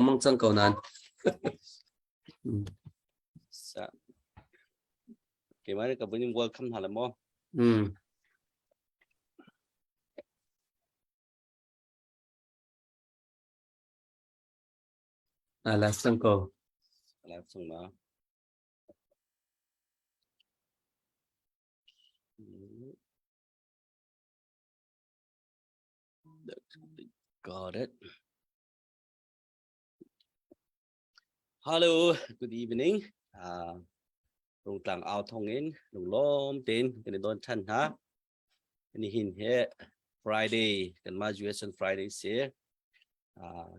lengmang cang ko nain. Sa. Keimah nih ka vun in welcome hna le maw? A live cang ko. A live cang ma? Got it. Hello, good evening. Rungtlang au thong in lunglawm tein kan i don than hna. Nihin he Friday kan ma US on Friday si.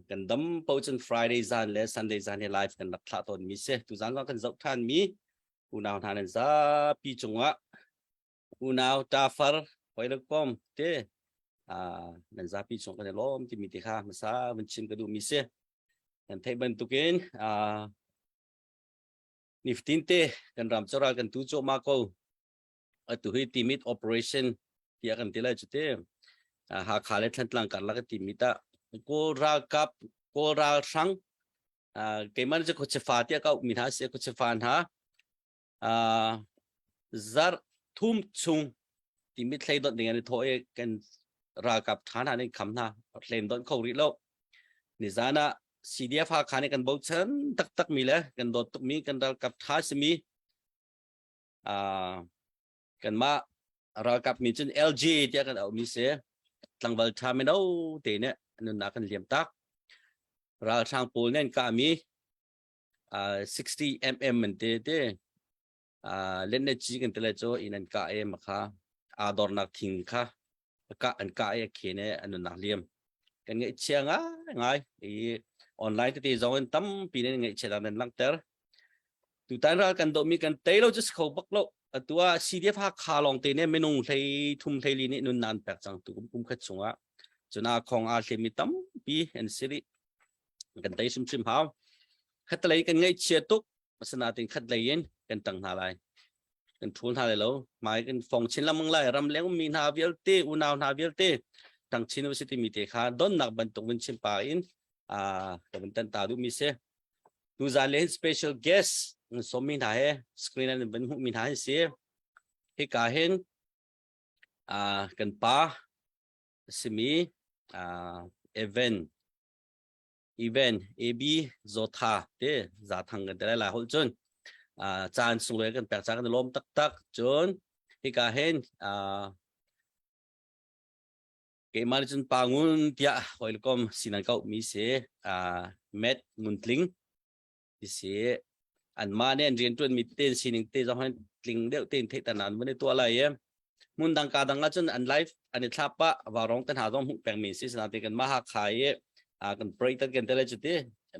Kan dam po cun Friday zan le Sunday zan he live kan rak thlah tawn mi si. Tu zan kan zoh than mi unau hna nan zapi cungah unau tafar hoi kom te nan zapi chung kan i lawm timi te kha hmasa vun chim ka duh mi si. Kan theih bantukin nifatin te kan ram cu ral kan tu cuahmah ko. Atu hi Timit operation tiah kan ti lai cu te. Hakha le Thantlang karlak Timit ah Kawl ralkap Kawl ralhrang keimah cu khuachefa tiah ka auhmi hna si khuachefa hna zarh thum chung Timit hlei donh ding an i thawh i kan ralkap ṭha hna nih kham hna hlem donh kho rih lo. Nizan ah CDF Hakha nih kan bochan taktakmi le kan dawt tukmi kan ralkap ṭha simi kanmah ralkap mi cun LG tiah kan auhmi si tlangval ṭha mino te nih nunnak kan liam tak. Ralhrang pawl nih an kahmi 60 mm an te te lenneci kan ti lai cu inn an kah i makha aa dornak thing kha kah an kah i a khen i an nunnak liam kan ngaihchia ngaingai i online tete zong in tampi nan ngaihchia dan nan langhter tutan ral kan dohmi kan tei lo cu si kho bak lo atu ah CDF Hakha lawng te nih minung hlei thum hlei li nih nun nan pek cang tu kum kum khat chungah cuna khong aa hlemi tampi an si rih kan tei hrimhrim hau khatlei kan ngaihchia tuk asinain khatlei in kan ṭang hna lai kan ṭhul hna lai lo hmai kan fong chin lengmang lai ram leng ummi hna vialte unau hna vialte ṭang chin u si timi te kha donnak bantuk vun chim pa in ka vun tan ta duhmi si tuzan le special guest sawmmi hna he screen an van hmuhmi hna hin si hika hin kan pa simi Evan Even AB Zotha te Zathang kan ti lai lai holh cun caan sunglawi kan pek caan kan i lawm taktak cun hika hin keimah nih cun Pa Ngun tiah hawikom sinan ka mi si Matt Ngun Tling ti si anmah nih an rianṭuan mi te sining te zong hin tling deuh tein theihter an van i tuah lai i hmun dang ka dang ahcun an live an i thlap pah vaurawng te hna zong hmuh pengmi si sinain kan mah Hakha i kan pray tan kan tele cu ti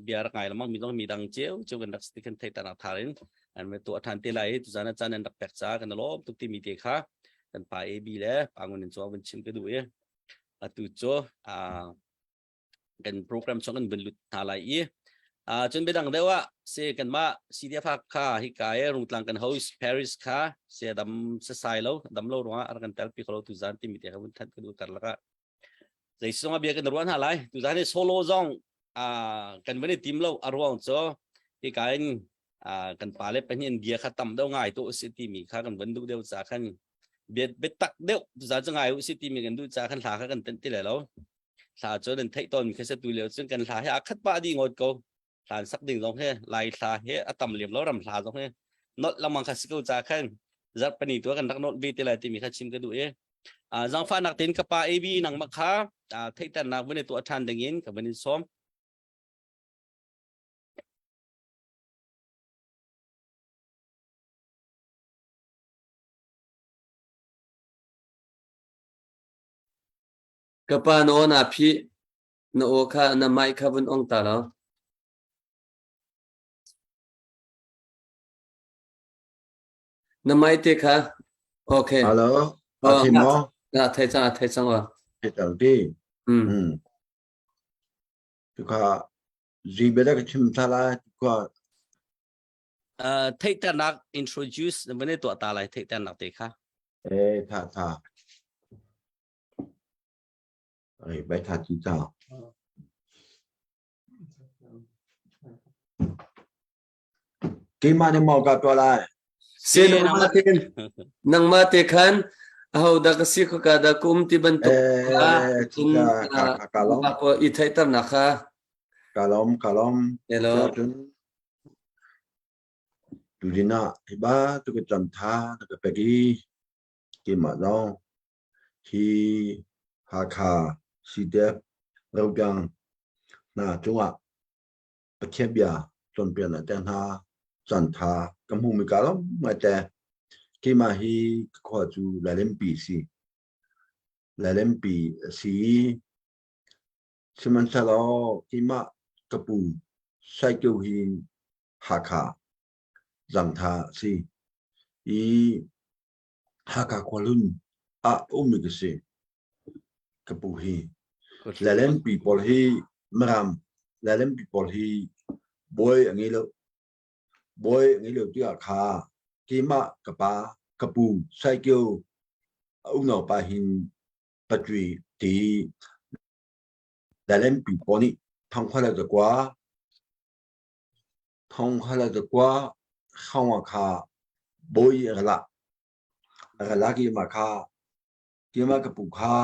bia rak ngai lengmang mi zong mi dang cio cio kan rak si kan theihter nak thar in an va tuah ṭhan te lai i tuzan ah caan an rak pek caah kan i lawm tuk timi te kha kan pa AB le pa Ngun in cu van chim ka duh i atu cu kan program chung kan vun lut hna lai i cun biadang deuh ah si kanmah CDF kha hika i Rungtlang kan host Paris kha si dam sasai lo dam lo ruangah a rak kan telpi kho lo tuzan timi te kha vun thanh ka duh karlak ah zeisong a bia kan ruah hna lai tuzan hi solo zong kan van i tim lo a ruang cu hika in kan pale pahnih an bia kha tam deuh ngai tu si timi kha kan van duh deuh ca khan bia biatak deuh tuzan cu ngai u si timi kan duh ca khan hla kha kan tenh ti lai lo Hla cu nan theih tawn khi tu lio cun kan hla hi a khat pah dih ngawt ko. Hlan sak ding zong hi Lai hla hi a tam lem lo ram hla zong hi nolh lengmang kha si ko ca khan zarhpini tu kan rak nolh ve te lai timi kha chim ka duh i zaangfahnak tein ka pa AB nangmah kha theihternak vun i tuah ṭhan ding in ka vun in sawm. Ka pa na aw naa phih. Na aw kha na mic kha vun ong ta law. Na mic te kha. Okay. Hello. A Oh, thi maw? na thei cang, a thei cang wa. Thei cang ti. Mm. Tukha zi bia ka chim tha lai tukha Theihternak introduce na van i tuah ta lai theihternak te kha. E tha tha. Ai bai tha ti ta. Keimah nih maw ka tuah lai? Si nangmah te nangmah te khan aho dah ka si khaka dah ka um ti bantuk kha cun ka lawm i theihternak kha ka lawm ka lawm Hello. Cun tuzin ah hi ba tu ka cam tha na ka pek i keimah zong hi Hakha CDF Rogang hna cungah Pathian bia cawnpiaknak te hna caantha ka hmuhmi ka lawm ngaite. Keimah hi ka khua cu Lailenpi a si. Lailenpi a si i sihmanhsehlaw keimah ka pu Saikeu hi Hakha Zangtha a si i Hakha khuahlun ah a ummi ka si. Ka pu hi Lailenpi pawl hi Mirang Lailenpi pawl hi bawi a ngei lo. Bawi a ngei lo tiah kha keimah ka pa ka pu Saikio a unaupa hin patui ti Lailenpi pawl nih thangkhual le zakua thongkhual le zakua hrawngah kha bawi a ra lah. A ra lak i mah kha Keimah ka pu kha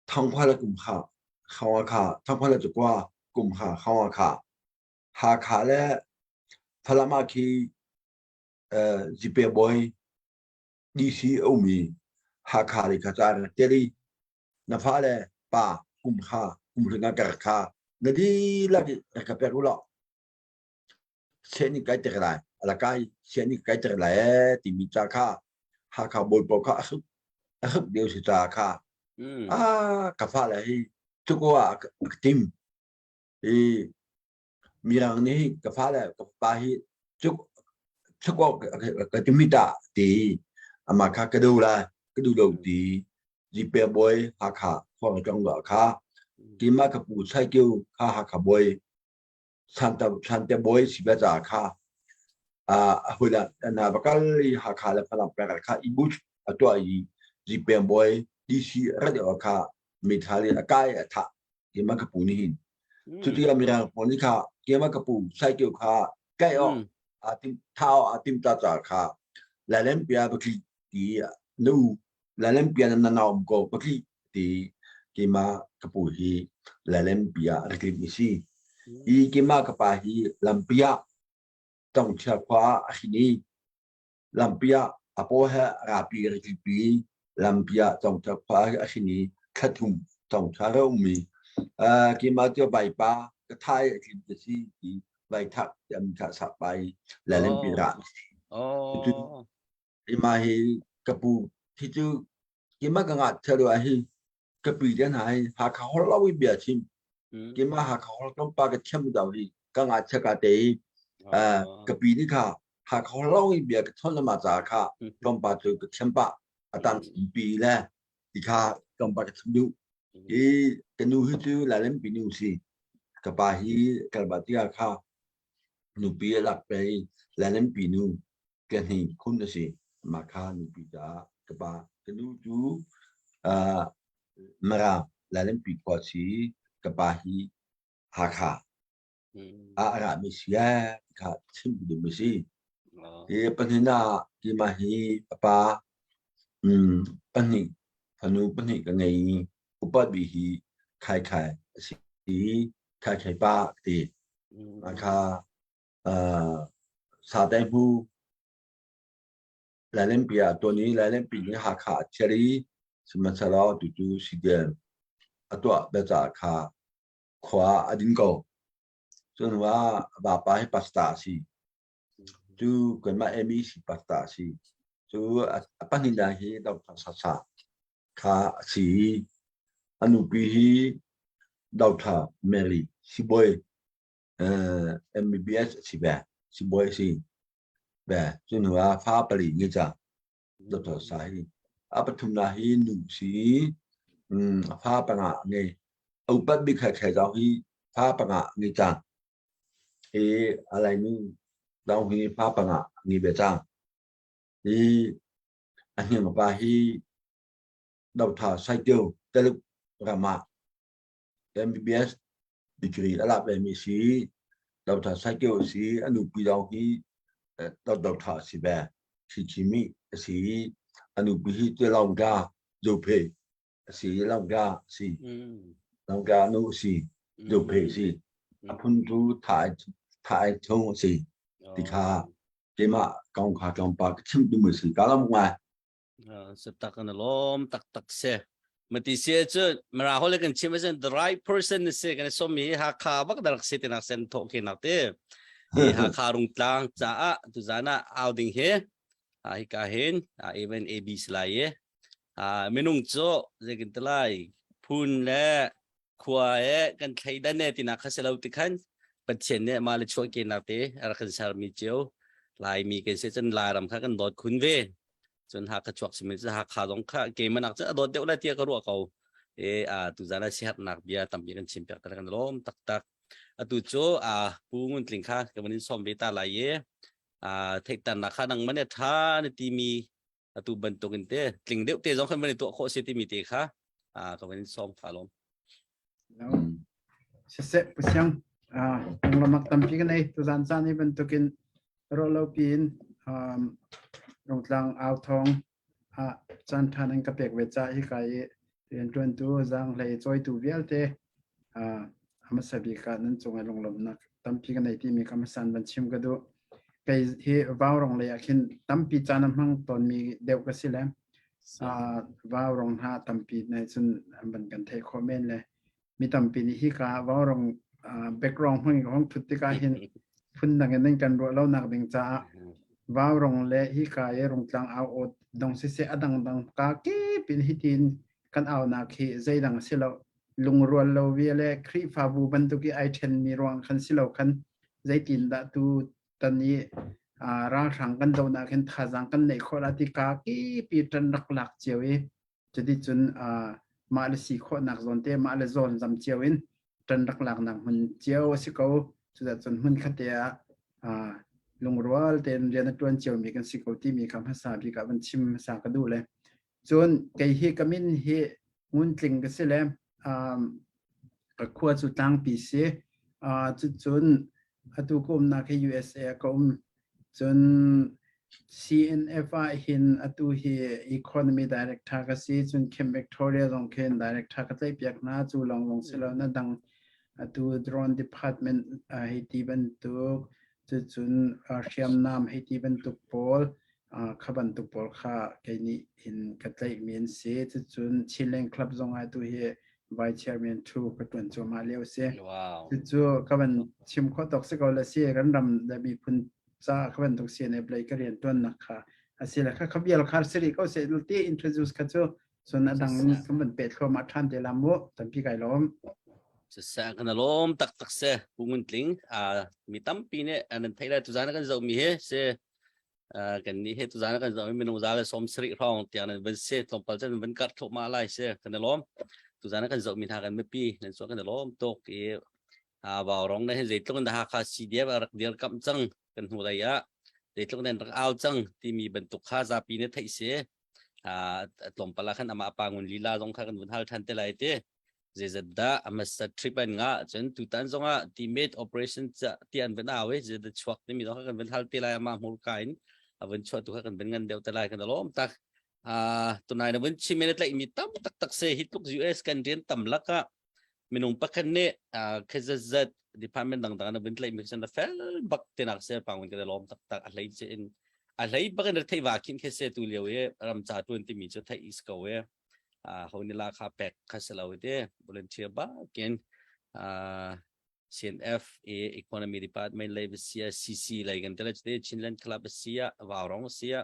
thongkua le kum kha hrawngah kha thongkua le cakua kum kha hrawngah kha Hakha le Falam ah khi Zipe bawi DC a um i Hakha le kha ca rak tel i na fale pa kum kha kum hrin ah ka rak kha na dihlak in rak ka pek u law Sian nih kai ter lai ala kai sian nih kai ter lai ee timi ca kha Hakha bawi pawl kha a hruk a hruk deuh si ca kha ah ka fale hi cuko ah ka tim i mirang nih ka fale ka pa hi cuk cuk ka timi ta ti ama kha ka du lai ka du lo ti Zipe bawi Hakha khuang tong kha tima ka pu Sai Kio kha Hakha bawi Sante bawi si ve ca kha a hul ah na va kal i Hakha le Falam peng kha i buch a tuah i Zipeng bawi DC rat kha meithal in a kai a thah keimah ka pu nih hin cuti ah mirang pawl nih kha keimah ka pu Saikeu kha kai awk aa tim tha awk aa tim ta ca kha Lailenpia va tli ti nu Lailenpia na nau um ko va tli ti keimah ka pu hi Lailenpia a rak mi si. I keimah ka pa hi lampi ah Tongchia khua ah a hrin i lampi ah a paw he rapi a rak pi lampi ah Tongchia khua a hrin i thla thum Tongchia ra ummi keimah cu vaipa ka thai a tlim te si ti vai thak ti am kha sak pai Lailenpi ra. Oh. Keimah hi ka pu hi cu keimah ka ngat thelo ah hi ka pi te hna hi Hakha holh lo i bia chim keimah Hakha holh tlawmpal ka thiam do hi ka ngat ka te i ka pi nih kha Hakha holh lo i bia ka chawn ma ca kha tlawmpal cu ka thiam pah atan pi le ti kha tlawmpal ka thiam duh i ka nu hi cu Lailen pi nu si ka pa hi kalba tia kha nupi a lak pe Lailen pi nu ka hni khun a si. Mah kha nupi caah ka pa ka nu cu uh, Mara Lailenpi khua si ka pa hi Hakha ah a rami si ee ti kha chim duh mi si. Hi pahnih ah keimah hi a pa pahnih fanu pahnih ka ngei i upa bik hi Khai Khai a si i Khai Khai pa ka ti. Mah kha Sate hmu Lailenpi ah tuan i Lailenpi nih Hakha a thial i sihmanhsehlaw tutu CDM a tuah bia caah kha khua a din ko. Cu hnu ah a vapa hi pastor a si. Cu kanmah MEC pastor a si. Cu a pahnihnak hi Dr. Sasa kha a si i a nupi hi Dr. Mary Sibawi MBBS a si ve sibawi a si ve cu hnu ah fa pali nge ca Dr. Sa hi a pathumnak hi nu si fa panga ngei a upat bik khai khai zau hi fa panga ngei cang i alai nu zau hi fa panga ngei ve cang i a hniang pa hi Dr. Saitio Taluk ram ah MBBS Degree a lak vemi si. Doctor Saikyo a si. A nupi zong hi Doctor a si ve. Chichimi a si. A nupi hi Tilongga Zophe a si. Longga a si. Longga nu a si. Zophe a si. A phun cu Thai Thai chung a si. Ti kha keimah kong kha tlawmpal ka chim duhmi a si. Ka lawm ngai. Satak an lawm taktak si. Mati sia cu mara hole kan chim asin the right person ni si kan som mi Hakha bak darak si tinak sen thok khi nak te. Hi Hakha rungtlang caah tuzana au ding hi a hi ka hin a even AB silai ye. A minung cu zeikin talai phun le khua e kan thleidan e tinak kha si lo ti khan Pathian nih mah le chuahkehnak te a rak kan sermi cio Laimi kan si cun Lairam kha kan dawt khun ve cun Hakha chuak simi cu Hakha zong kha keimanak cu a dawt deuh lai tiah ka ruah ko e a tuzan ah siaherhnak bia tampi kan chim piak kan lawm taktak atu cu a Pu Ngun Tling kha ka van in sawm ve ta lai e a theihternak kha nang man e tha na timi atu bantuk in te tling deuh te zong khan van i tuah khawh si timi te kha ka van in sawm kha lawm. Siseh pusiang lunglamak tampi kan ei tuzan caan hi bantukin rolo piin rungtlang au thong ah caan ṭhan an ka pek ve ca hi kai i rianṭuantu zaanghlei cawitu vialte hmasa bik ah nan cung i lunglawmhnak tampi ka nei timi kha hmasa van chim ka duh. Kei hi vaurong lei ah khin tampi caan a hmang tawnmi deuh ka si le vaurong hna tampi ne cun an van kan theih khawh men le mi tampi nih hi ka vaurong background hmang in ka hong thut tikah hin phundang in nan kan ruah lo nak ding caah vaurong le hi ka i rungtlang au aw dong siseh a dangdang ka kip in hitin kan aunak hi zeidang a si lo lungrual lo ve le Khrihfabu bantuk i ai ṭhenmi ruang khan si lo khan zeitindah tu tan i ralhrang kan donak hin thazaang kan neih khawh la ti ka kipi ṭan rak lak cio i cuticun mah le si khawhnak zawn te mah le zawn zam cio in ṭan rak laknak hmun cio a si ko. Cuticun hmun khat te ah lungrual tein rian a ṭuan ciomi kan si ko timi kha hmasa bik ah van chim hmasa ka duh le Cun kei hi ka min hi Nguntling ka si le ka khua cu Tlangpi si. Cucun atu ka umnak hi USA ah ka um. Cun CNF ah hin atu hi Economy Director ka si. Cun Camp Victoria zong khin Director ka tlaihpiak hna. Cu lawnglawng si lo na dang atu Drone Department hei ti bantuk, cucun hriamnam hei ti bantuk pawl kha bantuk pawl kha kei nih hin ka tlaihmi an si. Cucun Chinland Club zong ah tu hi Vice Chairman thu ka tuan cuahmah lio si. Wow. Cucu ka van chim khawh tawk si ko le si kan ram le miphun ca ka bantuk CNF lei ka rian tuannak kha a si le kha kha vial khar siri ko se ti introduce kha cu cun a dang kan van peh thluahmah ṭhan te la mu tampi kai lawm. Siseh kan lawm taktak se Pu Ngun Tling mi tampi nih an theih lai tuzan kan zohmi hi si kan nih he tuzan kan zohmi minung za le 70 hrawng tiang nan van si tlawmpal cun van karh thluahmah lai si kan i lawm tuzan kan zohmi hna kan mipi nan chuah kan i lawm tuk i Vaurong na hin zeitluk in dah Hakha CDF a rak dirkamh cang kan hnu lei ah zeitluk in rak au cang timi bantuk kha zapi nih theih si tlawmpal ah khan amah pa ngun lila zong kha kan vun hal ṭhan te lai ti zeizat dah a hmasa trip an ngah cun tutan zongah teammate operation ti an van au i zeidah chuak timi zong kha kan vun hal te lai amah hmurka in a vun chuah tu kha kan vun ngan deuh te lai kan lawm tak tunai na vun chim in tlaih mi tam taktak se hi tluk US kan rian tam lakah minung pakhat nih KZZ department dangdang na vun tlaih mi na fel bak tinak se pangwin ka lawm taktak a hlei che in a hlei bak in thei wa khin khe se tu lio i ram cha tuan timi cu thei is ko e ho ni la kha pek kha se lo te volunteer ba ken CNF e economy department lei sia CC lei kan tele te Chinland Club sia Vaurong sia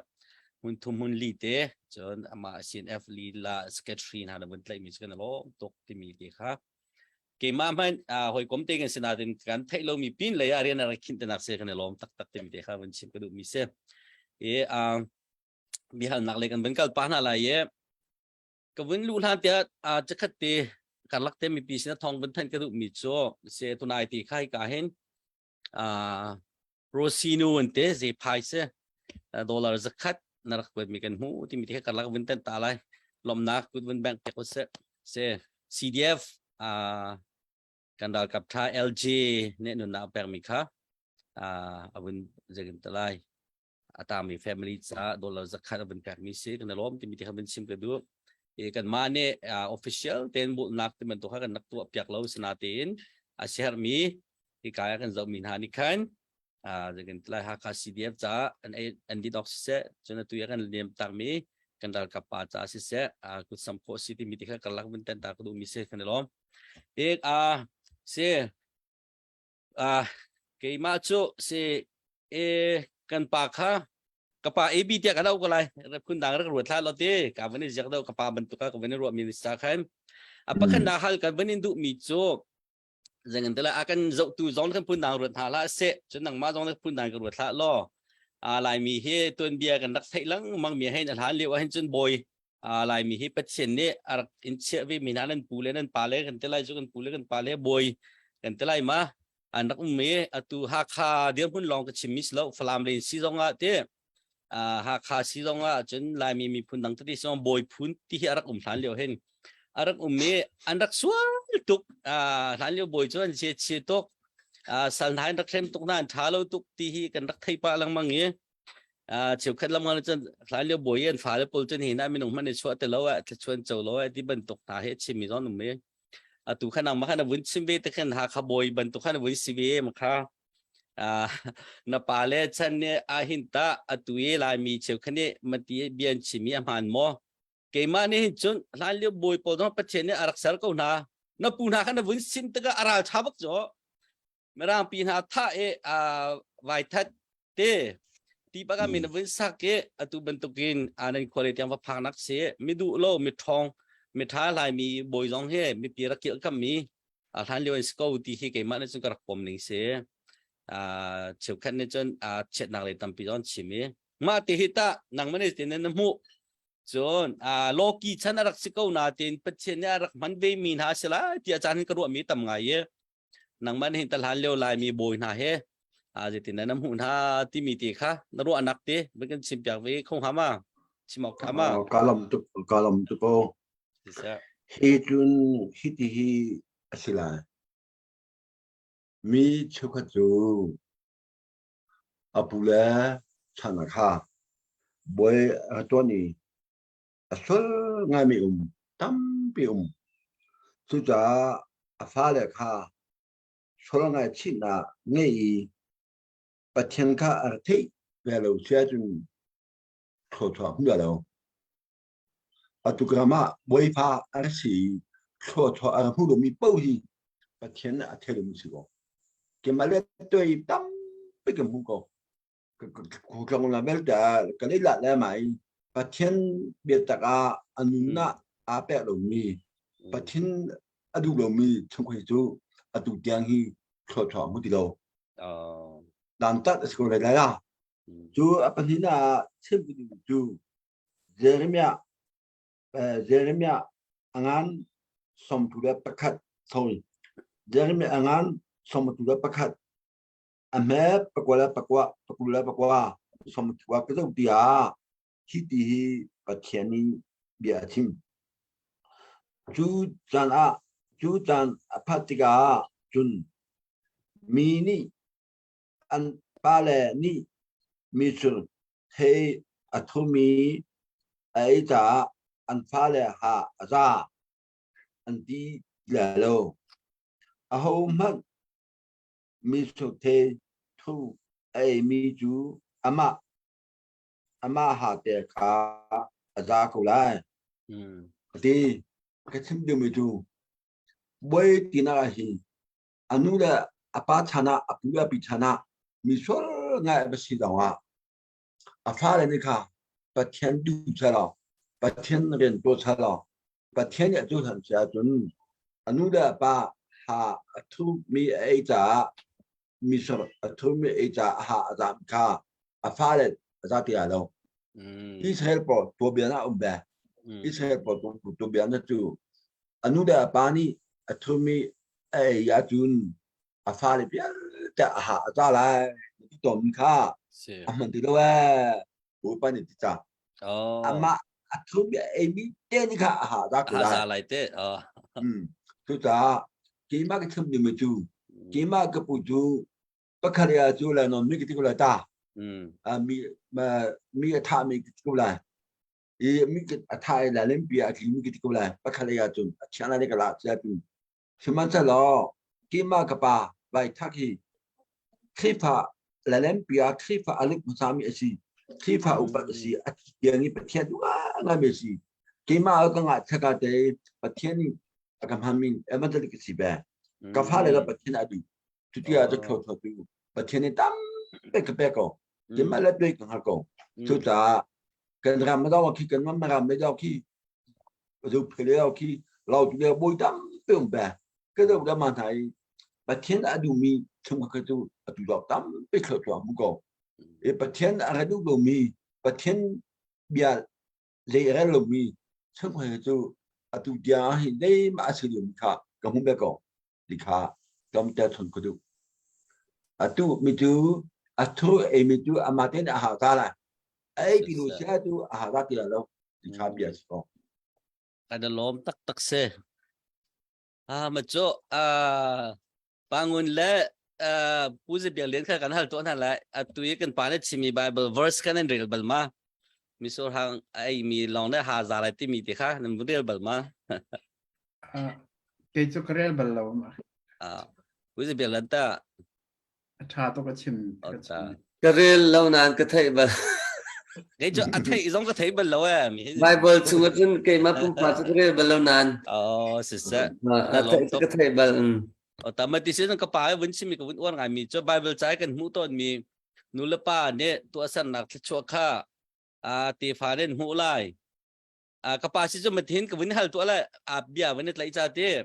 hun thum hun li te cun ama CNF li la secretary hna na vun tlaih mi cu kan lawm tuk timi te kha keimah hmanh hawikom te kan sinatin kan theih lomi pin lei ah rian a rak khinh tenak se kan i lawm taktak timi te kha vun chim ka duh mi si i biahalnak le kan vun kal pa hna lai i ka vun luh hlan tiah cakhat te karlak te mipi sin thong vun thanh ka duh mi cu se tunai ti khai ka hin Rosino an te ze phai se dollar zakhat na rak kuat mi kan hmu timi te karlak vun tan ta lai lomnak kut vun bank te ko se se CDF. Kan ralkap tha LG nih nunnak a pekmi kha a vun zeitin te lai a tangmi family caah dollar zakhat a vun pekmi si kan i lawm timi ti kha vun chim ka duh. I kanmah nih official tein bulnak ti bantuk kha kan rak tuah piak lo sinatein a siherhmi hika ah kan zohmi hna nih khan zeitin ti lai Hakha CDF caah an an dit awk siseh cun atu i kan liam takmi kan ralkap pa caah siseh kutsam khawh si timi ti kha karlak vun ten ta ka duhmi si kan i lawm. Ik a si keimah cu si e kan pa kha ka pa AB tiah kan auh ko lai phun dang rak ruat hlah lo ti ka van i ziak deuh ka pa bantuk ka van i ruah mi sa khan a pakhat na hal kan van in duh mi cu zengan te la a kan zohtu zong kan phun dang ruat hna hlah seh cun nangmah zong phun dang ka ruat hlah law a laimi hi tuanbia kan rak theih lengmang mi hein a hlan lio ah hin cun bawi a laimi hi Pathian nih a rak in chiah ve mi hna nan pu le nan pa le kan te lai cu kan pu le kan pa le bawi kan te lai ma an rak um i atu Hakha dirhmun lawng ka chim mi si lo Falam le si zong ah ti Hakha si zong ah cun Laimi miphun dang tete zong bawi phun ti hi a rak um hlan lio hin a rak um i an rak sual tuk hlan lio bawi cu an chia chia tuk sal hna in rak hrem tuk hna an ṭha lo tuk ti hi kan rak thei pah lengmang i cheukhat lam ngan cun hlan lio bawi an fale pawl cun hi na minung hmanh i chuah te lo ah thlachuan co lo ah ti bantuk hna hi chim mi zong um i atu khan nangmah khan vun chim ve te khan Hakha bawi bantuk khan vun si ve ma kha na pa le chan nih ahin ta atu i Laimi cheukhat nih mati bian chimi a hmaan maw keimah nih hin cun hlan lio bawi pawl zong Pathian nih a rak ser ko hna na pu hna khan na vun sim tikah a ral ṭha bak cu Mirang pi hna thah i vai that te ti baka min vun sak i atu bantukin anan khuale tiang va phak nak si mi duh lo mi ṭhawng mi ṭha hlai mi bawi zong he mipi rak kilh kam mi a hlan lio in si ko ti hi keimah nih cun ka rak pom ning si cheukhat nih cun chiatnak lei tampi zong chim i mah ti hi tah nangmah nih tin na hmuh cun Loki chan a rak si ko nain Pathian nih a rak hman ve mi hna a si lai tiah caan hin ka ruah mi tam ngai i nangmah nih hin hlan lio Laimi bawi hna he zeitin na hmuh hna timi ti kha na ruahnak te van kan chim piak ve kho hnga ma chim awk tha ma ka lam tuk ka lam tuk ko hi cun hi ti hi a si lai mi cheukhat cu a pu le chan kha bawi a tuan i a sual ngaimi um tampi um. Cucaah a fale kha sual ngaihchihnak ngei i Pathian kha a rak theih ve lo si ahcun thluachuah hmu lo. Atu ram ah bawipa a rak si i thluachuah a rak hmu lomi paoh hi Pathian nih a thei lomi si ko. Keimah le tuai tampi ka hmu ko. Khuatlong la belte ah kan i lah le mai Pathian biatak ah a nunnak aa pek lomi Pathian a duh lomi chungkhar cu atu tiang hi thluachuah hmu ti lo. Dantat a si ko lai lai la. Cu a pahnih ah chim ka duh cu Jeremiah Jeremiah a ngan 31 sorry Jeremiah a ngan 31 A hme pakua le pakua, pakul le pakua, sawmthua ka zoh tiah hi ti hi Pathian nih bia a chim. Cu caan ah cu caan a phak tikah cun mi nih an pale nih mitsur thei a thumi a ei caah an fale ha a za an ti lai lo. Ahohmanh Mitsur thu a eimi cu amah amah hate kha a za ko lai. A ti. Ka chim duhmi cu bawi tinak ah hin a nu le a pa chan ah a pu le a pi chan ah mi sual ngai a va si zongah a fale nih kha Pathian duh selaw Pathian rian tuah selaw Pathian nih a cohlan si ahcun a nu le a pa ha a thumi a ei caah misur a thumi a ei caah a ha a zam kha a fale a za ti lo. Israel pawl tuabia ah um ve. Israel pawl tuabia na cu a nu le a pa nih a thumi a ei ahcun a fale vialte a ha a za lai ti tawn kha a hman ti lo ee Bawipa nih ti ca amah a thumi a eimi te nih kha a ha za ko lai lai te cucaah. Keimah ka chim dingmi cu keimah ka pu cu pakhat ya cu la non mi ka ti ko lai ta. Mi mi a tha mi ka ti ko lai. I mi a tha i la lim pi a tli mi ka ti ko lai. Pakhat ya cun a chiang lai ka la cia tu. Sihmanhsehlaw keimah ka pa vai thak hi Khrihfa lalempi ah Khrihfa a lut hmasami a si. Khrihfa upat a si. A tiang i Pathian duh ngaimi a si. Keimah ka ngah thaka te Pathian nih a ka hmanmi evangelic ka si ve. Ka fale le Pathian a duh. Cuti ah cu tho tho tu Pathian nih tampi ka pek ko. Keimah le tuai ka hngal ko. Cucaah kan ram dawng khi kan ram ram dawng khi zu phele khi lau tu le boi tampi um pe. Ka do ka ma hna i Pathian a duhmi chung kha cu atu dawk tampi thluachuah hmu ko. I Pathian a ra duh lomi, Pathian bia zei a rel lomi chung kha cu atu tiang hi zeihmah a si lomi kha ka hmu bel ko ti kha tlawmte chun ka duh. Atu mi cu a thu ei mi cu amah tein a hau ta lai. Ei ti lu sia cu a hau ta ti lo ti kha bia si ko. Kan lawm taktak si. Ah ma cu ah Pangun le Pu Zi Biak Lian kha kan hal tuah hna lai. Atu i kan pa nih chimmi Bible verse kan in rel bal ma? Misur hang a eimi lawng le ha za lai timi ti kha nan rel bal ma? Kei cu ka rel bal lo. Ah, Pu Zi Biak Lian ta. A ṭha tuk a chim. Ka chim. Ka rel lo nain ka theih bal. Kei cu a theih zong ka thei bal lo eh. Bible chung ah cun keimah pumpak cu ka rel bal lo nain. Oh, siseh. A theih cu ka theih bal. O tamati sin ka pa vun chimi ka vun uar ngai mi cu Bible ca kan hmuh tawn mi nu le pa nih tuahsernak thluachuah kha a tefa nih hmuh lai. A ka pa si cu mathin ka vun hal tuah le a bia vun i tlaih ca ti.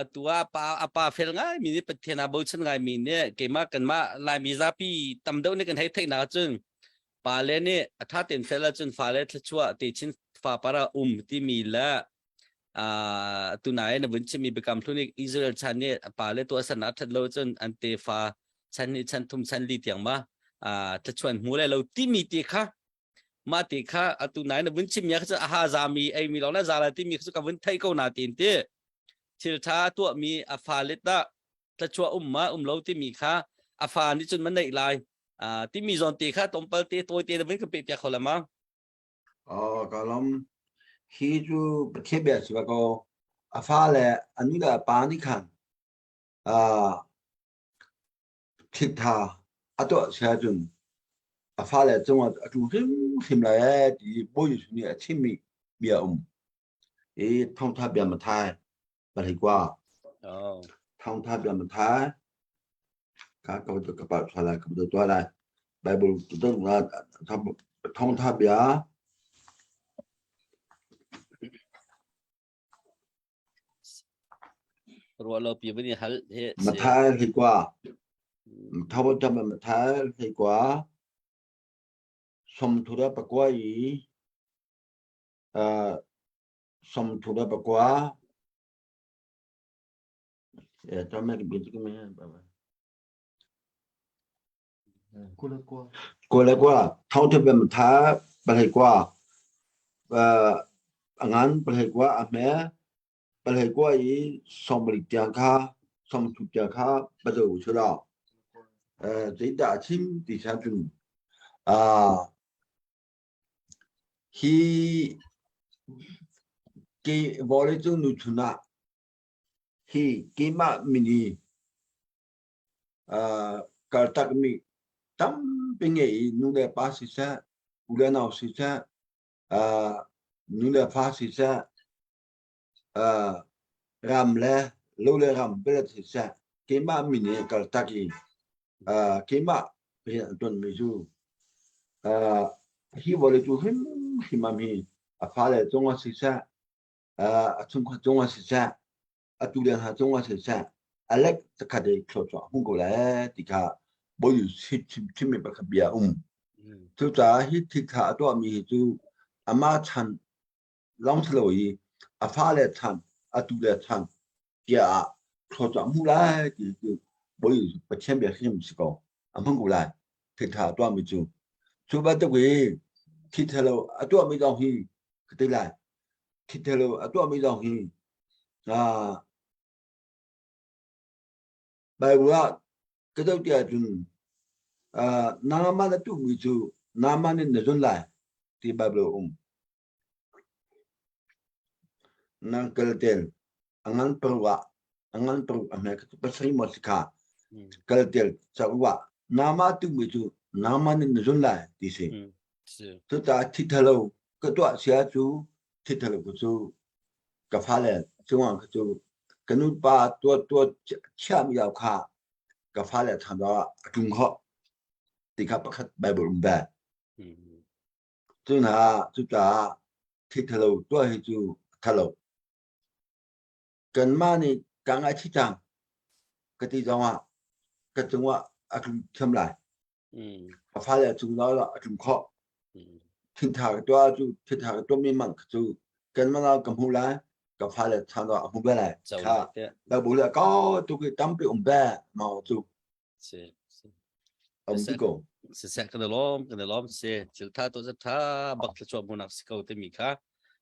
Atu ah pa a pa fel ngai mi nih Pathian aa bochan ngai mi nih keimah kanmah Laimi zapi tam deuh nih kan hei theihnak cun pa le nih a tha tein fel ahcun fale thluachuah te chin fa para um timi le uh, tunai na vun chimmi biakam hlun Israel chan nih pa le tuahsan a that lo cun an tefa chan ni chan thum chan li tiang ma uh, thluachuan hmu lai lo timi ti kha mah ti kha atu nai na vun chim ya kha a ha zami ei mi lawng na za la timi kha ka vun thei ko na tin ti thil tha tuah mi a fa le ta thlachuah um ma um lo timi kha a fa nih cun ma neih lai timi zawn te kha tompal te tawi te na vun ka pe piak kho la ma Oh ka lom hi cu Pathian bia si ko a fa le a nu le a pa nih khan Thiltha a tuah si ahcun a fale cungah a ṭu hrimhrim lai ee ti Bawi Jesuh nih a chimmi bia a um. I thawngtha bia Matthai pahleikua. Oh. Thawngtha bia Matthai ka ka ka pa thla lai ka tuah lai. Bible tu thawngtha bia Ruah lo pi van i hal hi si. Mathai hleikua. Thawngtha Mathai hleikua. Sawmthura pakua i uh, sawmthura pakua. Eh, tama ki bintu ki me. Kua le kua. Thawngtha bia Mathai pahleikua. Uh, a ngan pahleikua a hme pahleikua i sawmrik tiang kha sawmthum tiang kha va zoh u law uh, zeidah a chim ti kha cun uh, hi ke vawleicung nu chun ah hi keimah mini uh, kaltakmi tampi ngei i nu le pa siseh u le nau siseh uh, nu le fa siseh uh, ram le lo le ram belet siseh keimah min i kaltak i uh, keimah rian a ṭuanmi cu uh, hi vawlei cu hrimhrim am hi a fale cungah siseh uh, a chungkhat cungah siseh atu le hna cungah siseh a lek zakhat i thluachuah hmu ko lai ti kha Bawi chim chimmi pakhat bia um. Cucaah hi thil a tuahmi hi cu amah chan lawng si lo i a fale chan atu le chan tiah thluachuah hmu lai ti cu Bawi Pathian bia hrim si ko a hmang ko lai thil ṭha a tuahmi cu cu bantuk i thil ṭhalo a tuahmi zong hi ka ti lai thil ṭhalo a tuahmi zong hi ah. Bible ah ka zoh ti ahcun nangmah na tuhmi cu nangmah nih na zun lai ti Bible a um. Nang kal tel a ngan paruk ah a ngan paruk a hme pasarih maw si kha kal tel cauk ah nangmah tuhmi cu nangmah nih na zun lai ti si. Cucaah thi thalo ka tuah sia cu thi thalo cu ka fale cungah kha cu ka nupa tuah tuah thiam yau kha ka fale than ah a tlung khawh ti kha pakhat Bible um ve. Cu hna cucaah thi thalo tuah hi cu thalo. Kanmah nih ka ngaihchih cang ka ti zongah ka cungah a tlung thiam lai. A fale cung zong a tlung khawh. Thintha ka tuah cu thintha ka tuah mi mang cu kanmah ah ka hmu lai ka fale chan ah a hmu ve lai. Kha Bible le ka tuk i tampi um ve mau cu. Si. Um ti ko. Siseh kan i lawm kan i lawm si thil tha to tha bak thluachuah hmunak si ko timi kha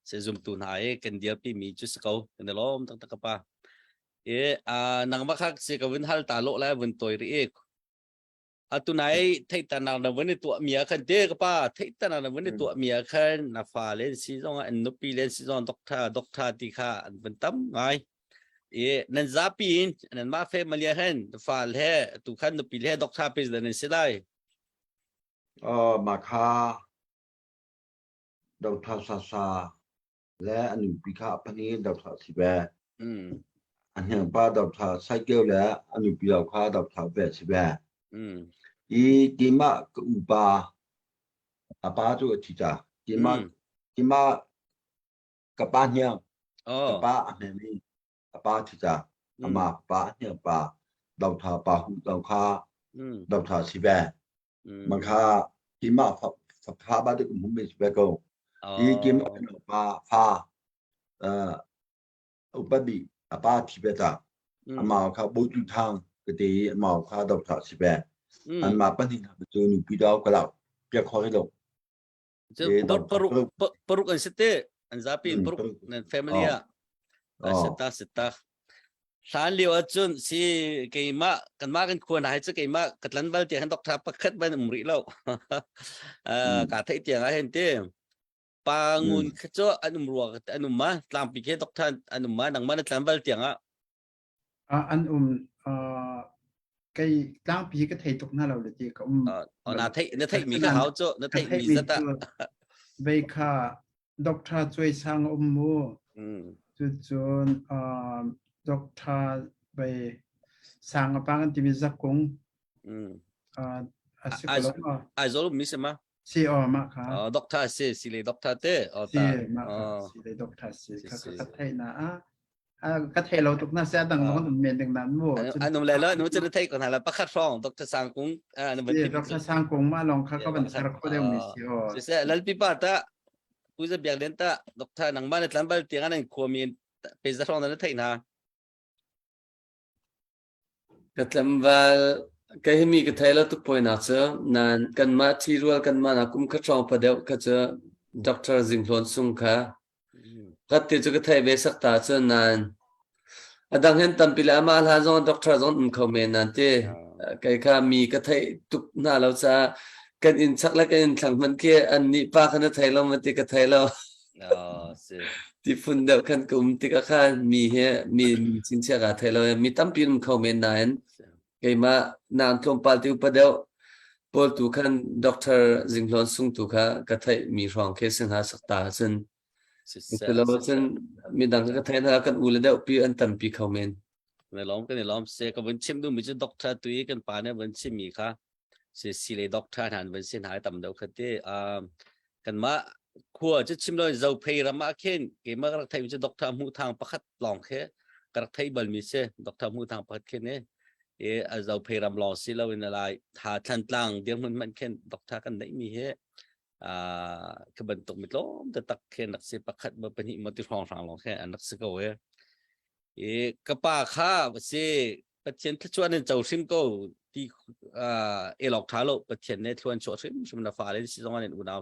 se zumtu hna i kan dirpi mi cu si ko kan i lawm taktak ka pa e nangmah kha si ka vun hal ta lo lai vun toi ri i atu nai theihternak na vun i tuah mi ah khan te ka pa theihternak na vun i tuah mi ah khan na fa len si zong ah an nupi len si zong doctor doctor ti kha an vun tam ngai i nan zapi in nan mah family ah hin na fa le tu khan nupi le doctor pe nan si lai Oh, mah kha doctor sasa le a nupi kha a pahnih doctor si ve. A hniangpa doctor Saikeu le a nupi lo kha doctor ve si ve. I keimah ka upa a pa cu a thi ca. Keimah keimah ka pa hniang ka pa a hmemi a pa thi ca. Amah pa a hniang pa doctor pa hu do kha doctor si ve. Man kha keimah fa fa ba te kum hum si ve ko. I keimah pa fa upat bik a pa thi ve ta. Amah kha Botu Thang ka te i amah kha doctor si ve. Anmah pahnih hna cu nupi dau ka lau piak kho lo. Paruk paruk an si te an zapi in paruk nan family ah sita sita hlan lio ahcun si keimah kanmah kan khua hna hi cu keimah ka tlanval tiang hin doctor pakhat ban um rih lo ka theih tiang ah hin ti pa ngun kha cu an um rua an um ma tlangpi khi doctor an um ma nangmah na tlanval tiang ah An um kei tlangpi ka thei tuk hna lo le ti ka um. Na theih na theih mi ka hau cu na theih mi zat ah. Vei kha Doctor Cuai Sang um mu. Cucun Doctor vei Sang a pang an timi Zakung. A si ko lo ma? Aizawl um mi si ma? Si o ma kha. Doctor si si le doctor te. Si ma kha si le doctor si kha ka theih na a ka thei lo tuk na se dang zong um men ding nan mu an um le lo nu chu thei ko na la pakhat hrawng Dr. Sang Kung na ban Dr. Sang Kung ma long kha ka ban sar kho deuh mi si o si se lalpi pa ta pu za biak len ta Dr. nang ma na tlan bal tiang an khua mi pe za hrawng na thei na Ka tlangval kei hi mi ka thei lo tuk poinak cu nain kanmah ṭhirual kanmah nak kum khat hrawng pa deuh kha cu Doctor Zing Hlawn Sung kha khat ti cu ka theih ve sakta cu nain a dang hin tampi le amah hlan zong doctor zong um kho men nan ti kei kha mi ka theih tuk hna lo caah kan inn chak le kan inn thlang hmanh khi an nih pa kha na thei lo ma ti ka thei lo. Ti phun deuh khan ka um tikah khan mi he mi chinchiah kaa thei lo mi tampi um kho men nain keimah nang tlawmpal ti upa deuh pawl tu khan Doctor Zinghlawn Sung tu kha ka theih mi hrawng khi si hnga sakta cun lo cun midang ka theih hna kan u le deuh pi an tampi kho men. Kan i lawm kan i lawm se ka vun chim duhmi cu doctor tu i kan pa nih vun chimmi kha si si le doctor hna an vun si hna i tam deuh kha ti kanmah khua cu chim lo zophei ram ah khin keimah ka rak theihmi cu doctor Hmuh Thang pakhat lawng khi ka rak theih balmi si doctor Hmuh Thang pakhat khin i i a zophei ram lawng si lo in lai tha thlantlang dirhmun hmanh khin doctor kan neihmi hi ka bantuk mi tlawm taktak khin rak si pakhat ma pahnih ma ti hrawng hrang lawng khin an rak si ko e I ka pa kha si Pathian thluachuah nan co hrim ko ti elok tha lo Pathian nih thluan chuah hrim hrim na fale si zong an unau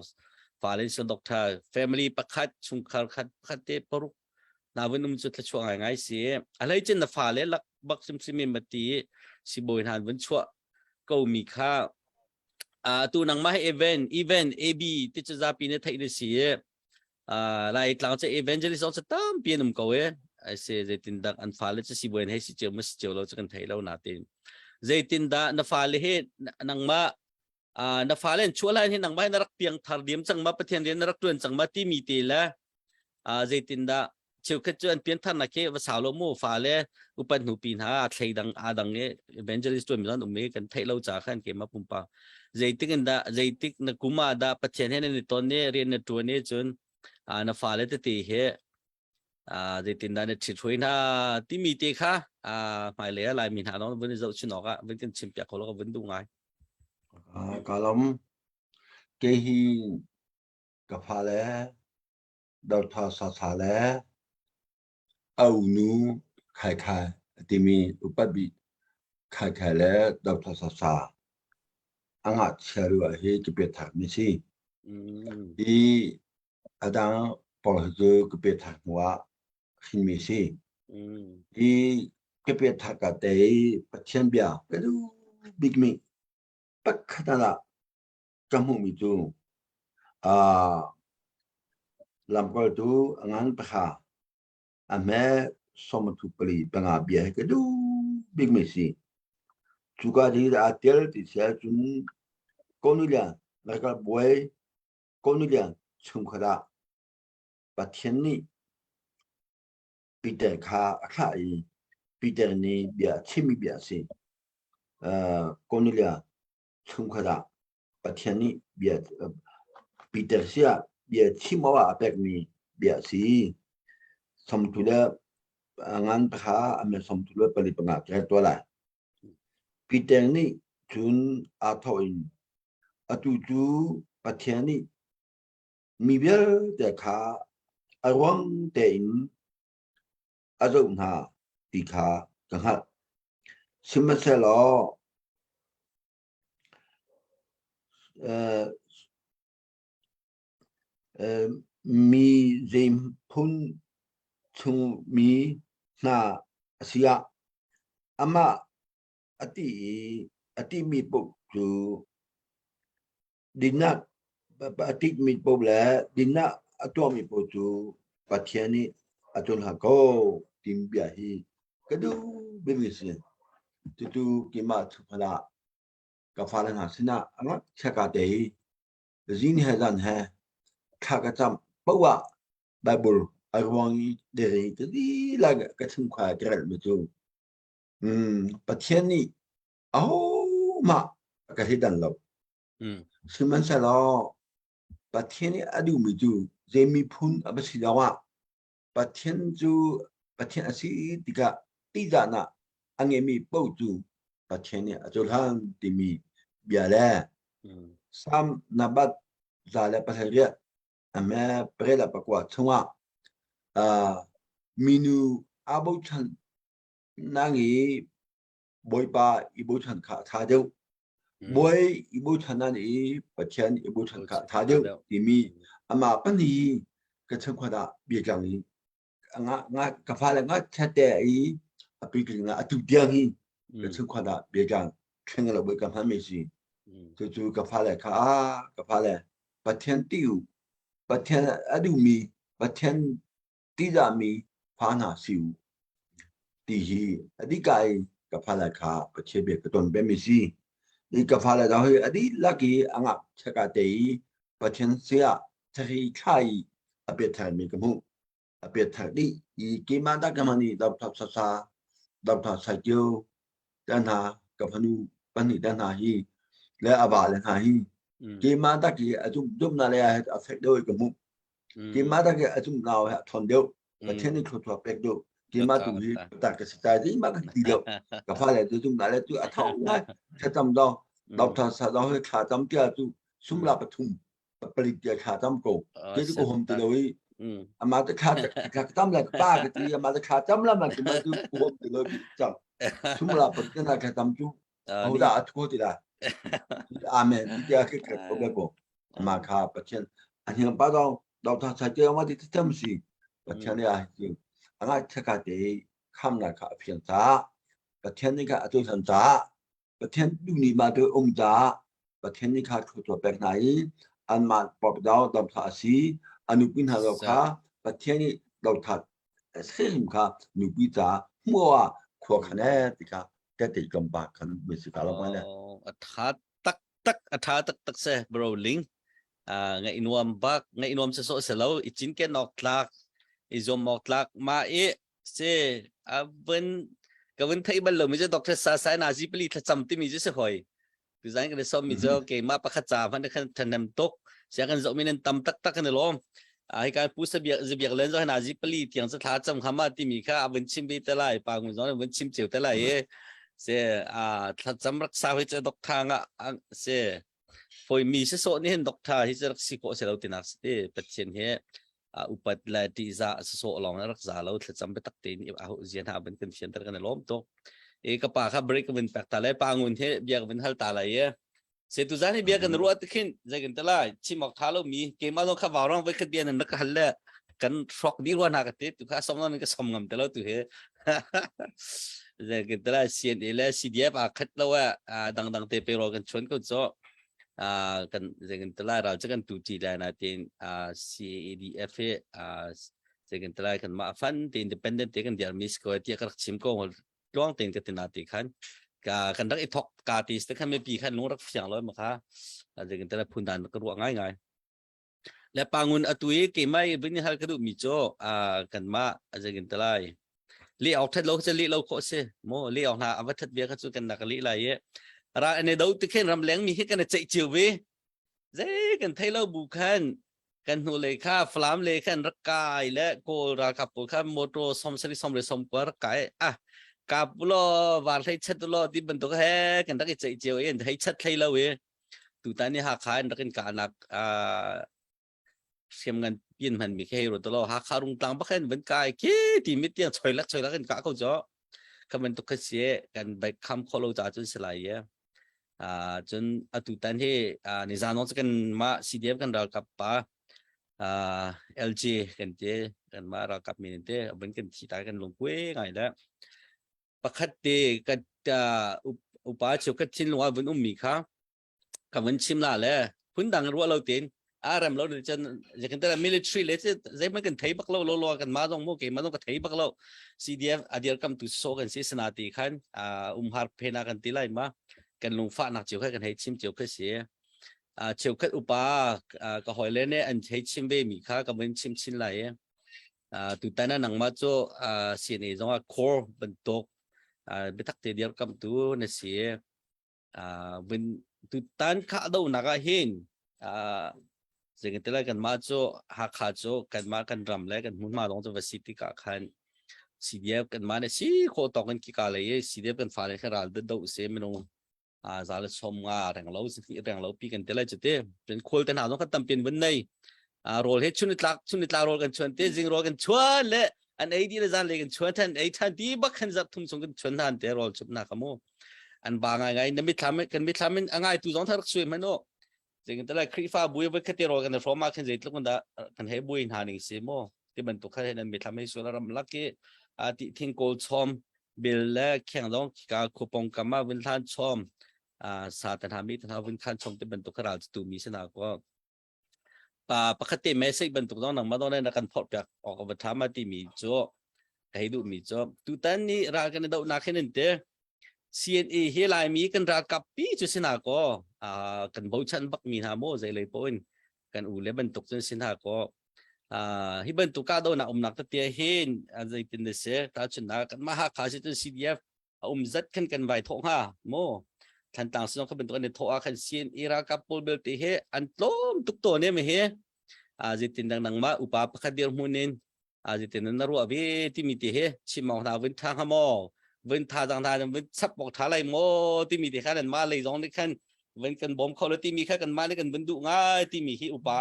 fale si doctor family pakhat chungkhar khat khat te paruk na vun um cu thluachuah ngai ngai si a hlei chin na fale lak bak hrim hrim in mati. Sibawi hna an vun chuah ko mi kha tu nangmah hi event event AB ti cu zapi nih theih na si i lai tlang cu evangelist zong cu tampi an um ko e ai se zeitin dah an fale cu sibawi hei si cio ma si cio lo cu kan thei lo natin zeitin dah na fale hi nangmah na fale an chuah lai hi nangmah na rak piang thar diam cang ma Pathian rian na rak tuan cang ma timi te le zeitindah cheukhat cu an piantharnak khi va sau lo mu fale upat hnupi hna thlei dang aa dang i evangelist tuan mi zong um i kan theih lo ca khan keimah pumpak zeitik in dah zeitik na kum ah dah Pathian he nan i ton i rian na tuan i cun na fale tete he zeitindah na ṭhit hruai hna timi te kha hmailei ah Laimi hna dong vun i zohchun awk ah vun kan chimpiak kho lo ka vun duh ngai. Ka lawm. Kei hi ka fale Dotha Sasa le a unu Khaikhai a timi upat bik Khaikhai le Dotha Sasa a ngakchia lio ah hi ka piathakmi si. Hi a dang pawl hi cu ka piathak hnu ah hrinmi si. Hi ka piathak ka te i Pathian bia ka duh bikmi pakhat ah ka hmuhmi cu lamkaltu a ngan pakha a hme sawmthu pali panga bia hi ka duh bikmi si. Cuka di aa tel ti si ahcun Konulian ralkap bawi Konulian chungkhat ah Pathian nih Peter kha a thlah i Peter nih bia a chimmi bia a si. Konulia chungkhat ah Pathian nih bia Peter siah bia chim awk ah a pekmi bia a si. Samtu le ngan pakha a me samtu le pali panga ka tuah lai. Peter nih cun aa thawh in atu cu Pathian nih mi vialte kha a ruang tein a zoh hna ti kha ka hngalh. Sihmanhsehlaw mi zei phun chungmi hna a si ah amah a ti i a timi paoh cu Dinnak a tikmi paoh le dinnak a tuahmi paoh cu Pathian nih a cohlan ko timi bia hi ka duh bikmi a si. Cucu keimah chungkhar ah ka fale hna sinah a ngakchia ka te hi zing he zan he thla ka cam paoh ah Bible a ruang i dere ka dihlak ka chungkhar ka relhmi cu Pathian nih ahohmah a ka hlidan lo. Sihmanhsehlaw Pathian nih a duhmi cu zei miphun a va si zongah Pathian cu Pathian a si tikah tihzahnak a ngeimi paoh cu Pathian nih a cohlan timi bia le Salm nabat 118 a me pariat le pakua chungah minu aa bochan nang i Bawipa i bochan kha a ṭha deuh. Bawi i bochan nan i Pathian i bochan kha a ṭha deuh timi amah pahnih ka chungkhat ah biatlang i nga nga ka fale nga te i a pitling ah atu tiang hi ka chungkhat ah biatlang thleng lo ka hman mi si. Cucu ka fale kha ka fale Pathian ti u Pathian a duhmi Pathian tihzahmi fa hna si u ti hi a dika i ka fale kha Pathian bia ka ton pemi si. I ka fale dang hi a dihlak i a ngakchia te i Pathian siah thari thla i a piattharmi ka hmuh. A piatthar dih i keimah dah ka hman i Dr. Sasa, Dr. Saikio te hna ka fanu pahnih te hna hi le a va le hna hi keimah dak i a zumh zumhnak le a fek deuh i ka hmuh. Keimah dak i a zumh he a ṭhawn deuh. Pathian nih thluachuah pek deuh. Keimah tu hi tak ka si tai ding ma ka ti deuh. Ka fale tu zumhnak le tu a thong ngai. Thlacam dong. Doctor sa dong hi thla cam tia tu sumla pathum palik tia thla cam ko. Ke tu ko hom ti lo i ama te thla thla cam la pa ka ti ama te thla cam la ma ki ma tu ko hom ti lo bi cam. Sumla pathum na thla cam cu hodah a thu ti la. Amen. Ti tia ke ko ko. Mah kha Pathian a hniang pa dong doctor sai te ma ti tham si Pathian ya hi a ngai thaka te khamnak kha a fiang caah. Pathian nih kha a cohlan caah Pathian duhni ma tu um caah Pathian nih kha thluachuah pek hna i anmah pawpdau dam kha a si a nupi hna lo kha Pathian nih dothat hrim kha nupi caah hmuh ah khua khan e ti kha tehte tlawmpal kan mi si ka lo mai le. A tha tak tak a tha tak tak se bro ling ngaih nuam bak ngaih nuam se so se lo i cin ken ok tlak i zuam ok tlak ma i se a vun ka vun thei bal lo mi cu Dr. Sa Sai na zi pali thlacam timi cu si hoi Design kan i sawm mi cu keimah pakhat ca hmanh khan thanem tuk. Sia kan zoh mi nan tam taktak kan i lawm. Hi kan pu sabiak zabiak len zo na zi pali tiang ca thla cam khama timi kha a vun chim ve te lai pa ngun zong vun chim cheu te lai i se a thlacam rak sa hoi che doctor nga se foi mi se so ni hin doctor hi che rak si ko se lo tinak se ti Pathian he upat le ṭihzah sawsawh lawng rak za lo thlacam biatak tein a zian ha ban kan fianter kan i lawm tuk e ka pa kha break vun pek ta le pa ngun he bia vun hal ta lai e se tu zan hi bia kan ruat khin zai kan tala chim ok tha lo mi keima lo kha warang voi khat bia nan rak hal le kan shock di ruwa na ka te tu kha som non ka som ngam te lo tu he zai kan tala CNA le CDF a khat lo a dang dang te pe ro kan chuan ko cho kan zeikan talai ral cu kan tu ti lai na tin CADF he zeikan talai kan mah fan te independent te kan diar mi ko tia ka rak chim ko tluang tein ka tina ti khan ka kan rak i thok ka ti ste khan me pi khan lung rak fiang loi ma kha zeikan talai phun dan ka ruah ngai ngai Le pangun atu i keimah i vun i hal ka duhmi cu kanmah zeitin ti lai leh awk ṭhat lo cu leh lo khawh si maw leh awk hna a va ṭhat bia kha cu kan nak leh lai i ra an i do ti khin ramleng mi hi kan i ceih cio ve zei kan thei lo bu khan kan hnu lei kha Falam lei khan rak kai le Kawl ralkap pawl kha motor som sari som le som kua rak kai ah kap law var hlei chat law ti bantuk he kan rak i ceih cio i hei chat hlei lo i Tutan i Hakha in rak in kahnak hriamngan pian hmanmi khi hei ruat law Hakha rungtlang bak in van kai khi timi tiang choilak choilak in kah ko cu. Kha bantuk kha si kan baik kham khawh lo caah cun si lai i. Cun atutan hi nizan zong cu kan mah CDF kan ralkap pa LG kan ti kan mah ralkap min te van kan thi ta kan lungkuai ngai le pakhat te ka upa cheu ka thinlung ah vun ummi kha ka vun chim la le phundang ruah lo tin a rem lo cun zekin tala military le zeihmanh kan thei bak lo lo lo kan ma zong mu ke ma zong ka thei bak lo CDF adir kam tu so kan si sana ti khan umhar phena kan ti lai ma kan lungfah nak chiu kha kan hei chim chiu kha si cheu khat upa ka hoi le ne an hei chim ve mi kha ka vun chim chin lai Tutan ah nangmah cu CNA zongah core bantuk biatak te dirkamtu na si. Tutan kahdohnak ah hin zeitintiah kanmah cu Hakha cu kanmah kan ram le kan hmunhma zong cu va si tikah khan CDF kanmah nih si khawh tawk in khika lei i CDF kan fale kha ral doh seh minung za le som nga reng lo reng lo pi kan te lai chute cun khual te hna zong kha tampin vun nei rawl he chun tlak chun tlak rawl kan chuan te zing rawl kan chuan le an ei di le zan le kan chuan than ei than ti bak khan zat thum chung kan chuan han te rawl chup na ka mu an ba ngai ngai na mithlam kan mithlam in angai tu zong thar sui mano jing te lai khrifa bui va khate rawl kan ro ma khan zeitluk da kan he bui hna ning si mo ti bantuk kha nan mithlam hei sual ram laki a ti thing kawl chom bil le kheng zong ka khupong kam ah vun hlan chom sa tan ha mi tan ha vun khan chom ti bantuk kha ral tu mi sina ko pa pakhat te message bantuk zong nang ma dong na kan phorh piak ok va tha ma ti mi chu ka hei duh mi chu tutan ni ral kan do na khin te CNA hi Laimi kan ralkap pi chu sina ko kan bochan bak mi hna mo zei lei po in kan u le bantuk cun sin ha ko hi bantuk ka do na umnak te hin zeitin ne se ta chun na kan ma ha kha si cun CDF a um zat khan kan vai thawh hnga mo Thantlang sinong kha bantuk an i thawh ah khan CNA ralkap pawl belte he an tlawm tuk to ne me he zeitin dang nangmah upa pakhat dir hmun in zeitin na ruah ve timi te he chim awk hna vun tha hnga maw vun tha zang hna vun chap awk tha lai maw timi te khan an mah lei zong nih khan vun kan bawm kho lo timi kha kan mah nih kan vun duh ngai timi hi upa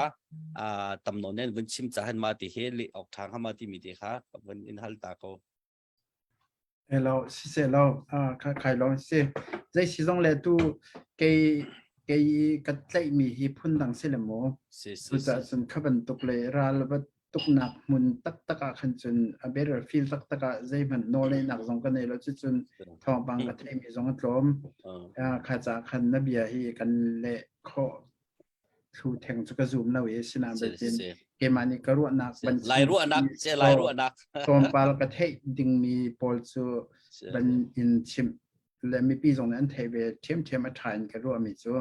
tam nawn nen vun chim ca han ma ti he le awk tha hnga ma timi te kha vun in hal ta ko Hello, siseh lo, khai lo si. Zei si zong le tu kei kei ka tlaihmi hi phundang si le mu. Si si Cucaah si. cun kha bantuk le ral va. tuknak hmun taktak ah khan cun a battlefield taktak ah zeihmanh nawlngeihnak zong ka nei lo cucun thawngpang ka theimi zong a tlawm. Kha ca khan na bia hi kan leh khawh thlu theng cu ka zum lo i sinain betin keimah nih ka ruahnak ban lai ruahnak ce lai ruahnak tlawmpal ka theih dingmi pawl cu ban in chimh le mipi zong nih an theih ve ṭhiamṭhiam a ṭha in ka ruahmi cu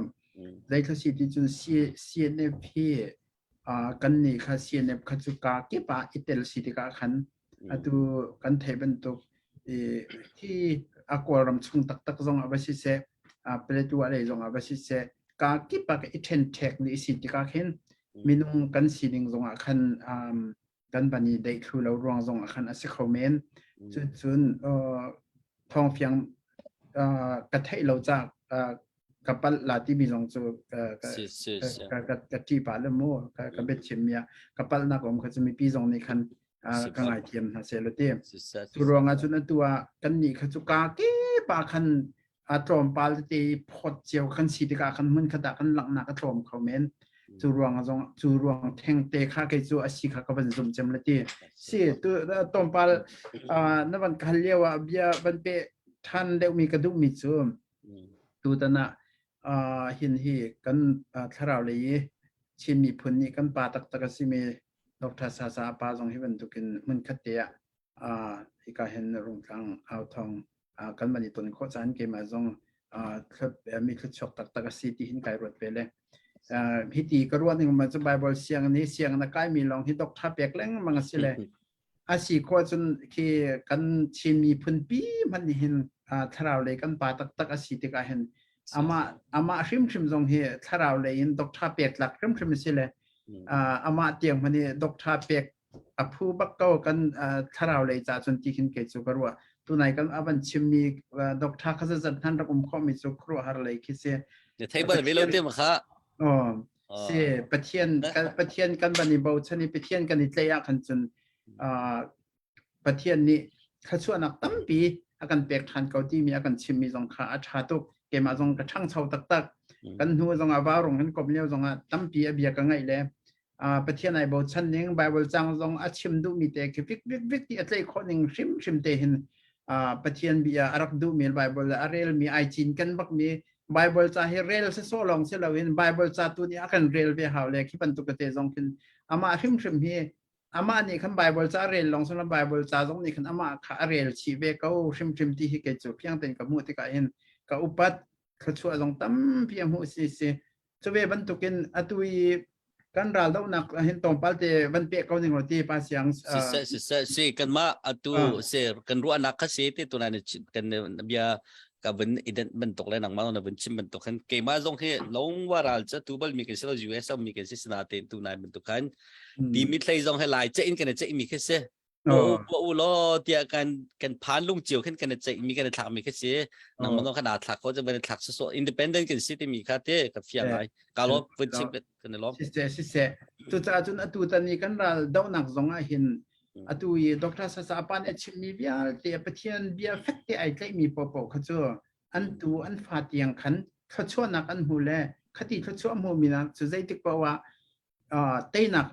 zeithil si ti cun CNF hi kan nih kha CNF kha cu ka kip ah i tel si tikah khan atu kan theih bantuk hi a Kawlram chung taktak zong ah va siseh Paletwa lei zong ah va siseh ka kip ah i ṭhenṭhek nih si tikah khin minung kan sining zong ah khan kan van i deih thlu lo ruang zong ah khan a si kho men. Cucun thawngfiang ka theih lo ca ka palh la timi zong cu ka ka ṭih pah le mu ka biachim mi ah ka palhnak um kha cu mipi zong nih khan ka ngaithiam hna seh law ti. Cu ruangah cun atu ah kannih kha cu ka kip ah khan a tlawmpal tete phawt cio kan si tikah khan hmun khat ah kan langhnak a tlawm kho men. Cu ruang zong cu ruang thengte kha kei cu a si kha ka van zum cem le ti. Si tu tlawmpal na van kal lio ah bia van pe ṭhan deuhmi ka duhmi cu Tutan ah hin hi kan thlarau lei i Chin miphun nih kan pa taktak a simi Dr. Sasa pa zong hi bantukin hmunkhat te ah hika hin Rungtlang authawng kan van i ton khawh caan keimah zong mi thluachuak taktak a si ti hin kai ruat ve le. Hiti ka ruah ning ma cu Bible siang nih siang na kaimi lawng hi doctor pek lengmang a si le A si khawh cun khi kan Chin miphun pi hmanh nih hin thlarau lei kan pa taktak a si tikah hin amah amah hrimhrim zong hi thlarau lei in doctor pek tlak hrimhrim a si le amah tiang hmanh hi doctor pek a phu bak ko kan thlarau lei ca cun ti khin kei cu ka ruah. Tunai kan a van chimmi doctor kha zat hnan rak um khawhmi cu khuaruahhar lei khi si. Na thei bal ve lo te ma kha. Oh. Si Pathian Pathian kan van i bochan i Pathian kan i tlaih ah khan cun Pathian nih thluachuahnak tampi a kan pek ṭhan ko timi a kan chimmi zong kha a ṭha tuk. Keimah zong ka ṭhangcho taktak. Kan hnu zong ah vaurung kan kom lio zong ah tampi a bia ka ngaih le Pathian ai bochan ning Bible cang zong a chim duhmi te khi vik vik vik ti a tlaih khawh ning hrimhrim te hin Pathian bia a rak duhmi Bible a relmi ai cinken bakmi Bible ca hi rel sawsawh lawng si loin Bible ca tu nih a kan rel ve hau le khi bantuk te zong khin amah hrimhrim hi amah nih khan Bible ca rel lawng si lo Bible ca zong nih khan amah kha a rel chih ve ko hrimhrim ti hi kei cu fiang tein ka hmuh tikah hin ka upat thluachuah zong tampi a hmuh si si Cu ve bantukin atu i kan raldohnak hin tlawmpal te van peh ko ning law ti pa siang siseh siseh si kanmah atu se kan ruahnak kha si ti tunai kan bia ka vun ident bantuk le nangmah na vun chim bantuk khan keimah zong hi longwa ral cha tu bal mi kan si lo US mi kan si sina te tu nai bantuk khan ti mi thlei zong he lai che in kan che mi khi si U u law tiah kan kan phan lung cio khin kan i ceih mi kan i thlak mi khi si nangmah zong kha naa thlak ko cu van i thlak sawsawh independent kan si timi kha te ka fiang ngai ka lawm vun chim kan i lawm siseh siseh cucaah cun atu tan i kan ral dohnak zong ah hin atu i Dr. Sasa pa nih a chimmi vialte Pathian bia fek te ai tlaihmi paohpaoh kha cu an tu an fa tiang khan thluachuahnak an hmu le khati thluachuah hmumi nak cu zeitik paoh ah teinak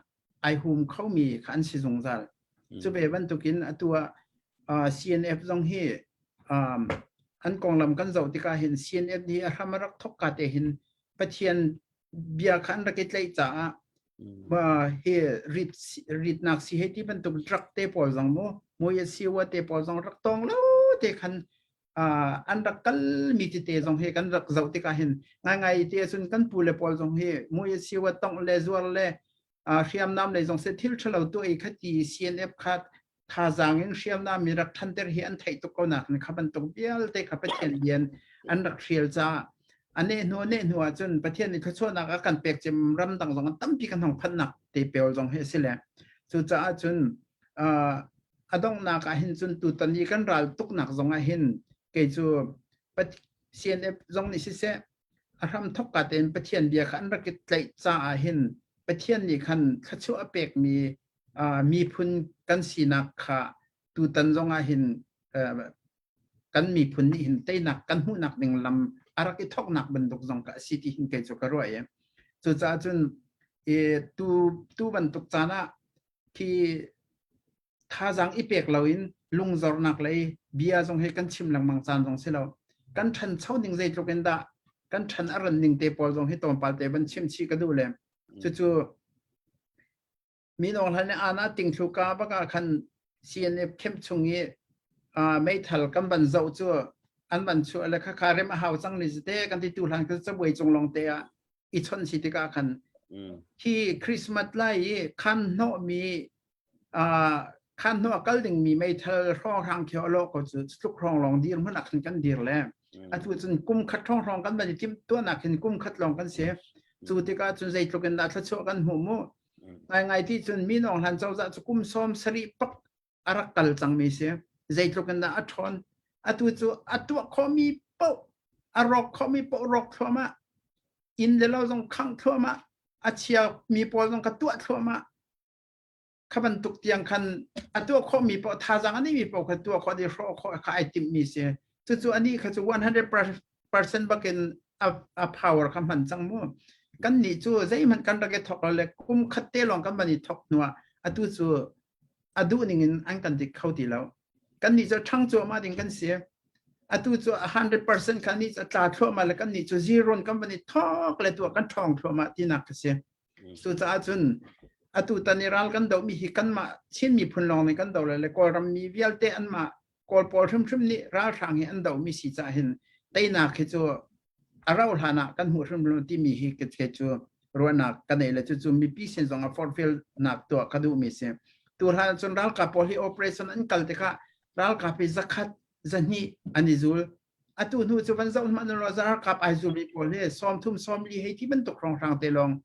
ai hum khomi kha an si zungzal. Cu ve bantukin atu ah CNF zong hi an konglam kan zoh tikah hin CNF hi a hram a rak thok ka te hin Pathian bia kha an rak i tlaih caah hi rit ritnak si hei ti bantuk drug te pawl zong mu mui siwa te pawl zong rak tong lo te khan an rak kalmi tete zong hi kan rak zoh tikah hin ngaingai ti ahcun kan pu le pawl zong hi mui siwa tongh le zuar le hriamnam lei zong se thil ṭhalo tuah i khati CNF kha thazaang in hriamnam mi rak ṭhanter hi an theih tuk ko nak kha bantuk vialte kha Pathian lian an rak hrial caah a neh hnu neh hnu ahcun Pathian nih thluachuahnak a kan pek cem ramdang zong an tampi kan hong phanhnak te peol zong hi a si le cucaah cun a donghnak ah hin cun tutan i kan ral tuknak zong ah hin kei cu CNF zong nih siseh a hram thok ka tein Pathian bia kha an rak i tlaih caah hin Pathian nih khan thluachuah a pekmi miphun kan sinak kha tutan zong ah hin kan miphun nih hin teinak kan hmuhnak ding lam a rak i thoknak bantuk zong ka si ti hin kei cu ka ruah i cucaah cun tu tu bantuk caan ah. Khi thazaang i pek loin lungzornak lei bia zong hi kan chim lengmang caan zong si lo. Kan ṭhancho ning zeitluk in dah kan ṭhan a ran ning te pawl zong hi tlawmpal te van chim chih ka duh le cucu Min Aung Hlaing nih ana tingthlu ka bak ah khan CNF camp chung i meithal kan van zoh cu an van chuah le khakha rem a hau cang ni te kan ti tu hlan ka cabuai cung lawng te ah i chon si tikah khan hi Christmas lai i khan hnawh mi khan hnawh kal ding mi meithal hrawng khi alo ko cu tluk hrawng lawng dir hmun ah khan kan dir le atu cun kum khat hrawng hrawng kan van i timh tuahnak hin kum khat lawng kan si cu tikah cun zeitluk in dah thluachuah kan hmuh mu Ngaingai ti cun Min Aung Hlaing cozah cu kum 70 pak a rak kal cangmi si. Zeitluk in dah a ṭhawn. Atu cu a tuah khawhmi paoh, a rawk khawhmi paoh rawk thluahmah. Inn le lo zong khangh thluahmah. A chiami pawl zong ka tuah thluahmah. Kha bantuk tiang khan a tuah khawhmi paoh, thazaang a neimi paoh kha tuah khawh dih, hrawh khawh kha ai timhmi si. Cucu anih kha cu 100% bakin a, a power kha hman cang mu kan nih cu zeihmanh kan rak i thok lo le kum khat te lawng kan van i thok hnuah atu cu a duh ning in an kan dik kho ti lo kan nih cu ṭhang cuahmah ding kan si atu cu 100% kan nih cu tla thluahmah le kan nih cu zero kan van i thok le tu kan ṭhawng thluahmah tinak ka si cucaah cun atu tan i ral kan dohmi hi kanmah Chin miphun lawng nih kan doh le le Kawlram mi vialte anmah Kawl pawl hrimhrim nih ralhrang hi an dohmi si caah hin teinak hi cu a rauh hlan ah kan hmuh hrimhrim timi hi ke cu ruahnak ka nei le cucu mipi sin zong ah forhfialnak tuah ka duhmi si. Tu hlan cun ralkap pawl hi operation an kal tikah ralkap hi zakhat zahnih an i zul. Atu hnu cu van zoh hmanh ralkap ai zulmi pawl hi sawmthum sawmli hei ti bantuk hrawnghrang te lawng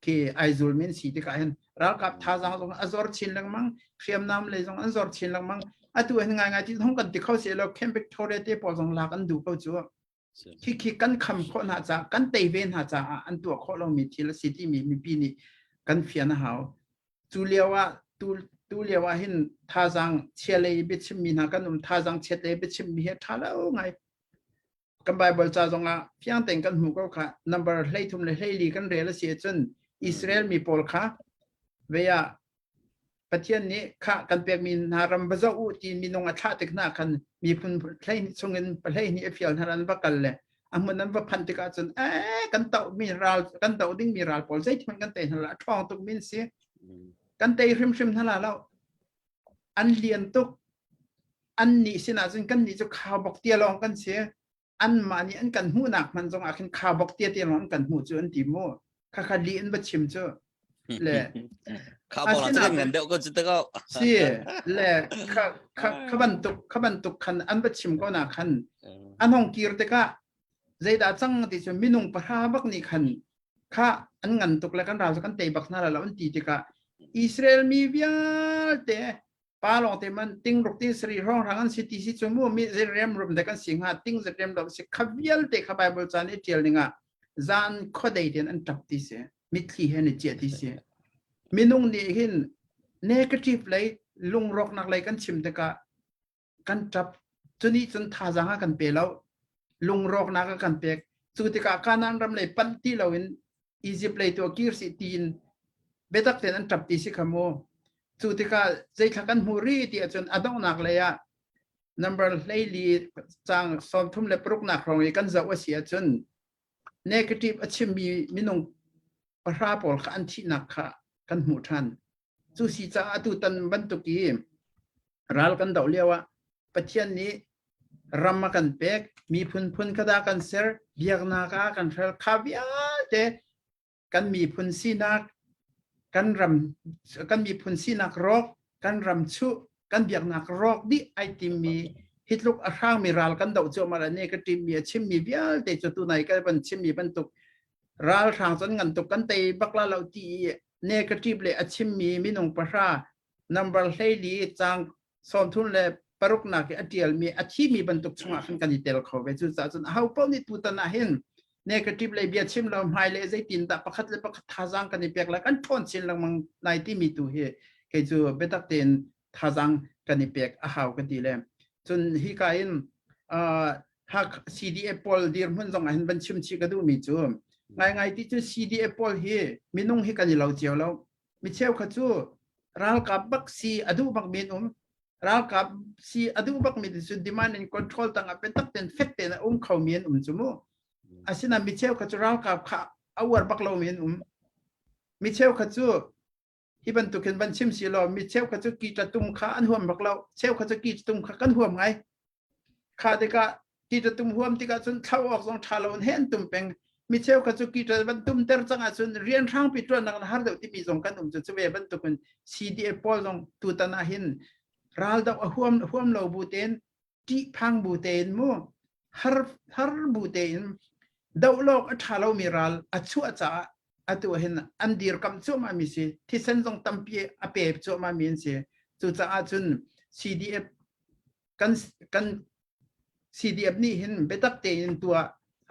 khi ai zulmi an si tikah hin ralkap thazaang zong a zor chin lengmang hriamnam lei zong an zor chin lengmang atu hin ngaingai ti hong kan ti kho si lo Camp Victoria te pawl zong lak an duh ko cu khi khi kan kham khawh hna caah kan tei ve hna caah an tuah khawh lomi thil a si timi mipi nih kan fian a hau cu lio ah tu tu lio ah hin thazaang chia lei biachimmi hna kan um thazaang chiat lei biachimmi hi a ṭha lo ngai Kan Bible ca zongah fiang tein kan hmuh ko kha number 13 le 14 kan rel a si ahcun Israel mi pawl kha ve ah Pathian nih kha kan pekmi hna ram va zoh u ti minung a thlah tik hna khan miphun hlei chungin pahlei nih a fial hna an va kal le a hmun an va phanh tikah cun eh kan toh mi ral kan doh ding mi ral pawl zeithmanh kan tei hna la ṭhawng tuk min si kan tei hrimhrim hna la lo an lian tuk an nih sinah cun kan nih cu khaubawk tia lawng kan si anmah nih an kan hmuhnak hmanh zong ah khin khaubawk tia tia lawng an kan hmuh cu an ti mu khakha li in va chim cu le khaubawk la cu ngan deuh ko cu te ko si le kha kha kha bantuk kha bantuk khan an va chim ko na khan an hong kir tikah zeidah cang ti cu minung pahra bak nih khan kha an ngan tuk le kan ral cu kan tei bak hna la an ti tikah Israel mi vialte pa lawng te man ting ruk ting sari hrawng hrang an si ti si cu mu mi rem rum de kan si hnga ting zet rem lo si kha vialte kha Bible caan i tial ning ah zan khuadei ten an tap ti si mitthli he ni chia ti si minung nih hin negative lei lungrawknak lei kan chim tikah kan ṭap cunih cun thazaang a kan pe lo lungrawknak a kan pek cu tikah Kanaan ram lei panh ti loin Egypt lei tu kir si tiin biatak tein an ṭap ti si kha mu cu tikah zeithla kan hmu ri ti ahcun a donghnak lei ah number 14 cang 36 nak hrawng i kan zoh a si ahcun negative a chimmi minung pahra pawl kha an thihnak kha kan hmuh ṭhan Cu si caah atutan bantuk i ral kan doh lio ah Pathian nih ram a kan pek, miphun phun kha dah kan ser, biaknak ah kan hral kha vialte kan miphun sinak kan ram kan miphun sinak rawk, kan ram chuh, kan biaknak rawk dih ai timmi hi tluk a hrangmi ral kan doh cuahmah le ne ka ṭimmi a chimmi vialte cu tunai ka van chimmi bantuk ralhrang cun ngan tuk kan tei bak la lo ti i negative le a chimmi minung pahra number 14 cang 36 nak i a ṭialmi a thimi bantuk chungah khan kan i tel kho ve cucaah cun aho paoh nih tutan ah hin negative lei bia chim lo hmai le zeitin dah pakhat le pakhat thazaang kan i pek lai kan ṭhawn chin lengmang lai timi tu hi kei cu biatak tein thazaang kan i pek a hau ka ti le cun hi ka in uh, hak CDF pawl dirhmun zong ah hin van chim chih ka duhmi cu ngaingai ti cu CDF pawl hi minung hi kan i lo cio lo mi cheukhat cu. Ralkap bak si a duh bak mi an um. Ralkap si a duh bak mi cu demand and control tang ah biatak ten fek tein a um kho mi an um cu mu. Asinain mi cheu kha cu ralkap kha a uar bak lo mi an um. Mi cheu kha cu hi bantukin van chim si law mi cheu kha cu ki tum kha an huam bak lo. Cheu kha cu ki tum kha kan huam ngai. Kha tikah ki tum huam tikah cun thlo awk zong ṭha lo in he an tum peng. Mi cheu kha cu ki van tum ter cang ahcun rian hrangpi ṭuannak in har deuh timi zong kan um cu cu ve bantukin CDF pawl zong tutan ah hin raldoh a huam huam lo bu tein ṭihphang bu tein mu har har bu tein doh lawk a ṭha lomi ral a chuah caah atu hin an dirkamh cuahmah mi si thisen zong tampi a pe cuahmah mi an si cucaah cun CDF kan kan CDF nih hin biatak tein tuah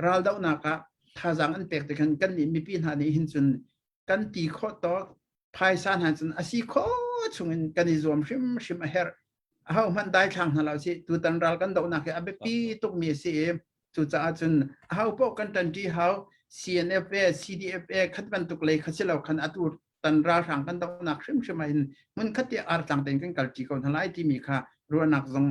raldohnak ah thazaang an pek tikhan kan nih mipi hna nih hin cun kan ti khawh tawk phaisa hna cun a si khawh chungin kan i zuam hrimhrim a herh aho hmanh daithlang hna lo si tutan ral kan dohnak hi a biapi tukmi a si i cucaah cun aho paoh kan ṭanṭi hau CNFA CDFA khat bantuk lei kha si lo khan atu tan ralhrang kan dohnak hrimhrim ah hin hmun khat te artlang tein kan kalṭi ko hna lai timi kha ruahnak zong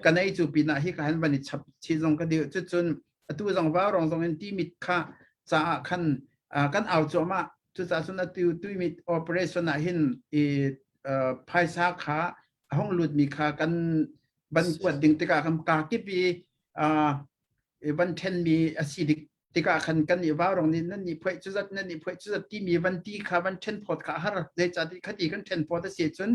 ka nei cu pinah hi ka han van i chap chi zong ka diu cucun atu zong vaurong zong in timit kha caah khan kan au cuahmah cucaah cun atu tuimit operation ah hin i phaisa kha a hung lutmi kha kan ban kuat ding tikah kan ka kip i van ṭhenmi a si dik tikah khan kan i vaurong nih nan nih phuai cu zat nan nih phuai cu zat timi van ti kha van ṭhen phawt kha a har zeicahtiah khati kan ṭhen phawt a si cun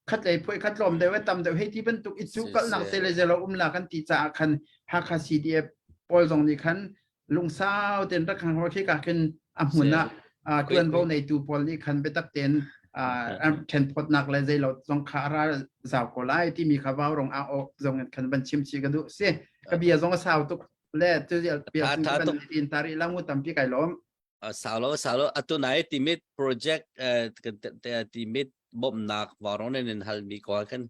khatlei phuai khat tlawm deuh tam deuh hei ti bantuk i cu kalnak te le zelo um la kan ti caah khan Hakha CDF pawl zong nih khan lungsau ten rak hang khi ka khin a hmun ah tuanvo neitu pawl nih khan biatak ten ṭhen phawtnak le zeilo zong kha a ral zau ko lai timi kha vaurong a awk zong in khan van chim chi ka duh si ka bia zong a sau tuk le tu bia kan tin tari la mu tampi kai lawm Sau lo sau lo atu nai timit project timit bawmhnak vaurong nen in halmi ko kan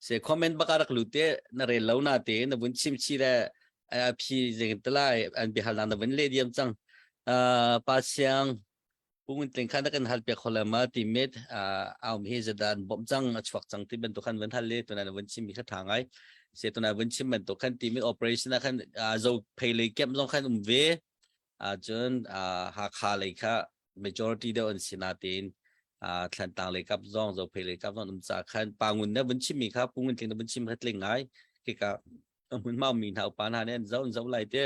se comment baka rak lute na rel lo na te na vun chim chi le a phi zeng telai an bihal na vun le diam cang pa siang pungin tling khan kan hal pek khola ma timit aum hi zadan bom cang a chuak cang ti bantuk khan vun hal le tuna na vun chim mi kha tha ngai se tuna vun chim bantuk khan timit operation a khan zo phei lei kem zong khan um ve Ahcun Hakha lei kha majority deuh an si natein Thlantlang lei kap zong Zophei lei kap zong um ca khan Pa Ngun na vun chimmi kha Pu Ngun Tling na vun chim kha tling ngai khika a hmunhma mi hna upa hna nih an zoh an zoh lai te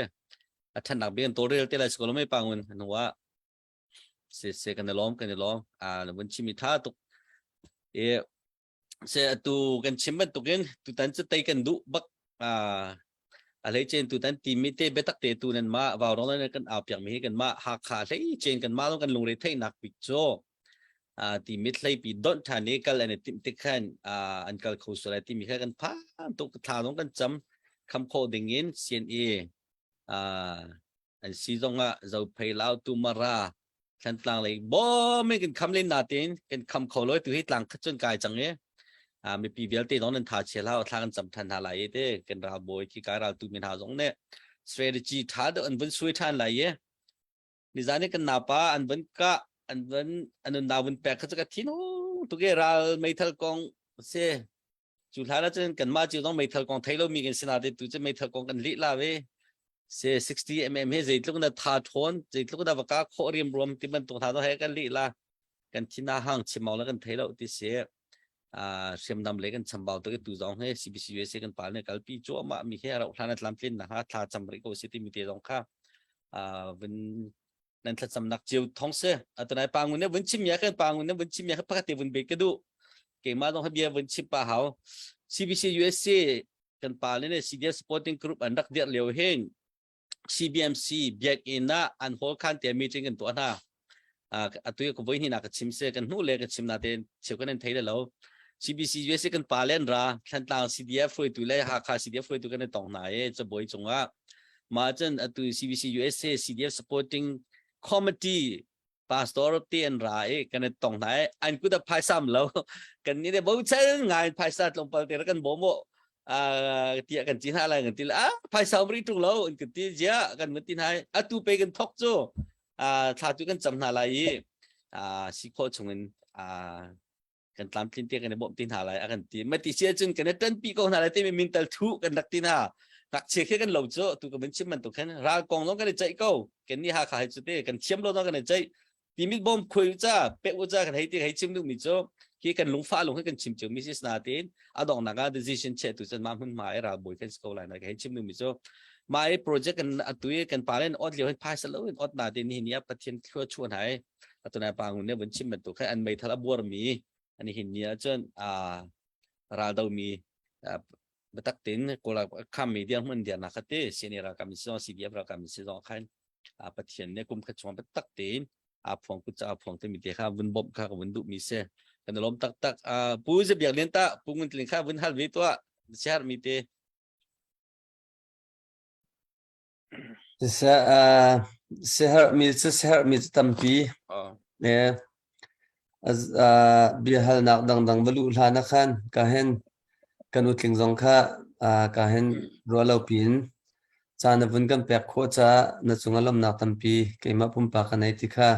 a ṭhatnak bik an tawlrel te lai si ko lo mei Pa Ngun hnu ah se se kan i lawm kan i lawm na vun chimmi tha tuk e Se atu kan chim bantukin tutan cu tei kan duh bak a hleicen tutan timi te biatak te tu nan mah vaurawng nan kan au piak mi hi kan mah Hakha hleicen kan mah kan lungre theihnak bik cu timit hleipi donh ṭhan i kal an i timh tik khan an kal kho sual lai timi kha kan phan tuk thla zong kan cam kham khawh ding in CNA an si zongah Zophei Lautu Mara Thlantlang lei bawm in kan kham len natein kan kham kho lo tu hi tlang khat cun kai cang i mipi vialte zong nan tha chia hlah thla kan cam than hna lai i te kan ral bawi khi kai ral tu mi hna zong nih strategy tha deuh an vun sui than lai i nizan i kan napa an vun ka an vun anun na vun pek kha chu ka thin tu ke ral meithal kong se Cu hlan ahcun kanmah cio zong meithal kong thei lomi kan si nain tu cu meithal kong kan lih la ve. Se 60 mm he zeitluk na tha ṭhawn, zeitluk na va ka khawh riamruam ti bantuk hna zong he kan lih la. Kan thin a hang chim awk le kan thei lo ti si. Hriamnam le kan chambau tuk i tu zong he CBC USA kan pa nih kalpi cuahmah mi he rauh hlan a tlamtlin na ha thla cam rih ko si timi te zong kha vun nan thlacamnak cio thong si atunai pangun ne vun chim ya kan pangun ne vun chim ya pakhat te vun be ka du keimah zong bia vun chim pa hau CBC USA kan pa le ne CDS supporting group an rak dir lio hin CBMC biak in ah an hall khan te meeting kan tuah hna atu ka voi ni na ka chim se kan hnu le ka chim na te cheu kan thei le lo CBC USA kan pa len ra Thlantlang CDF hruaitu le Hakha CDF hruaitu kan tong hna e cabuai cungah Mah cun atu CBC USA CDF supporting committee pastor te an ra i kan i tong hna i an kut ah phaisa am lo kan nih le bochan ngai phaisa tlawmpal te kan bawm u tiah kan ti hna lai kan ti ah phaisa um rih ṭung lo an kan ti zia kan mun ti hna i atu pe kan thok cu thla tu kan cam hna lai i si khawh chungin. Kan tlamtlin te kan i bawmh ti hna lai a kan ti. Ma ti si ahcun kan i ṭanpi ko hna lai timi min tal thu kan rak ti hna. Ngakchia khi kan lo cu tu ka vun chim bantuk khan ral kong zong kan i ceih ko. Kan nih Hakha hi cu te kan thiam lo zong kan i ceih. Timit bawm khuai u ca pek u ca kan hei ti hei chim duhmi cu hi kan lungfah lung hi kan chim cio mi si nain a donghnak ah decision che tu cun mah hmun hma i ralbawi kan si ko lai na ka hei chim duhmi cu mah i project kan atu i kan pa len ot lio hin phaisa lo in ot na te ni ni ah Pathian thlua chuan hai atunai pa ngun ne vun chim bantuk khan an meithal a buar mi an hin ni ah cun a raldo mi biatak tin kawla kham mi dia hmun dia na khate CNA ralkap si zong CDF ralkap si zong khan Pathian ne kum khat chung biatak tein a phuang kut ca phuang te mi te kha vun bawmh kha ka vun duh mi si kan lawm taktak pu ze biak lian ta pu ngun tling kha vun hal ve tua siar mi te Siaherhmi cu siaherhmi cu tampi. Biahalnak dangdang va luh hlan ah khan ka hen kan utling zong kha ka hen ruah lo piin caan na vun kan pek khawh caah na cungah lawmhnak tampi keimah pumpak ka nei ti kha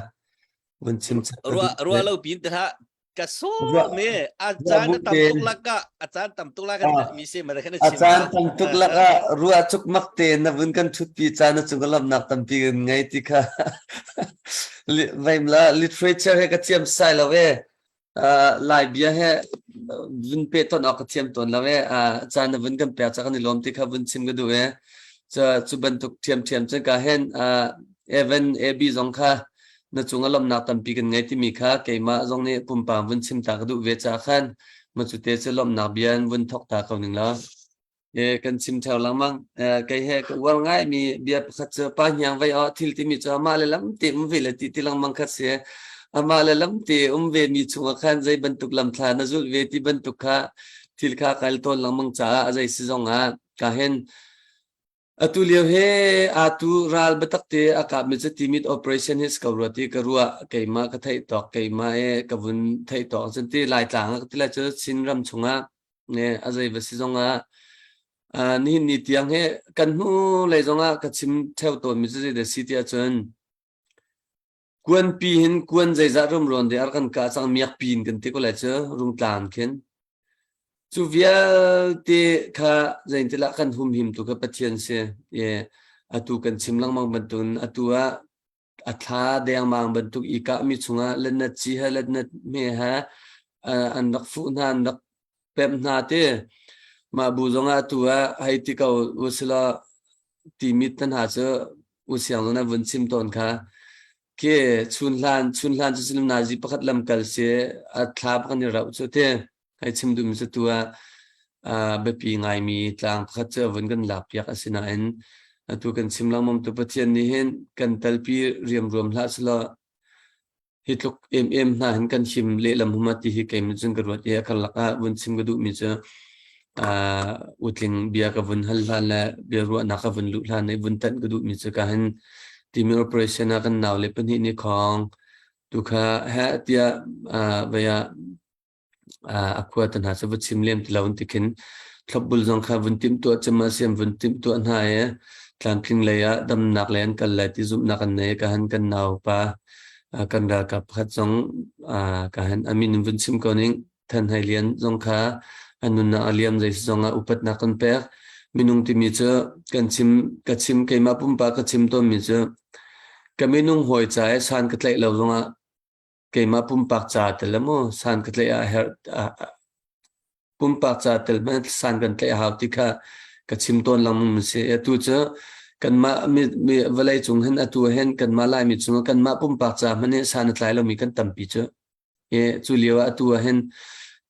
vun chim chap ka Ruah duh. ruah lo pin te hlah ka sawm me a caan a tam tuk lak ah a caan tam tuk lak ah mi se ma khan A caan tam tuk lak ah ruah cuk mak te na vun kan thut pi caan na cung lamnak tampi kan ngei ti kha vaim la literature he ka thiam sai lo e lai bia he vun pe ton awk ka thiam ton lo e caan na vun kan pek cha kan i lawm ti kha vun chim ka duh e cu bantuk thiam thiam cun ka hen Evan AB zong kha na cung a lawmhnak tampi kan ngei timi kha keimah zong nih pumpak vun chim ta ka duh ve caah khan ma cu te cu lawmhnak bia in vun thok ta ko ning law. E, kan chim theo lengmang. E, kei he ka uar ngai mi bia pakhat cu pa hniang vei aw thil timi cu amah le lam te um ve le ti ti lengmang kha si. Amah le lam te um ve mi chungah khan zei bantuk lamthla na zulh ve ti bantuk kha thil kha kal tawn lengmang caah a zei si zong ah ka hen Atu lio hi atu ral biatak te a kapmi cu Timit operation hi si ko rua ti ka ruah. Keimah ka theih tawk, keimah i ka vun theih tawk cun ti Laitlang ah ka ti lai cu Chin ram chungah a zei va si zongah nihin ni tiang hi kan hnu lei zongah ka chim theo tawnmi cu zeidah si ti ahcun kuanpi hin kuan zeizah rumrawn de ar kan kah cang miakpi in kan ti ko lai cu rungtlang khin. Cu vialte kha zeitilah kan humhim tu kha Pathian si. I atu kan chim lengmang bantukin atu ah a thla dengmang bantuk i kahmi chungah letnat ci he letnat hme he an rak fuh hna an rak pemh hna ti. Mah bu zongah atu ah hei ti ko usilaw timit te hna cu u siang zong na vun chim tawn kha. Khi chunhlan chunhlan cu sinum nazi pakhat lamkal si a thla pakhat i rauh cu ti hei chim duhmi cu tu ah biapi ngaimi tlang pakhat cu a vun kan lak piak a si nain atu kan chim lengmang tu Pathian nih hin kan telpi riamruam hlah selaw hi tluk emem hna hin kan him lehlam huma ti hi keimah cun ka ruat i a karlak ah vun chim ka duhmi cu utling bia ka vun hal hlan le bia ruahnak ka vun luh hlan i vun tanh ka duhmi cu ka hin timi operation ah kan nau le pahnih nih khong tu kha he tiah vei ah a khua te hna cu va chim lem ti lo ti khin thlopbul zong kha vun timhtuah cem ah siam vun timhtuah hna i tlamtling lei ah damnak lei an kal lai ti zumhnak an nei ka han kan nau pa kan ralkap pakhat zong ka han amin in vun chim ko ning Than Hai Lian zong kha an nunnak a liam zei zong ah upatnak kan pek minung timi cu kan chim ka chim keimah pumpak ka chim tawnmi cu ka minung hawi ca i san ka tlaih lo zongah keimah pumpak ca tel maw san ka tlaih ah herh pumpak ca tel hmanh san kan tlaih a hau ti kha ka chim tawn lengmang mi si. Atu cu kanmah mi, mi vawlei cung hin atu hin kanmah Laimi chung kanmah pumpak ca hmanh hi san a tlai lomi kan tampi cu. E, cu lio ah atu ah hin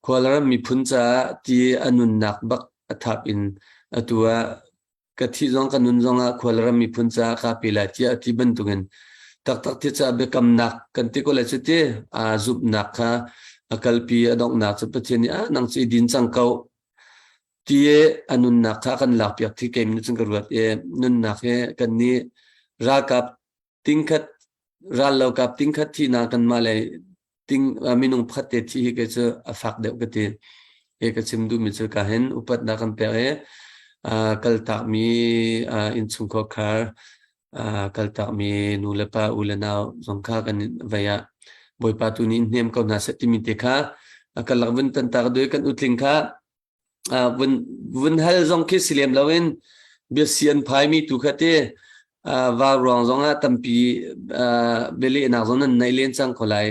Khualram miphun caah ti a nunnak bak a thap in atu ah ka thih zong ka nun zong ah khualram miphun caah kaa pe lai tiah a ti bantukin taktak ti caah biakamnak kan ti ko lai cu ti aa zumhnak kha a kalpi a donghnak cu Pathian nih ah nang cu i din cang ko ti a nunnak kha kan lakpiak thi keim nih cun ka ruat i nunnak hi kan nih ralkap tingkhat rallokap tingkhat thihnak kanmah le ting minung pakhat te thi hi kei cu a fak deuh ka ti. He ka chim duhmi cu ka hin upatnak kan pek i kaltakmi innchungkhar khar kaltakmi nu le pa u le nau zong kha kan vei ah Bawipa tu nih hnem ko hna seh timi te kha. Kan lak vun tan ta ka duh kan utling kha vun vun hal zong khi si lem loin biasi an phaimi tu kha te va ruang zong ah tampi bialehnak zong nan nei len cang ko lai.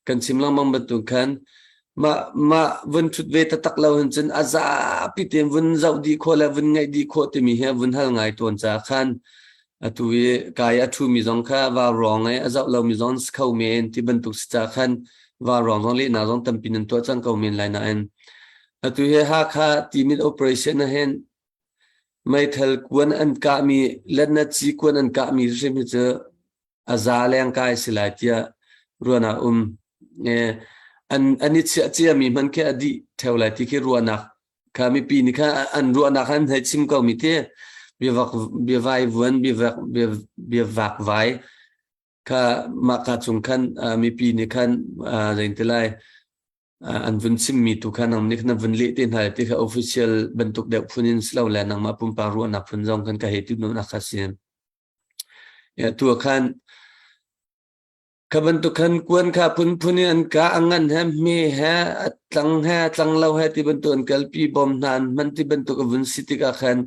Kan chim lengmang bantuk khan mah mah vun thut ve taktak lo hin cun a zapi tein vun zoh dih khawh le vun ngaih dih khawh timi hi vun hal ngai tawn ca khan atu i kai a ṭhumi zong kha va ruang i a zoh lomi zong si kho men ti bantuk si ca khan va ruang zong lehnak zong tampi nan tuah cang ko men lai nain atu hi Hakha Timit operation ah hin meithal kuan an kahmi letnaci kuan an kahmi hrim hi cu a za leng kai si lai tiah ruahnak um. An an i chiah ciami hmanh khi a dih theo lai ti khi ruahnak kha mipi nih kha an ruahnak an hei chim ko mi ti biavak biavai vuan biavak biavak vai kha mah ka chung khan mipi nih khan zein ti lai an vun chimmi tu kha nang nih na vun leh te hna ti kha official bantuk deuh phun in si lo le nangmah pumpak ruahnak phun zong khan ka hei tu nak kha si. Ya tu khan kha bantuk khan kuan kha phunphun in an kah a ngan he hme he a tlang he a tlang lo he ti bantuk an kalpi bom hna an hman ti bantuk a vun si tikah khan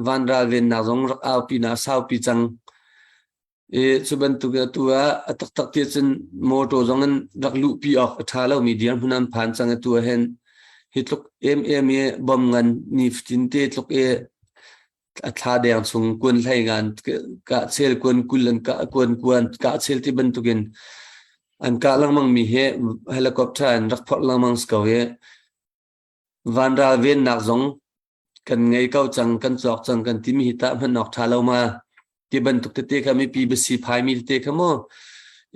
van ralvennak zong rak aupi na saupi cang i cu bantuk atu ah a taktak ti cun motor zong in rak luhpi awk a ṭha lomi dirhmun an phan cang atu ah hin hi tluk em em i bom ngan ni fatin te tluk i a thla deng chung kuan hlei ngan kah chel kuan kul an kah kuan kuan kah chel ti bantukin an kah lengmang mi hi helicopter in rak phorh lengmang si ko hi vanral vennak zong kan ngei ko cang kan cawk cang kan timi hi tah hman awk tha lo ma ti bantuk tete kha mipi basi phai mi tete kha mu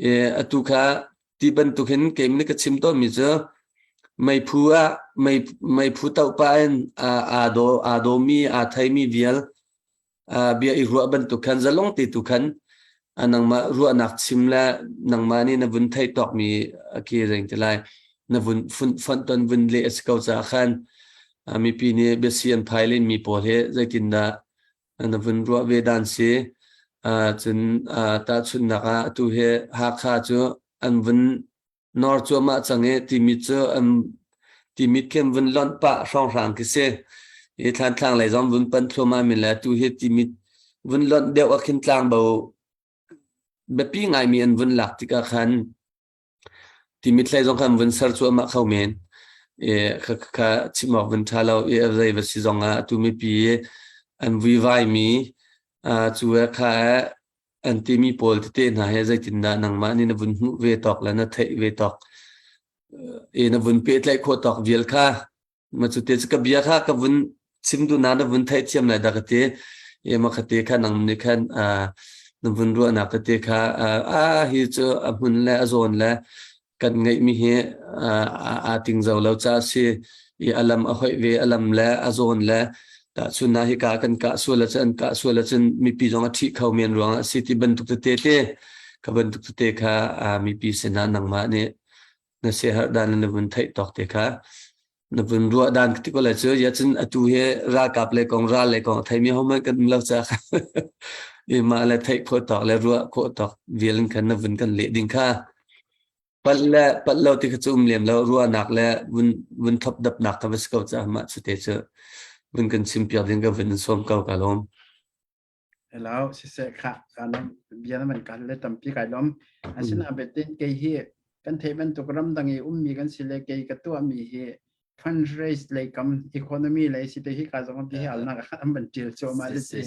e atu kha ti bantuk hin keim nih ka chim tawn mi cu meiphu ah mei meiphu toh pah in aa daw aa dawmi aa theimi vial bia i ruah bantuk khan zalong te tu khan nangmah ruahnak chim le nangmah nih na vun theih tawkmi khi reng te lai na vun fun fonh ton vun leh a si ko caah khan mipi nih biasi an phai len mi pawl hi zeitindah na vun ruah ve dan si. Cun tahchunhnak ah atu hi Hakha cu an vun nor cuahmah cang i Timit cu an Timit khi an vun lonh pah hrawnghrang khi si. I Thlantlang lei zong vun pan thluahmah men le atu hi Timit vun lonh deuh ah khin tlangbo biapi ngaimi an vun lak tikah khan Timit hlei zong khan vun ser cuahmah kho men. I kha kha chim awk vun ṭha lo i a zei va si zong ah atu mipi an vuivaimi cu he kha he an timi pawl tete hna he zeitindah nangmah nih na vun hmuh ve tawk le na theih ve tawk i na vun pehtlaih khawh tawk vial kha Ma cu te cu ka bia kha ka vun chim duh na na vun theihthiam lai dah ka ti. I ma kha te kha nang nih khan na vun ruahnak ka te kha a hi cu a hmun le a zawn le kan ngeihmi hi aa tingzo lo ca si i a lam a hoih ve a lam le a zawn le tahchun na hi ka kan kah sual ahcun an kah sual ahcun mipi zong a ṭhih kho men ruangah a si ti bantuk tete te ka bantuk tete kha mipi sinah nangmah nih na siaherh dan na vun theih tawk te kha na vun ruah dan ti ko le cu ya cun atu hi ralkap le kong ral le kong theimi hohmanh kan um lo ca i mah le theih khawh tawk le ruah khawh tawk vial in khan na vun kan leh ding kha palh le palh lo ti kha cu um lem lo ruahnak le vun vun thop dapnak ka va si ko ca mah cu te cu vun kan chim piak ding ka vun in sawm ko ka lawm. Hello, siseh kha kan bia na man kan le tampi kai lom. Asina betin kei hi kan theih bantuk ramdang i ummi kan si le kei ka tuahmi hi fundraise lei kam economy lei si te hi ka zong bi hi alnak an ban tial cho ma le si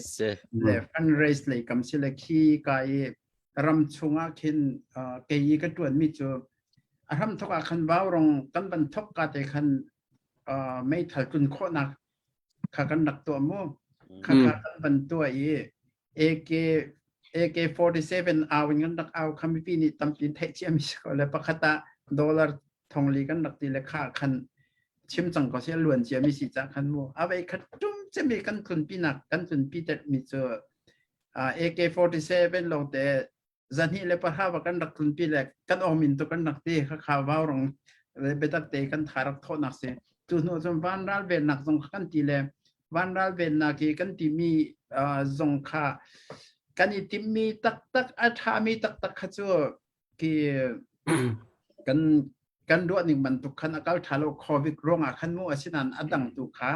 le fundraise lei kam si le khi ka i ram chungah khin kei i ka tuan mi cu a ram thok ah khan vau rong kan ban thok ka te khan meithal tlun khawhnak kha kan rak tuah mu kha kha kan van tuah i AK AK47 au in kan rak au kha mipi nih tampi theih cia mi si ko le pakhat ah dollar thongli kan rak ti le kha khan chim cang ko si luan cia mi si ca khan mu avei khat tum chemi kan tlunpi nak kan tlunpi tet mi cu AK47 long te zahnih le pahra va kan rak tlunpi le kan awmin tu kan rak ti khakha vaurong le biatak te kan tha rak thawhnak si tu hnu cun vanral vennak zong kha kan ti le vanral vennak hi kan timi zong kha kan i timmi taktak a ṭhami taktak kha cu ki kan. Kan ruah ning bantuk khan a kal ṭha lo COVID ruangah khan mu asinain a dang tu kha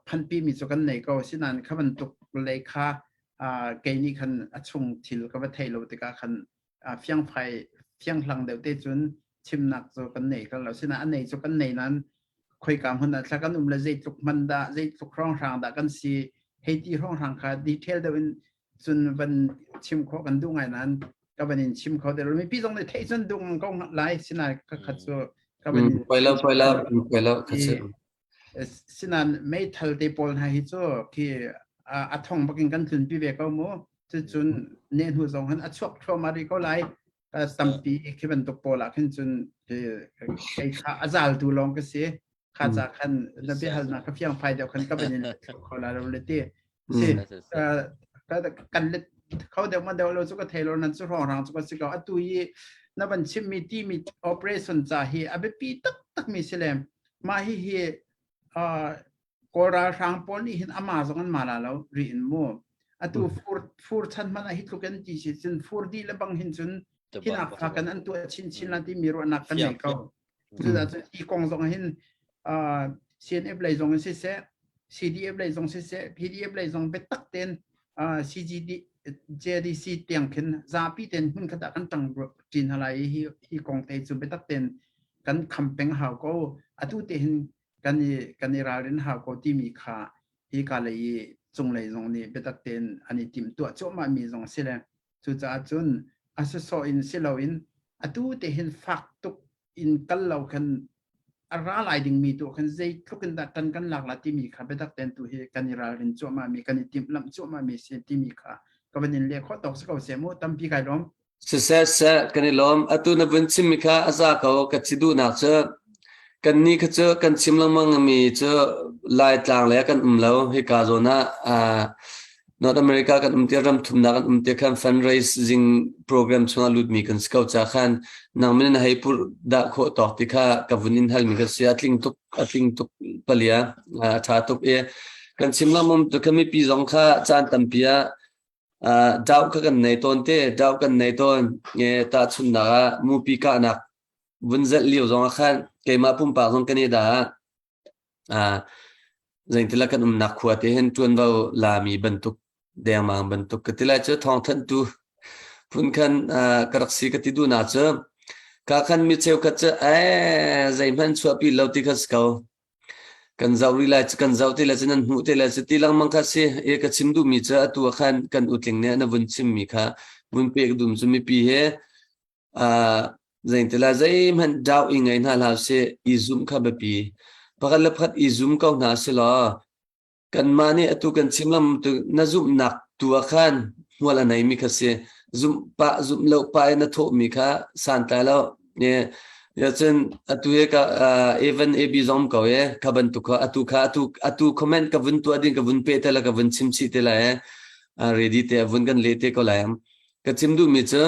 phanpi mi cu kan nei ko asinain kha bantuk lei kha kei nih khan a chung thil ka va thei lo tikah khan fiangfai fianghlang deuh te cun chimnak cu kan nei kal lo sinain a nei cu kan nei nain khoika hmun ah thla kan um le zeitluk hman dah zeitluk hrawnghrang dah kan si hei ti hrawnghrang kha detail deuh in cun van chim khawh kan duh ngai nain ka van in chim kho te lo mipi zong nih theih cun duh ko lai sinain ka khat cu ka van in poi lo poi lo poi lo kha cu sinan meithal te pawl hna hi cu khi a thong bakin kan tlun pi ve ko mu cucun ne hnu zong han a chuak thluahmah rih ko lai tampi khi bantuk pawl ah khin cun kei kha a zal tu lawng ka si kha ca khan na biahalnak ka fiang fai deuh khan ka van in kho la lo le ti si kan let kho deuh ma deuh lo cu ka thei lo nan cu hrawng rang cu ka si ko atu i na van chimmi ti mi operation ca hi a biapi taktak mi si le mah hi hi Kawl ralhrang pawl nih hin ama zong an ma la lo ri in mu atu fur fur chan hmanh ah hi tluk in ti si cun fur dih le bang hin cun hinak fa kan an tuah chin chin la ti mi ruahnak kan nei ko cudah cun hi kong zong hin CNF lei zong in siseh CDF lei zong siseh PDF lei zong biatak tein CGD JDC tiang khin zapi ten hmun khat ah kan tang ṭin halai hi hi kong te cu biatak tein kan kham peng hau ko atu te hin kan i kan i ralrin hau ko timi kha hi ka lei i cunglei zong nih biatak tein an i timh tuah cuahmah mi zong a si le cucaah cun a sawsawh in si loin atu te hin fak tuk in kal lo khan a ra lai dingmi tu khan zeitluk in dah tan kan lak la timi kha biatak tein tu hi kan i ralrin cuahmah mi kan i timhlamh cuahmah mi si timi kha ka van in leh khawh tawk si ko seh mu tampi kai lawm Siseh seh kan i lawm. Atu na vun chimmi kha a za ko. Ka ci duhnak cu kannih kha cu kan chim lengmang mi cu Laitlang le kan um lo. Hika zawn ah uh, North America kan um ti ram thumnak kan um ti khan fundraising program chungah lutmi kan si ko ca khan nang min na hei pur dah khawh tawk ti kha ka vun in halmi ka si a tling tuk a tling tuk palia a tha tuk i kan chim lengmang tu kha mipi zong kha caan tampi ah Dau kha kan nei tawn te, dau kan nei tawn. Nge tahchunhnak ah mupi kahnak vun zelh lio zong ah khan keimah pumpak zong kan i dah ah zeintila kan umnak khua te hin ṭuanvo lami bantuk dengmang bantuk ka ti lai cu thawngthanhtu phun khan ka rak si ka ti duhnak cu ka khan mi cheukhat cu ee zeihmanh chuahpi lo ti kha si ko. Kan zoh rih lai cu kan zoh ti lai cu nan hmuh ti lai cu ti lengmang kha si i ka chim duhmi cu atu ah khan kan utling nih na vun chimmi kha vun pek dum cu mipi he uh, zeintila zeihmanh doubt i ngei hna hlah sih i zumh kha biapi pakhat le pakhat i zum ko hna si law kanmah nih atu kan chim lam tu na zumhnak tu ah khan hmual a neimi kha si zumh pah zumh lo pah in na thawhmi kha santlai lo ne ya cun atu he ka Evan AB zong ko e kha bantuk kha atu kha atu atu comment ka vun tuah ding ka vun pe te la ka vun chim chih te la e ready te vun kan le te ko lai ka chim duhmi cu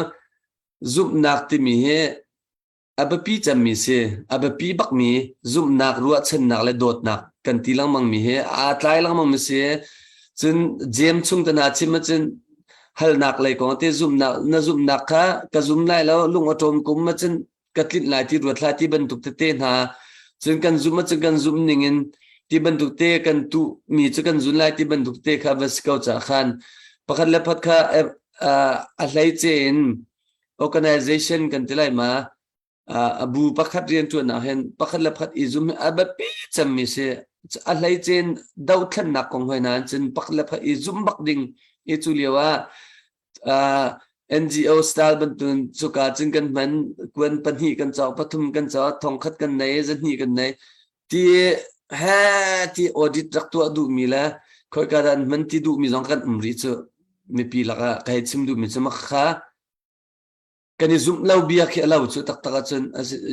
zumhnak timi hi a biapi cemmi si. A biapi bakmi zumhnak, ruahchannak le dawtnak kan ti lengmangmi hi aa tlai lengmangmi si. Cun Jeim chung te hna chim ahcun halnak lei kong te zumhnak na zumhnak kha ka zum lai lo lung a ṭawm kum ahcun ka tlinh lai ti ruat hlah ti bantuk tete hna cun kan zumh ahcun kan zumh ning in ti bantuk te kan tuh mi cu kan zun lai ti bantuk te kha va si ko caah khan pakhat le pakhat kha a hleice in organization kan ti lai ma a bu pakhat rianṭuannak hin pakhat le pakhat i zum a biapi cemmi si a hleicin dothlennak kong hoi nain cun pakhat le pakhat i zum bak ding i cu lio ah NGO style bantuin cuka cun kan hman kuan pahnih kan cawk pathum kan cawk thongkhat kan nei zahnih kan nei ti he ti audit rak tuah duhmi le khoika dah an hman ti duhmi zong kan um rih cu mipi lakah ka hei chim duhmi cu makha kan i zumh lo bia khi a lo cu taktak ahcun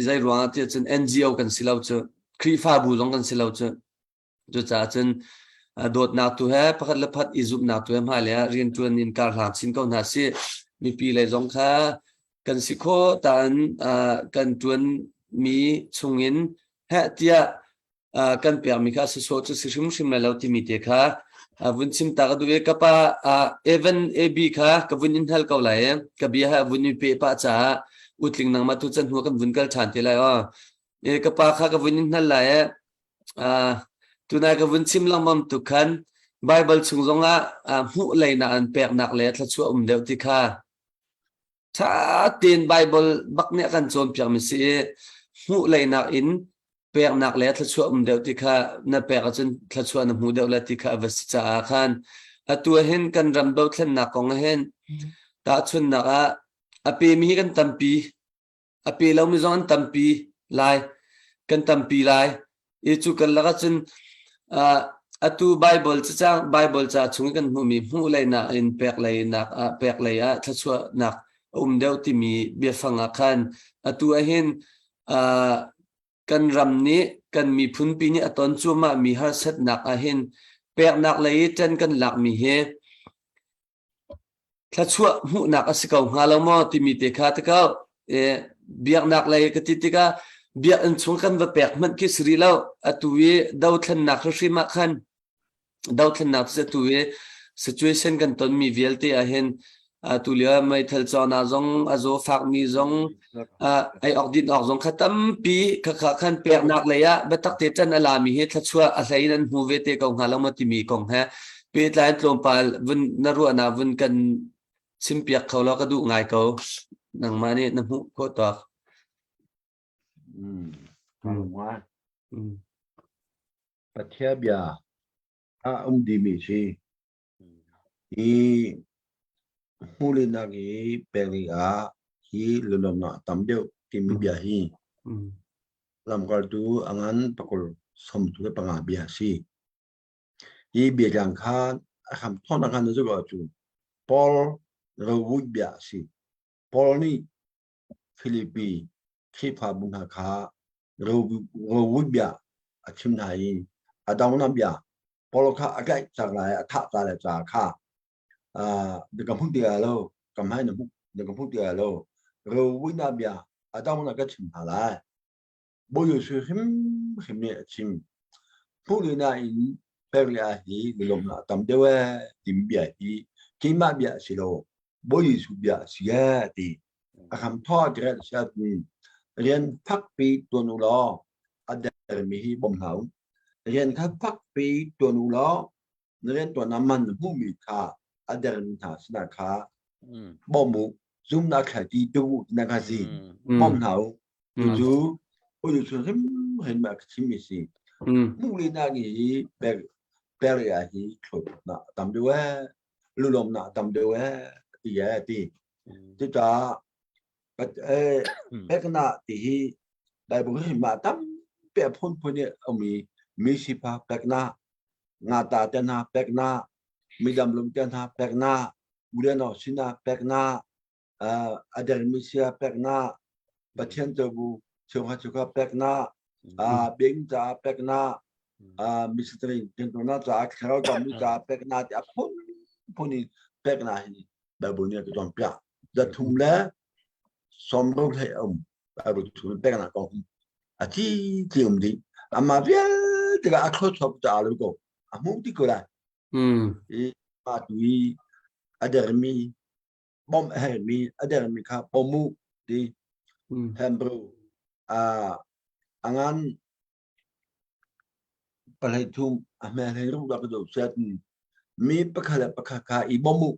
zei ruangah ti ahcun NGO kan si lo cu Khrihfabu zong kan si lo cu cucaah cun dawtnak tu he pakhat le pakhat i zumhnak tu he hmailei ah rianṭuan in kar hlang chin ko hna sih mipi lei zong kha kan si khawh taan kan ṭuanmi chungin heh tiah kan pekmi kha sawsawh cu si hrimhrim lai lo timi te kha vun chim ta ka duh i ka pa Evan AB kha ka vun in hal ko lai i ka bia he vun i peh pah caah. Utling nangmah tu chan hnu kan vun kal ṭhan te lai aw. E ka pa kha ka vun in hnal lai e. Uh, tunai ka vun chim lengmang tu khan Bible chung zongah uh, hmuh leinak an peknak le thluachuah um deuh ti kha ṭha tein Bible bak nih a kan cawnpiak mi si i hmuh leinak in peknak le thluachuah um deuh ti kha na pek ahcun thluachuah na hmu deuh le ti kha a va si caah khan atu hin kan ram dothlennak kong hin tahchunnak ah a pemi hi kan tampi a pe lomi zong an tampi lai kan tampi lai i cu kan lakah cun uh, atu Bible cacang Bible ca chung i kan hmuhmi hmuh leinak in pek leinak ah pek lei ah thluachuahnak a um deuh timi biafang ah khan atu ahhin uh, kan ram nih kan miphunpi nih a ton cuahmah mi harsatnak ahhin peknak lei i ṭan kan lakmi hi Thluachuah hmuhnak a si ko hnga lo maw timi te kha ti ko. E, biaknak lei ka ti tikah biakinn chung kan va pek hmanh khi si rih lo. Atu i dothlennak hrimhrim ah khan dothlennak cu atu i situation kan tonmi vialte ah hin atu lio meithal cawna zong a zaw fakmi zong ei awk din awk zong kha tampi khakha khan peknak lei ah biatak te ṭan a lami hi thluachuah a hlei in an hmu ve te ko hnga lo maw timi kong he pehtlai tlawmpal vun na ruahnak vun kan chimpiak kho law ka duh ngai ko nangmah nih na hmuh khawh tawk Mm. Mm. Pathian bia a um dimi si hi hmuhlinak i pekning ah hi lunglawmhnak a tam deuh timi bia hi lamkaltu a ngan pakul 35 bia a si. Hi biatlang kha a hram thawnak khan na zulh ahcun Paul rovuih bia a si. Paul nih Filipi Khrihfabu hna kha rovuih bia a chim hna i a donghnak bia Paul kha a tlaih cang lai a thah ta le ca kha na ka hmuh ti lai lo ka hmai na hmuh na ka hmuh ti lai lo rovuihnak bia a donghnak ka chim hna lai Bawi Jesuh hrimhrim nih a chim. Hmuh in pekle ah hi lawmnak a tam deuh ee timi bia hi keimah bia a si lo Bawi Jesuh bia a si ee ti. A hram thaw direct si ahcun rian fakpi tuan u law a dermi hi bawm hna u. Rian kha fakpi tuan u law na riantuan ah man na hmuhmi kha a dermi hna sinah kha bawm u. Zumnak thlai ti tuk u tina kha si. Bawm hna u. Cucu Bawi Jesuh hrimhrim a ka chimmi si. Hmuh lehnak hi pek pek ah hi thlawtnak a tam deuh ee, lulawmnak a tam deuh ee ti ee ti. Cucaah peknak ti hi Bible hrim ah tampi a phunphun i a um i mi sifak peknak, ngata te hna peknak, midam lung te hna peknak, u le nau sinah peknak, a dermi sia peknak, Pathian cobu cheukhat cheukhat peknak, biakinn caah peknak, missionary riantuannak caah thlarau dawmi caah peknak ti a phunphun in peknak hi Bible nih a ka cawnpiak. Zathum le sawmruk hlei a um. Bible chung peknak kong a ci ci um dih. Amah vialte ka a thluachuah caah lo ko. A hmuh ti ko lai. I mah tu i a dermi bawmh a herhmi a dermi kha bawm u ti Hebrew a ngan pahlei thum a hme hlei ruk rak do set mi pakhat le pakhat kha i bawm u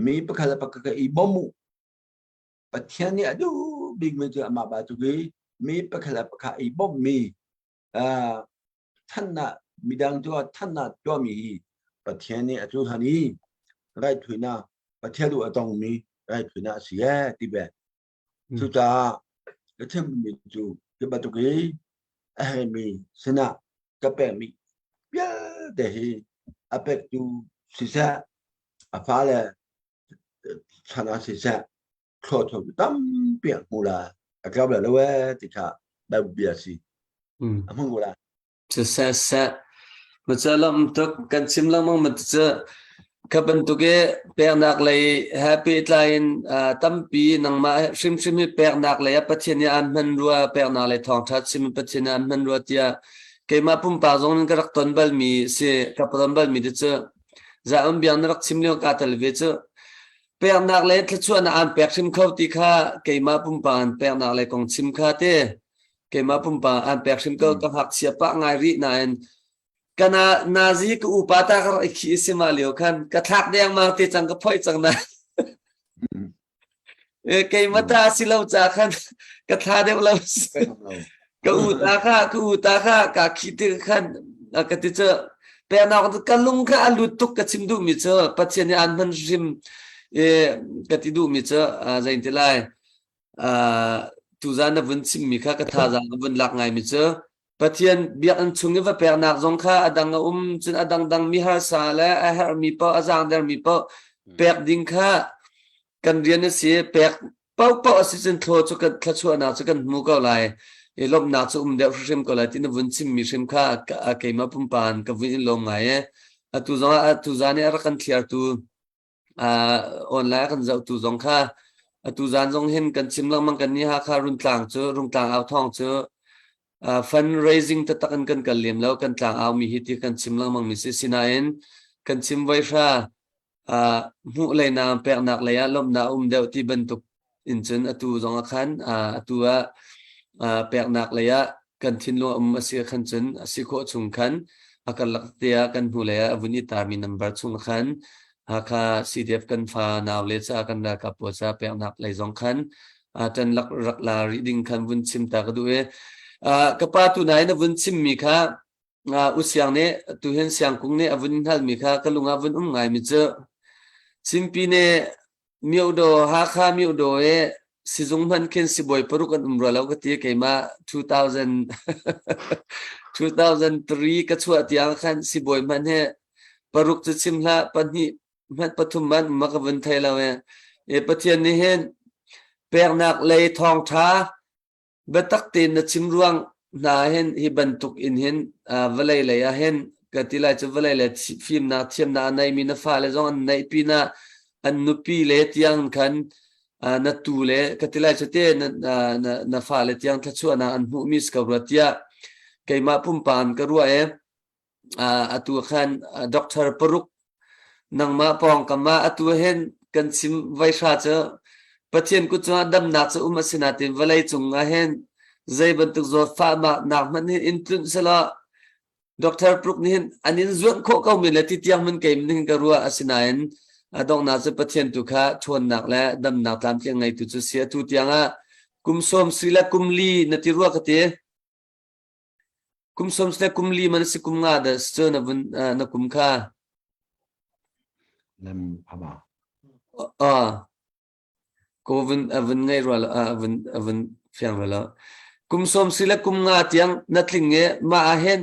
mi pakhat le pakhat kha i bawm u Pathian nih a duh bikmi cu amah ba tu i mi pakhat le pakhat i bawmhmi thannak midang cu thannak tuahmi hi Pathian nih a cuhlan i raithuinak Pathian duh a tongmi raithuinak a si ee ti ve. Cucaah ka chimmi cu hi bantuk hi a herhmi sinah ka pekmi vialte hi a pektu siseh a fale chan ah siseh thluachuah tampi a hmu la a tlau lai lo ee ti kha Bible bia si a hmang ko la Siseh seh macalam tuk kan chim lengmang ma cu kha bantuk i peknak lei he pehtlai in tampi nangmah hrimhrim hi peknak lei ah Pathian nih aan hman rua peknak lei thawngṭha chim Pathian nih aan hman rua tiah keimah pumpak zong in ka rak ton balmi si ka ton balmi te cu za um biang na rak chim lio ka tel ve cu. Peknak le thluachuahnak aan pek hrim kho ti kha keimah pumpak an peknak le kong chim kha te keimah pumpak an pek hrim ko ka ngakchia pah ngai rih nain kana nazi ka upa ta ka rak i khi si ma lio khan ka thlak deng mang te cang ka phoi cang na keimah ta si lo ca khan ka thla deuh lo ka u ta kha ka u ta kha ka khi ti khan ka ti cu peknak ka lung kha a lut tuk ka chim duh mi cu Pathian nih aan hman hrim ka ti duh mi cu zein ti lai tuzan na vun chim mi kha ka thazaang ka vun lak ngai mi cu Pathian biakinn chung i va peknak zong kha a dang a um cun a dangdang mi harsa le a herhmi paoh a zaangdermi paoh pek ding kha kan rian a si pek paohpaoh a si cun thlaw cu kan thluachuahnak cu kan hmu ko lai i lawmhnak cu um deuh hrimhrim ko lai ti na vun chimmi hrim kha keimah pumpan ka vun in lawm ngai e atu zong ah atu zan i a rak kan thliartu online a kan zohtu zong kha atu zan zong hin kan chim lengmang kan ni Hakha Runtlang cu Rungtlang au thawng cu fundraising taktak in kan kal lem lo kan tlang au mi hi ti kan chim lengmang mi si sinain kan chim voi hra hmuh lei na peknak lei ah lawmhnak um deuh ti bantuk in cun atu zong ah khan atu ah peknak lei ah kan thinlung a um a si khan cun a si khawh chung khan a karlak te ah kan hnu lei ah a vun i tarmi number chung ah khan Hakha CDF kan fa nau le ca kan ralkap pawl ca peknak lei zong khan ṭan lak rak la rih ding khan vun chim ta ka duh i ka pa tu nai na vun chimmi kha U Siang nih tuhin Siang Kung nih a vun hngalmi kha ka lung ah vun um ngaimi cu Chinpi nih Myodaw Hakha Myodaw i sizung hman khin sibawi paruk an um rua lo ka ti keimah 2000 2003 ka chuah tiang khan sibawi hman he paruk cu chim hlah pahnih hmanh pathum man ma ka vun thei lo e e Pathian nih hin peknak lei thawngtha Biatak tein na chim ruang hna hin hi bantuk in hin vawlei lei ah hin ka ti lai cu vawlei le fimnak thiamnak a neimi na fale zong an neih pinah an nupi le tiang khan na tu le ka ti lai cu te na, na, na fale tiang thluachuahnak an hmuhmi si ko rua tiah keimah pumpak in ka ruah i atu khan doctor paruk nangmah pawngkam ah atu hin kan chim vaihra cu Pathian kut cungah damnak cu um a si nain vawlei cung ah hin zei bantuk zawtfah nak hmanh hin in tlunh selaw Doctor Pruk nih hin an in zuanh khawh ko mi le ti tiang mun keim ning ka ruah asinain a donghnak cu Pathian tu kha ṭhawnnak le damnak tlamtling ngeitu cu si atu tiangah kum sawm si le kum li na ti rua ka ti Kum sawm le kum li man si kum nga dah si cu na vun na kum kha. Lem hama. Ah. Ko vun a vun ngei rua lo a vun a vun fiang rua lo. Kum sawm si le kum nga tiang na tling i mah ah hin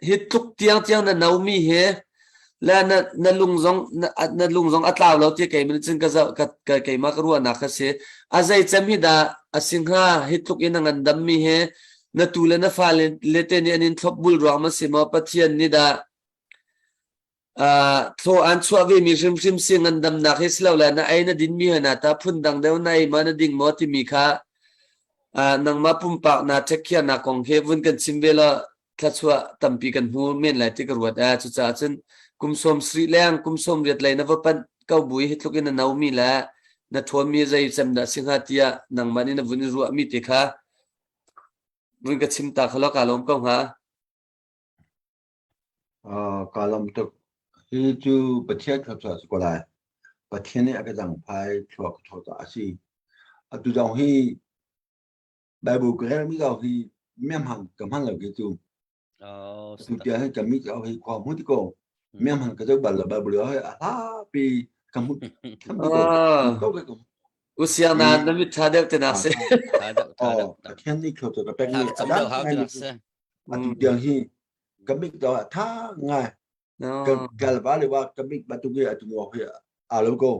hi tluk tiang tiang na nomi hi le na na lung zong na, na lung zong a tlau lo ti kei min cun ka zoh ka, ka keimah ka ruahnak kha si a zei cem hi dah a si hnga hi tluk in a ngandam mi hi na tu le na fale le te nih an in thlop bul ruang ma si maw Pathian nih dah uh, thlaw an chuah ve mi hrimhrim si ngandamnak hi silo le na ei na din mi na ta phun dang deuh na ei ma na ding maw timi kha uh, nangmah pumpak na ṭhekhiahnak kong he vun kan chim ve law thluachuah tampi kan hmu men lai ti ka ruat eh cucaah cun kum sawm sarih leng kum sawm riat lei na va panh ko bui hi tluk in na nomi le na ṭhawnmi zei cem dah si hnga tiah nangmah nih na vun i ruahmi te kha vun ka chim ta kha law kaa lawm ko hnga. Uh, kaa lawm tuk. Hi cu Pathian thluachuah si ko lai. Pathian nih a ka zangphai thluak ka thawh caah a si. Atu zong hi Bible ka relmi zong hi miamhang ka hman lo ke cu. Oh, Atu tiang hi ka mi zong hi khua hmu ti ko. Miamhang ka zoh bal lo Bible hi a hlapi ka hmu tham ti ko. Ah. Ko ka Usiang na na mit tha deuh te nak si. Tha deuh, tha deuh. Oh, Pathian nih thluachuah ka pek mi Tha cam deuh hau ti nak si. Atu tiang hi ka mit zong ah tha ngai. Ka kal ba le wa ka mit batu ke atu ngo hi a lo ko.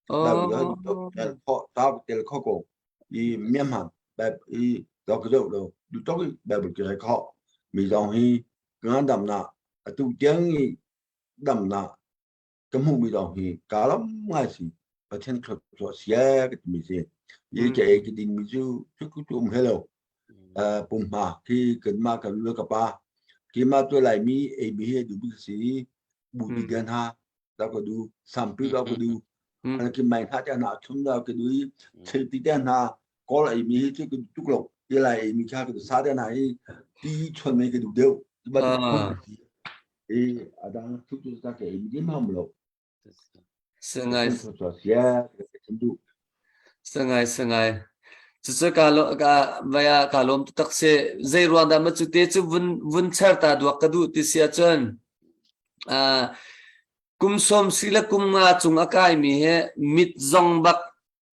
Bible tel kho ta tel kho ko. I miam han ba i do ka do do du to Bible ke kho. Mi zong hi nga dam na atu tiang i dam na ka hmuh mi zong hi ka lawm ngai si. Pathian thluachuah sia ka timi si. Ye ke ei ka din mi cu cu cu um hello. Pumhma khi kanmah kan lu ka pa keimah tu Laimi ei mi hi duh bik si bu ti gan ha ta ka du sampi ta ka du. An ki mai hna te hna thum da ke dui thil ti te hna kawl ei mi hi cu ka tuk lo ti lai ei mi kha ka sa te hna hi ti chon mei ka duh deuh bantuk phun i adang thu tu ta ke ei mi dim ham lo. Sangai. Sangai sangai. Cucu ka lo ka vaya ka lom tak se zei ruang dah ma cu te cu vun vun cher ta duak ka duh ti sia cun kum som si le kum nga cung a kai mi he mit zong bak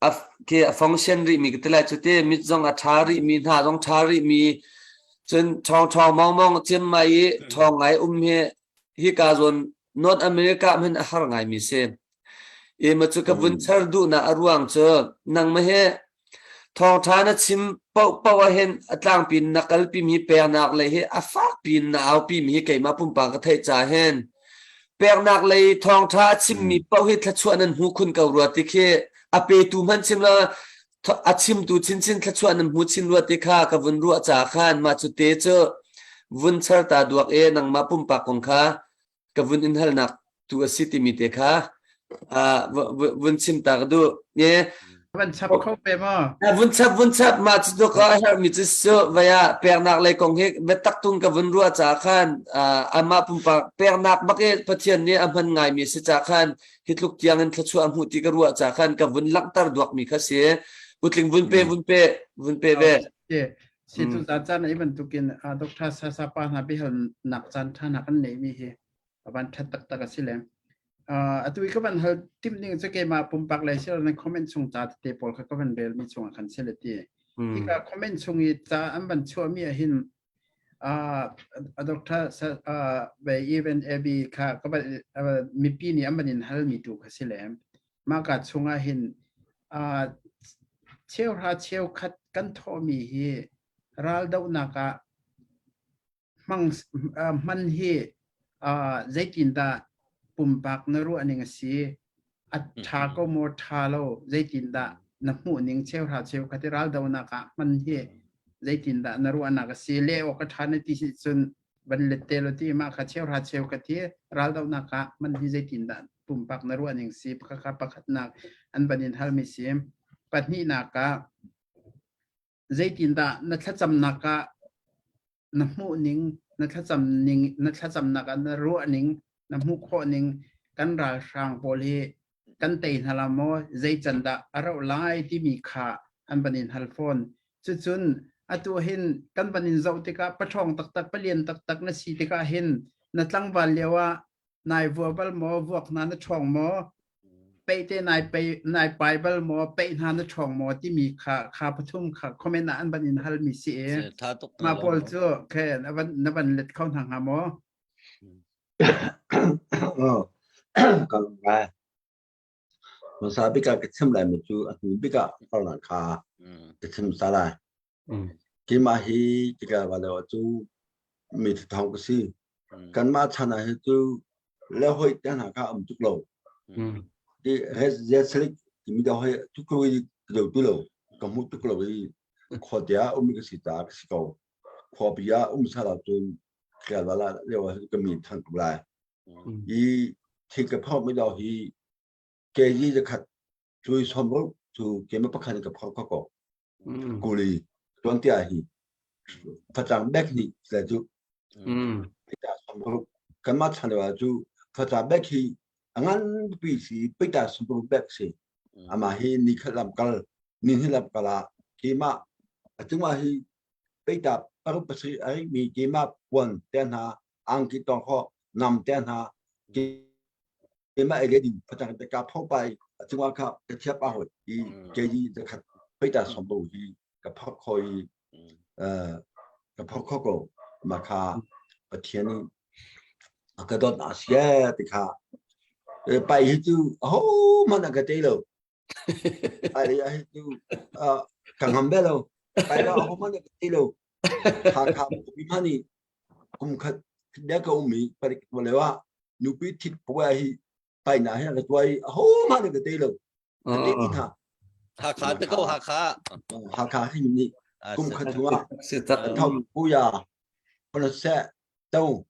a ke a function rih mi ka ti lai cu te mit zong a ṭha rih mi hna zong ṭha rih mi cun ṭhawng ṭhawng mong mong cem mai i ṭhawng ngai um hi hi ka zawn North America hman a har ngai mi si i ma cu ka vun char duhnak a ruang cu nangmah he thawngṭha na chim paohpaoh ah hin a tlangpi in na kalpi mi peknak lei hi a fakpi in na aupi mi hi keimah pumpak ka theih ca hin peknak lei thawngṭha a chimmi paoh hi thluachuah nan hmu khun ko rua ti khi a petu hmanh chim lo a chimtu chinchin thluachuah nan hmu chin rua ti kha ka vun ruah ca khan mah cu te cu vun char ta duak e nangmah pumpak kong kha ka vun in halnak tu a si timi te kha vun chim ta ka duh. Van chap kho pe ma? Vun chap vun chap ma cu tu ka herh mi cu su vaya peknak lei kong hi biatak tung ka vun ruah ca khan amah pumpak peknak bak i Pathian nih a hman ngai mi si ca khan hi tluk tiang in thluachuah hmuh ti ka ruah ca khan ka vun langhter duak mi kha si. Utling vun pe vun pe vun pe ve. Si tu za caan i bantukin Dr. Sasa pa hna bihal nak caan tha nak an nei mi hi van that taktak a si le atu i ka van hal tim ning cu keimah pumpak le silo nan comment chung ca tete pawl kha ka van rel mi chungah khan si le ti hika comment chung i ca an van chuah mi ah hin Dr. Ve even Abby kha ka van mipi nih an van in hal mi tu kha si le mah ka chungah hin cheuhra cheukhat kan thawhmi hi raldohnak ah hmang hman hi zeitindah pumpak na ruah ning a si a ṭha ko maw ṭha lo zeitindah na hmuh ning cheuhra cheukhat i raldohnak ah hman hi zeitindah na ruahnak a si leh awk a ṭha na ti si cun van let te lo ti mah kha cheuhra cheukhat hi raldohnak ah hman hi zeitindah pumpak na ruah ning si pakhat pakhatnak an van in halmi si pahnihnak ah zeitindah na thlacamnak ah na hmuh ning na thlacam ning na thlacamnak ah na ruah ning na hmuh khawh ning kan ralhrang pawl hi kan tei hna la maw zei can dah a rauh lai timi kha an van in hal fawn cucun atu hin kan van in zoh tikah paṭhawng taktak palian taktak na si tikah hin na tlangval lio ah nai vua bal maw vuak hna na ṭhawng maw peih te nai pei nai pai bal maw peih hna na ṭhawng maw timi kha kha pathum kha comment ah an van in halmi si i mah pawl cu khe na van na van let kho hna hnga maw Ka ngai. Hmasa bik ah ka chim lai mi cu a hnu bik ah harnak kha ka chim sa lai. Keimah hi tika va leo cu mi thong ka si. Kanmah chan ah hi cu le hoi te hna kha um tuk lo. Ti res timi da hoi tuk lo i do tu lo. Ka hmu tuk lo i khuate ah um ka si ta ka si ko. Khuapi ah um sala cun Tlangval ah lio ah ka min than ko lai. I thil ka phorh mi daw hi kg zakhat cui som ruk cu keimah pakhat in ka phorh kho ko. Kuli tuan tia hi facang bek nih le cu pita som ruk kanmah chan lio ah cu facang bek hi a ngan pi si pita som ruk bek si. Amah hi ni khat lam kal ni hnih lam kal ah keimah a cungah hi Peita paruk pasarih a rihmi keimah puan te hna, angki tawngkhawh, nam te hna, keimah ei le din facang te ka pho pa i a cungah kha ka thiap a hoi i kg zakhat peita sombo hi ka phorh kho i ka phorh kho ko ma kha Pathian nih a ka dawt a si ti kha pai hi cu aho hmanh a ka tei lo Ai ai tu ka ngam be lo. Ai la ho man ka ti lo. Kha kha pi mani kum khat de ka umi parik walewa nupi thit puwa hi pai na he ka tuai ho man ka te lo. Ka te ti tha. Hakha te ko Hakha. Hakha hi ni kum khat huwa thom puya kono se to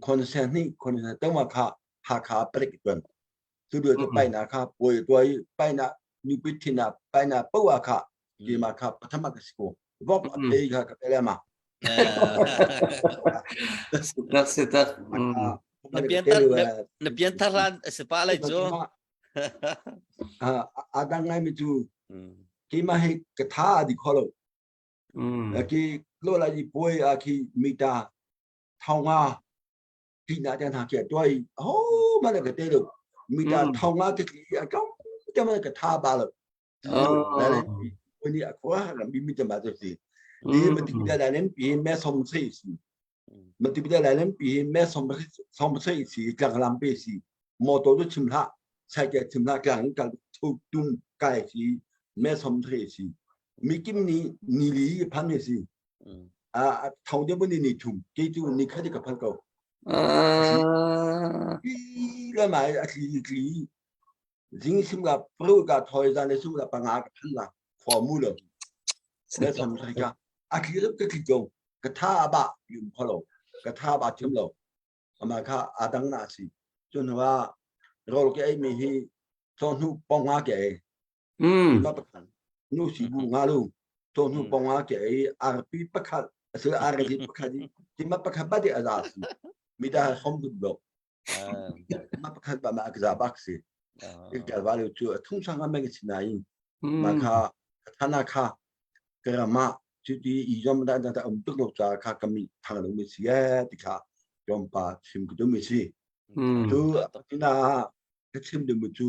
kono se ni kono se to ma kha Hakha parik tuan. Cu lio cu paina kha puai tuai paina nupi thin ah paina poah kha keimah kha patham ka si ko. Vok a phei kha ka pele ma. Sitak sitak. Na pianthar na pianthar hlan a si pa lai cu. A dang ngai mi cu keimah hi ka tha a di kho lo. Ki lo lai i puai a khi mita thaunga tina te hna khi tuai ho ma le ka te lo mita thaunga te ki a kam te ma ka tha ba lo. Ni a khua ram mi mi te ma te si. Ni ma ti da la nen pi me som sei si. Ma ti da la nen pi me som som sei si tlang lam pe si. Motor tu chim hlah cycle chim hlah tlang kal thu tum kai si me som thei si. Mi kim ni ni li phan ni si. A thong de bu ni ni thum ke tu ni khadi ka phan ko. Ti la mai a tli tli zing sim la pru ka thoi zan le sum la panga ka phan la khua mu lo le som thai ka a tli ka tli ko ka tha ba yum kholo ka tha ba thim lo ama kha adang na si chun wa rol ke ai mi hi cho nu pong nga ke ai ma pakhat nu si bu nga lu cho nu pong nga ke ai rp pakhat asil rp pakhat ti ma pakhat ba di aza si mi da som du lo ma pakhat ba ma akza bak si ikal valu cu thung sang a meng sinain ma kha thana kha karama cu ti i zom da da um tuk lo cha kha kami thang lo mi si e ti kha yom pa chim ku mi si tu tina ka chim du mu cu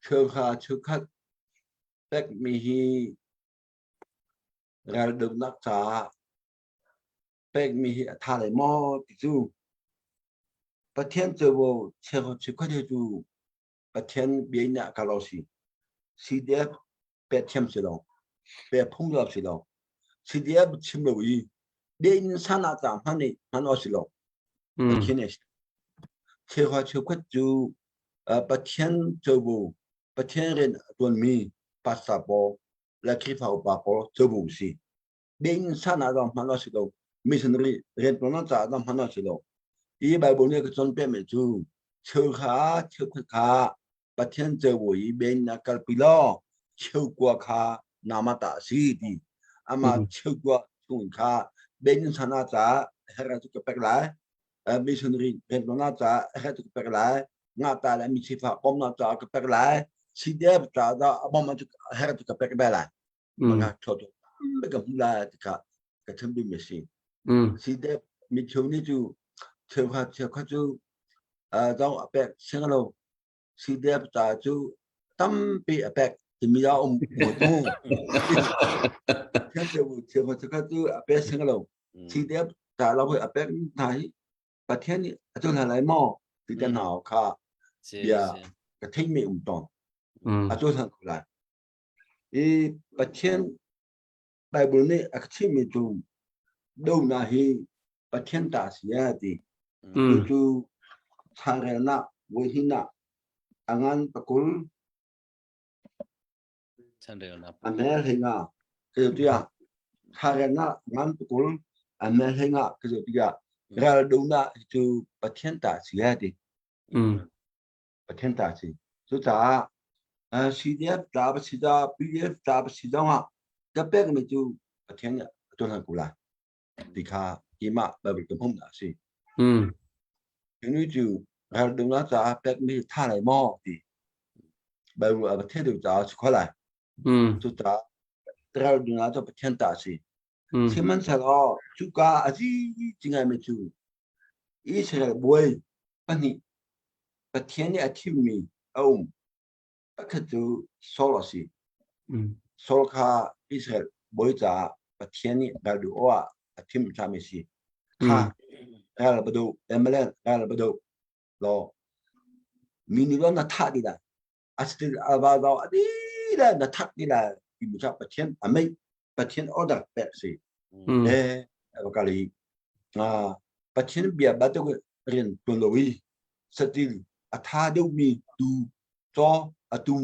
cheu kha cheu khat pek mi hi ral duk nak cha pekmi hi a tha lai maw ti cu Pathian covo cheukhat hi cu Pathian bia in ah kal si. CDF pek thiam si lo, pek phung lo si lo. CDF chim lo i bia in san ah ca hman i hman awk si lo. Pathian a si. Cheukhat cheukhat cu Pathian covo, Pathian rian a tuanmi pastor pawl le Khrihfa upa pawl covo si. Biakinn san ah zong hman a si lo. Missionary riantuan caah zong hman a si lo. Hi Bible nih ka cawnpiakmi cu cheukha cheukhat kha Pathian cewo i biakinn ah kalpi law cheukua kha nama ta a si ti. Amah cheukua chung kha biakinn san ah caah herh cu ka pek lai. Missionary riantuan caah herh cu ka pek lai. Ngahta le mi sifak bawmhnak caah ka pek lai. CDF caah dah a bawmh herh cu ka pek ve lai. Manga thoto ka hmu la ti kha ka chim duhmi a si. Si dep mi cheu nih cu cheukhat cheukhat cu zong a pek siang lo si dep ta cu tampi a pek timi a um mu tu. Cheu cheukhat cheukhat cu a pek siang lo si dep ta lo a pek hna hi Pathian nih a cu hna lai maw ti te hna kha bia ka theimi um tawn a cu hna ko lai. I Pathian Bible nih a ka chimhmi cu donak hi Pathian ta a si a ti. Cucu changrelnak voihnih ah a ngan pakul a mel hlei ka zoh tiah changrelnak ngan pakul a mel hlei ka zoh tikah ral donak hi cu Pathian ta a si a ti. Pathian ta a si. Cucaah CDF ta ba si da PDF ta ba si zongah ka pekmi cu Pathian nih a tuan ko lai ti kha keimah Bible ka hmum a si. Cu cu ral dungnak caah pekmi tha lai maw ti Bible a pathian deuh caah si kho lai. Cucaah ral dungnak cu Pathian ta a si. Sihmanhsehlaw cuka a zi ngaimi cu Israel bawi pahnih Pathian nih a thimmi a um. Pakhat cu Saul a si. Saul kha Israel bawi caah Pathian nih ral duh awk ah a thim ṭhami a si. Kha ral va doh, Amalek ral va doh law mi nih na thah dih lai. Astil ava zau a dih lai na thah dih lai ti kha Pathian a meih Pathian order pek si. Eh, kali Pathian bia bantuk rian tuan lo i satil a tha deuhmi tu caw a tum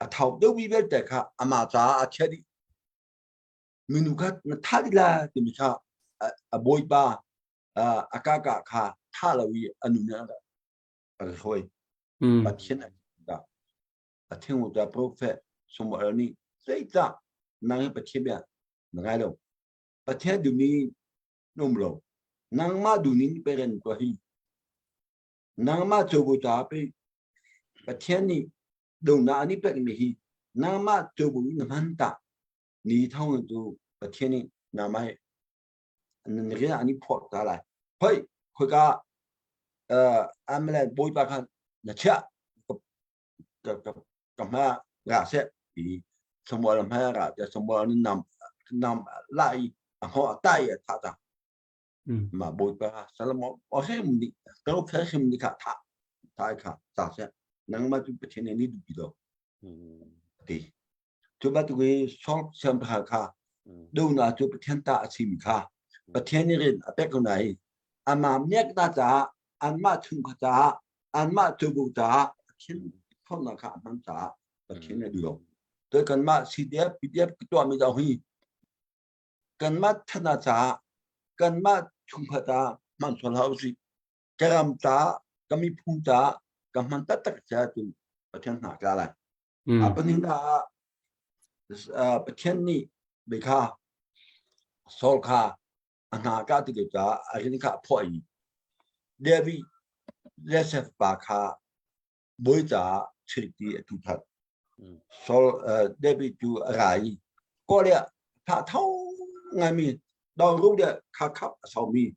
a thau deuhmi vialte kha amah caah a chiah dih. Minu kha na tha dih la timi kha a bawipa a kaka kha tha lo i a nu nih a. a ka hruai. Pathian a da. A thing ta prophet Samuel nih zeicah nang hi Pathian bia na ngai lo. Pathian duhmi na um lo. Nangmah duhning peren tuah hi. Nangmah covo ta pe Pathian nih dona an i pekmi hi nangmah covo in na hman ta. Ni thong tu Pathian nih nangmah hi nan rian an i phorh ta lai. Hoi, khoika Amalek bawipa khan na chiah ka ka ka hma ra seh ti Samuel hma ra te Samuel nih nam nam lai a ho tai a tha ta ma bawipa Salomon o hem ni ko phe hem ni kha tha thai kha ta seh nangmah cu Pathian nih duh ti lo ti Cu bantuk i Saul siangpahrang kha dohnak cu Pathian ta a simi kha Pathian nih rian a pek ko nain amah miaknak caah anmah chungkhat caah anmah tubu caah Pathian ṭhawnnak kha a hman caah Pathian nih a duh lo. Cun kanmah CDF, PDF tuahmi zong hi kanmah ṭhatnak caah kanmah chungkhat caah hman sual hlah usih. Ka ram caah, ka miphun caah ka hman taktak si ahcun Pathian hna tla lai. A pahnihnak ah Pathian nih mei kha Saul kha a hna kah ti caah a rin kha a phuah i David Joseph pa kha bawi caah chirti a tu than. Saul David cu a ra i kawl ah tha tho ngaimi dong ru le kha khap a saumi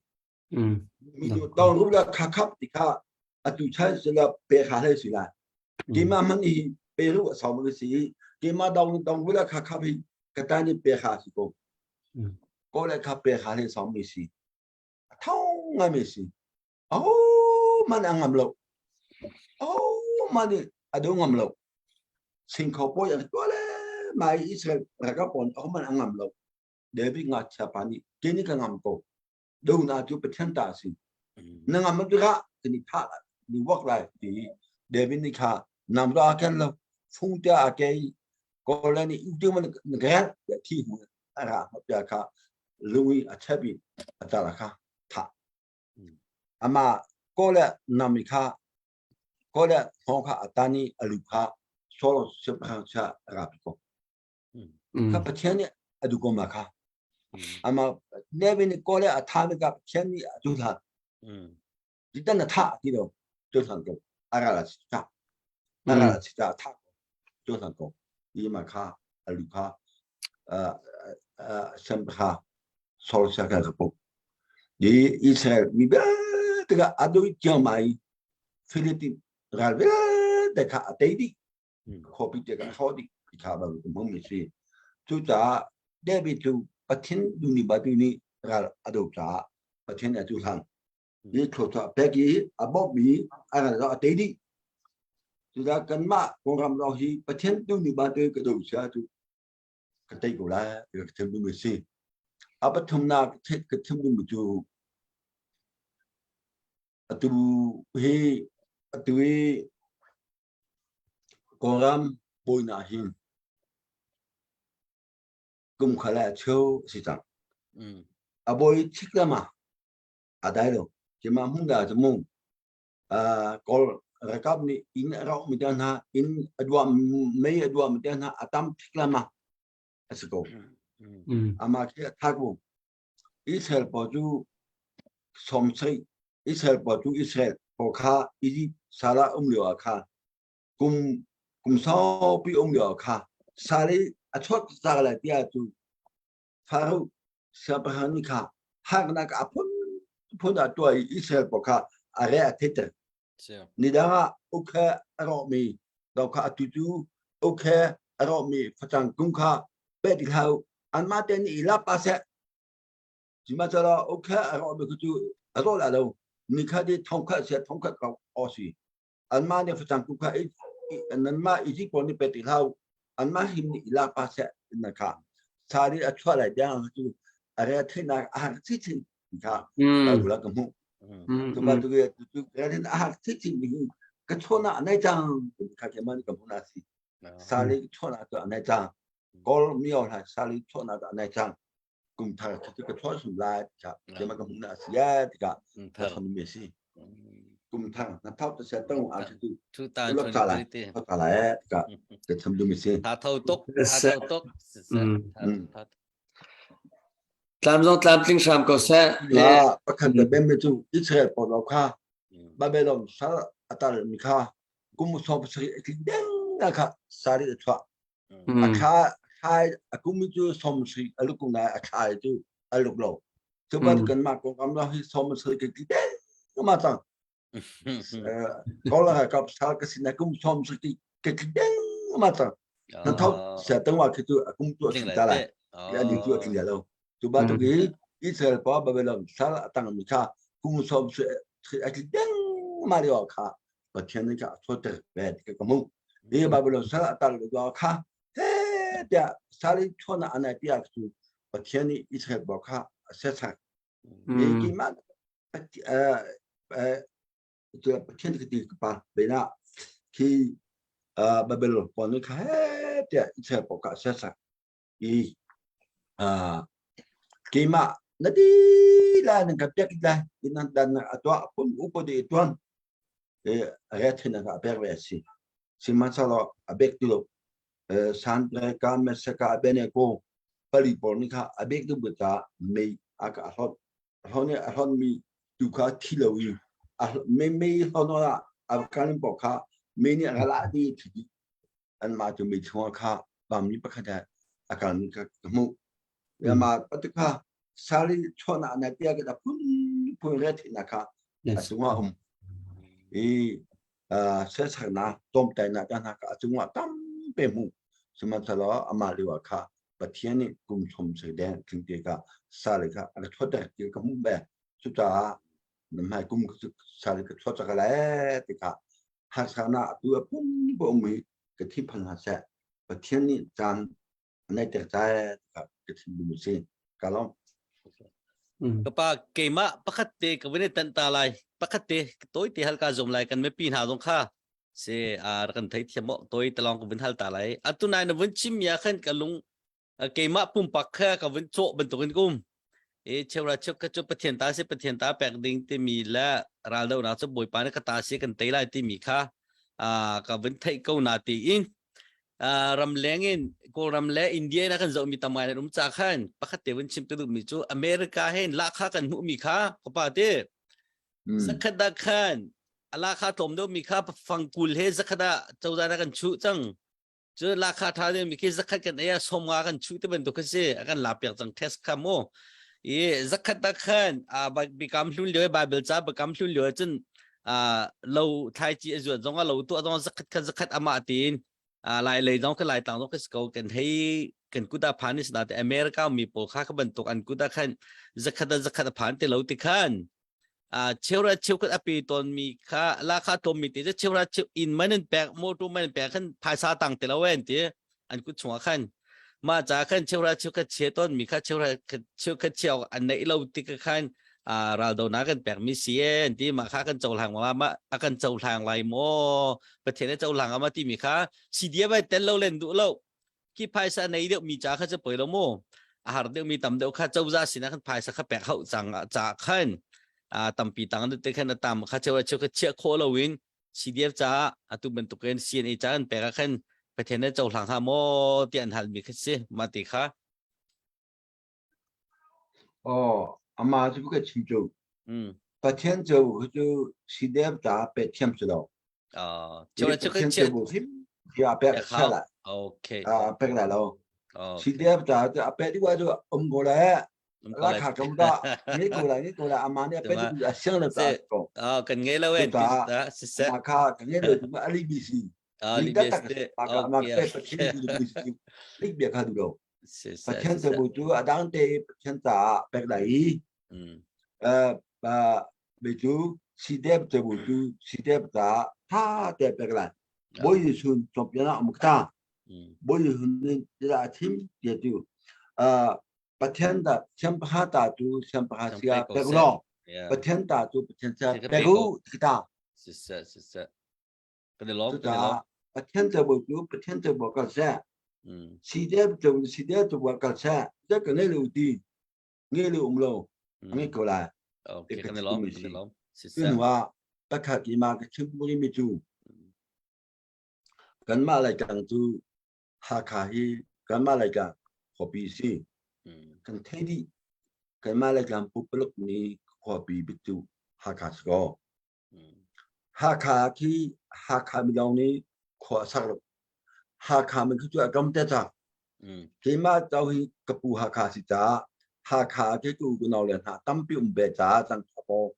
mi cu dong ru le kha khap ti kha atu chan sila pe kha hlei si lai. Keimah hmanh hi peru a sau ma si i keimah dong dong vula kha kha hi ka ta ni pe kha si ko. Ko le kha pe kha le sau mi si. A thong ngai mi si. Aho man a ngam lo. Aho man i a do ngam lo. Singkho poi an tua le mai Israel ralkap pawl aho man a ngam lo. David ngakchia pa nih ke ni ka ngam ko. Do na cu Pathian ta a si. Na ngam ma tikah kan i thah lai, ni wak lai ti David nih kha nam ra ken lo fung te a ke ko le ni u man na gel thi hu a ra ma kha lungui a chep i a tala kha tha ama ko le nam i kha ko le hong kha atani alu kha solo siangpahrang cha ra pi ko kha Pathian nih a duh ko ma kha ama David nih kawl a tha mi ka Pathian nih a tu hlan titan na tha ti lo tu hlan ko ara la ta ara la ta tha tu hlan ko i ma kha alu kha sem kha sol sa ka ko di Israel mi vialte ka adoi chiang mai Philippine ral vialte kha a tei dih khuapi te kan hrawh dih ti kha bang ka hmangmi si. Cucaah David cu Pathian duhni ba tu nih ral a do caah Pathian a cuhlang. Hi thluachuah pek i a bawmhmi a ral a tei dih. Cucaah kanmah Kawlram lawng hi Pathian duhni ba tu ka do sia cu ka tei ko lai ka thim duhmi si. A pathumnak ka thim duhmi cu atu hi atu hi Kawlram bawinak hin kum khat le a cheu a si cang. A bawi chik le ma a dai lo. Keimah hmun dah cu mu Kawl ralkap nih inn a rawk mi te hna, inn a duah mei a duah mi te hna a tam thik le ma a si ko. Amah khi a tha ko. Israel pawl cu 70 Israel pawl cu Israel pawl kha Egypt sal ah um lio ah kha kum kum saupi um lio ah kha sal i a chuak cang lai tiah cu Pharaoh siangpahrang nih kha harnak a phun phun ah tuah i Israel pawl kha a re a theiter. Nidang ah ukhe a rawhmi do kha atu cu ukhe a rawhmi facang kung kha peh ti hlah u anmah te nih i lap pa seh sihmanhsehlaw ukhe a rawhmi khu cu a raw lai lo nikhat i thongkhat sia thongkhat ko aw si anmah nih facang kung kha nanmah Egypt pawl nih pe ti hlah u anmah him nih i lak pa seh na kha sari a chuah lai tiang cu a re theihnak a har chinchin kha ka ka hmuh cu bantuk cu re a har chinchin mi ka chawna a nei cang kha ke man ka hmuh na si sali chawna cu a nei cang kawl mio hla sali chawna cu a nei cang kum thar cu ka chawn sum lai ka ke ma ka hmuh na si ya tikah ka chon mi si. Kum thang na thau ta sia tong a tu 2023 ta la e ka ka cham du mi si tha tho tuk tha tho tuk Tlam zong tlamtling hram ko seh. La pakhat le bem cu Israel pawl lo kha Babylon sal atal mi kha kum sawm pasarih a tling deng kha sari a chuah. A thla thlai a kum cu som sri a luk ngai a thlai cu a luk lo. Cu ban kan mah kong kam lo hi som sri ke ti deng ma cang. Ko la kap sal ka sin kum som sri ke ti deng ma cang. Na thau sia tang wa khi cu a kum tu a tling ta lai. Ya ni tu a tling lo. Cu ba tu ki Israel pa Babylon sal a tang mi kha kum som sri a tling deng ma ri kha Pathian nih kha a thawter ve ti ka hmuh. Hi Babylon sal a tal lo kha he tiah sal in chuan ah anai piak cu Pathian nih Israel bo kha a sersak. Hi keimah Pathian ka ti ka pa bena khi Babylon pawl nih kha he tiah Israel bo kha a sersak. I keimah na di la nan ka piak lai nan dan a tuah pun upadi tuan rethin a pek ve a si. Sihmanhsehlaw a bek ti lo. San le ka Mesaka a bene ko pali pawl nih kha a bek duh ta mei a ka hlot. Hlon i a hlon mi tu kha thi lo i mei mei hlon ah a kan pawl kha mei nih a la di thi di. Anmah cu mei chungah kha vami pakhat he a kalmi kha ka hmuh. Amah patikha sal i chuahnak na tiah ka phunphun retheihnak kha a cungah um. I serchaknak tlawmtainak ta hna kha a cungah tampi hmuh. Sihmanhsehlaw amah lio ah kha Pathian nih kum thum sui deng tling te kha sal kha a ka thuater ti ka hmuh ve. Cucaah na hmai kum sal ka thuat cak lai ti kha harsanak atu a pum pa um i ka thi phan hna seh. Pathian nih caan neiter cai ka chim duh si ka lawm. Ka pa keimah pakhat te ka vun i tanh ta lai pakhat te toi te hal ka zum lai kan mipi hna zong kha si a kan thei thiam mo toi talong ka vun hal ta lai atu nai na vun chim ya khan ka lung keimah pumpak kha ka vun cawh bantukin ka um e cheura cheu kha cu pathian ta si pathian ta pek ding timi le raldonak cu bawipa nih ka ta si kan tei lai timi kha ka vun theih ko na tiin ramleng in kawlram le India in a kan zohmi tam ngai an um ca khan pakhat te vun chim te duhmi cu America hen lahkha kan hmuhmi kha kapa te zakhat da khan alakha tlawm deuhmi kha fangkul he zakhat ah cozah na kan chuh cang cu lakha tha deuhmi khi zakhat kan ei ah sawmnga kan chuh te bantuk kha si a kan la piak cang test kha mu i zakhat da khan a bikam hlun lio bible ca bikam hlun lio cun lo thlaici a zuat zong a lo tuah zong zakhat kha zakhat amah tiin lai lei zong ka lai tlang zong ka si ko kan hei kan kut ah phan is te America mi pawl kha ka bantuk an kut ah khan zakhat a zakhat a phan te lo ti khan cheura cheukhat a pe tawn mi kha la kha tlawm mi te cheura cheu in man in pek motor man in pek khan phaisa tang te lo en ti an kut chungah khan mah ca khan cheura cheukhat che tawn mi kha cheura cheukhat cheu an neih lo ti ka khan raldonak kan pek mi si e an ti mah kha kan cohlang ma ma a kan cohlang lai maw pathian a cohlang ama ti mi kha CDF ai tel lo len duh lo khi phaisa nei deuh mi cha kha chu poi lo mu a har deuh mi tam deuh kha cozah sinah khan phaisa kha pek hau cang cha khan a tampi tang te khan a tam kha cheu cheu kha chia kho lo in CDF caah atu bantukin CNA ca an pek ah khan Pathian nih cohlang hna maw ti an halmi khi si mah ti kha. Aw, amah cu ka chim cu. Pathian cu cu CDF ca pe thiam si lo. Ah, Pathian cu hrim ya pek sala. Okay. Ah, pek lai lo. CDF ca cu a pek ding cu um ko lai. La kha ko da nge ko la nge ko la ama ne pe du a siang le ta ko ah kan ngei lo en ta ma kha kan ngei lo ma ali bi si ali bi si ma pe pathian du bi si lik bia kha du lo pathian se bu tu adang te pathian ta pek lai i eh ba be tu si dep te bu tu si dep ta tha te pek lai boi sun chop yana amukta boi hun ni da thim te tu Pathian dah siangpahrang ta cu siangpahrang sia pek law Pathian ta cu Pathian sia pek u ti ta. Siseh siseh. Kan i lawm kan i lawm. Pathian cabu cu Pathian cabu kal seh. Si de cabu si de cabu kal seh. Ze ka ngei lo ti. Ngei lo um lo. Ngei ko lai. Okay, kan i lawm kan i lawm. Siseh. Pakhat i ma ka chim mi cu kanmah Laitlang cu Hakha hi kanmah Laitlang khuapi si. Kan thei dih. Kanmah Laitlang pupaluk ni khuapi bik cu Hakha si ko. Hakha khi Hakha midang nih khua sak lo. Hakha min khi cu a tlawm te cang. Keimah cau hi ka pu Hakha si caah Hakha khi tu ka nau le hna tampi um ve caah cang paw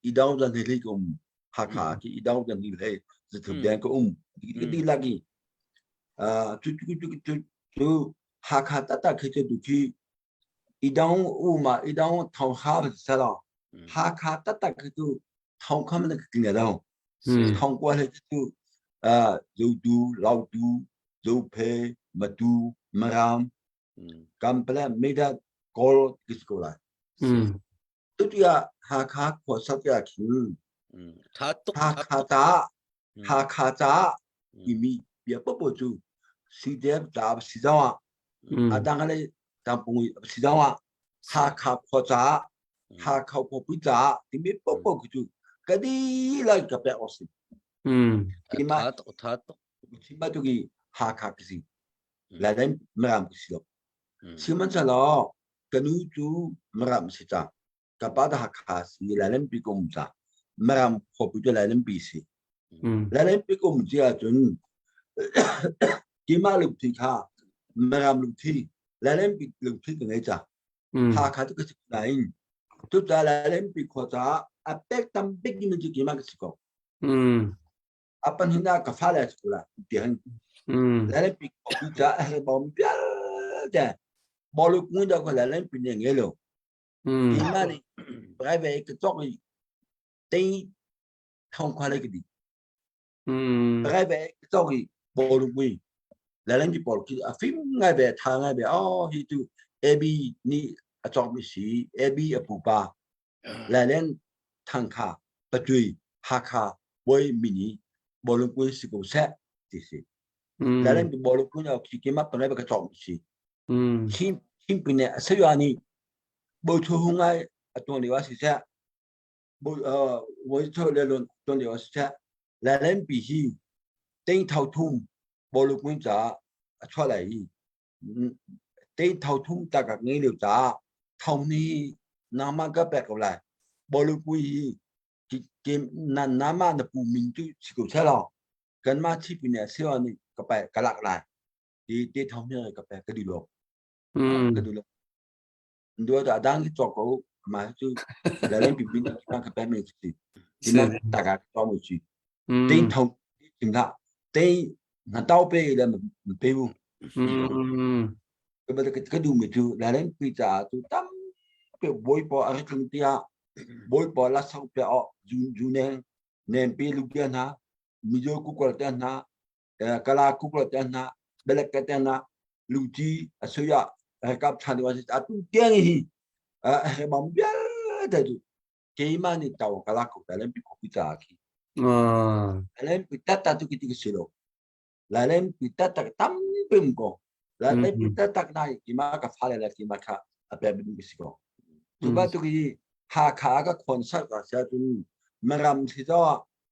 i dau zan hi hlei ka um. Hakha khi i dau zan hi hlei zathum deng ka um. Ka dihlak i cu cu cu cu cu Hakha tata khi cu tu khi i dong u ma i dong thong ha sa lo Hakha tata khi cu thong kham na ka lo thong kwa le cu zotu lautu zophe matu maram kampala meda kol kis ko lai tutia Hakha khua sak ya khin Hakha ta Hakha ta imi bia popo cu CDF ta si zong ah a dang le tampung si zong ah Hakha khua ca Hakha khuapi ca timi popo khi cu ka dihlak ka pek awk si. Keimah tha tuk Chimba tu ki Hakha ka si. Lailai Mirang ka si lo. Sihmanhsehlaw ka nu cu Mirang si cang. Ka pa ta Hakha si Lailenpi ka um ca. Mirang khuapi cu Lailenpi si. Lailenpi ka um ci ahcun keimah lungthin kha Mirang lungthin Lailenpi lungthin ka ngei cang. Hakha cu ka si nain cucaah Lailenpi khua caah a pek tam bik ding cu keimah ka si ko. A pahnihnak ah ka fale a si ko lai ti han. Lailenpi khuapi caah a herh bawm vialte bawlu kung dah ko Lailenpi nih a ngei lo. Keimah nih private ka cawk i tei thong khua le ka di. Private ka cawk i bawlu mui Lailenpi pawl khi a fim ngai ve tha ngai ve oh hi tu AB nih a cawk mi si AB a pupa Lailen Thangkha Patui Hakha Bawi mini bawlung kui si ko seh ti si. Lailen bawlung kui khi keimah pangai ka cawk mi si. Chin Chin pine a sayua nih bawi thu hung ngai a tuan lio ah siseh bawi thu le lon tuan lio ah siseh Lailen pi hi ting thau thum bawlung kui caah a chuah lai i ting thau thum ta ka ngei lio caah thau ni nangmah ka pek ko lai bawlung kui hi na nama na pu min cu si ko seh law kanmah chipi nih a siwa nih ka pe ka lak lai ti te thong hi ka pe ka duh lo ka duh lo dua da dang ki chok ko ma cu la len pi bin ka ka pe me si ti ma ta ka to mu chi ting thong ting la te na tau pe le pe bu ka ba ka du mi chu la len pi cha tu tam pe boi po a ring tia boi po la sang pe o ju ju ne nen pi lu tia na mizo ku kol te na kala kukla te hna belek te hna lungci asuya kap than wa atu tiang hi bam vialte cu keimah nih tau kala ko ta len pi ko pi ta khi len pi ta ta tu ki ti si lo la len pi ta ta tam pim ko la len pi ta tak nai kima ka fa le la kima kha a pe bi si ko tu ba tu ki ha kha ka khon sak ka sia tu maram si zo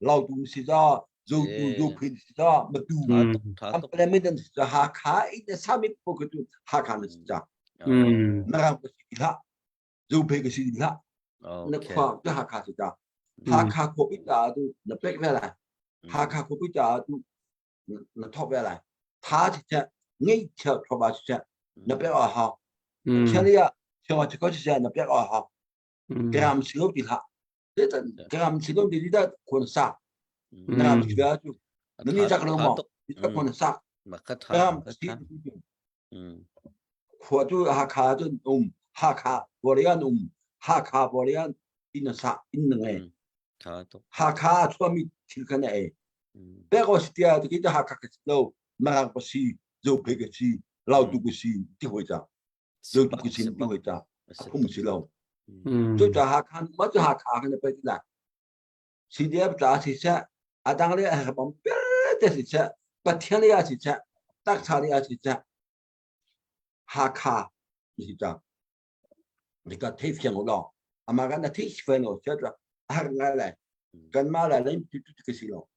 lautu si za zotu zophin si za matu implement si za Hakha in sami po ka tu Hakha na si za Mirang ka si hlah zophe ka si hlah na khua tu Hakha si za Hakha khuapi ta tu na pek ve lai Hakha khuapi ta tu na thok ve lai tha si cha ngei cha thoba si cha na pek a hau Chelia chewa chi ko si cha na pek a hau gram si lo ti hlah gram si lo ti da khon sa gram si da cu nani chak lo mo ta khon sa gram si khua cu Hakha cun um Hakha Korean um Hakha Korean in sa in ngai Hakha chuami thil kha na ei pek o sia ti ki Hakha ka si lo Marang pa si Zophe ka si Lautu ka si ti hoi cha Zotu ka si ti hoi cha phung si lo cu ca Hakha ma cu Hakha kan pe ti la CDF tla si seh a dang le a bam te si seh Pathian le a si seh taksa le a si seh Hakha si ta ka thei fiang lo ama kan na thei fiang lo sia a har ngai lai. Kanmah Lailenpi tu ka si lo.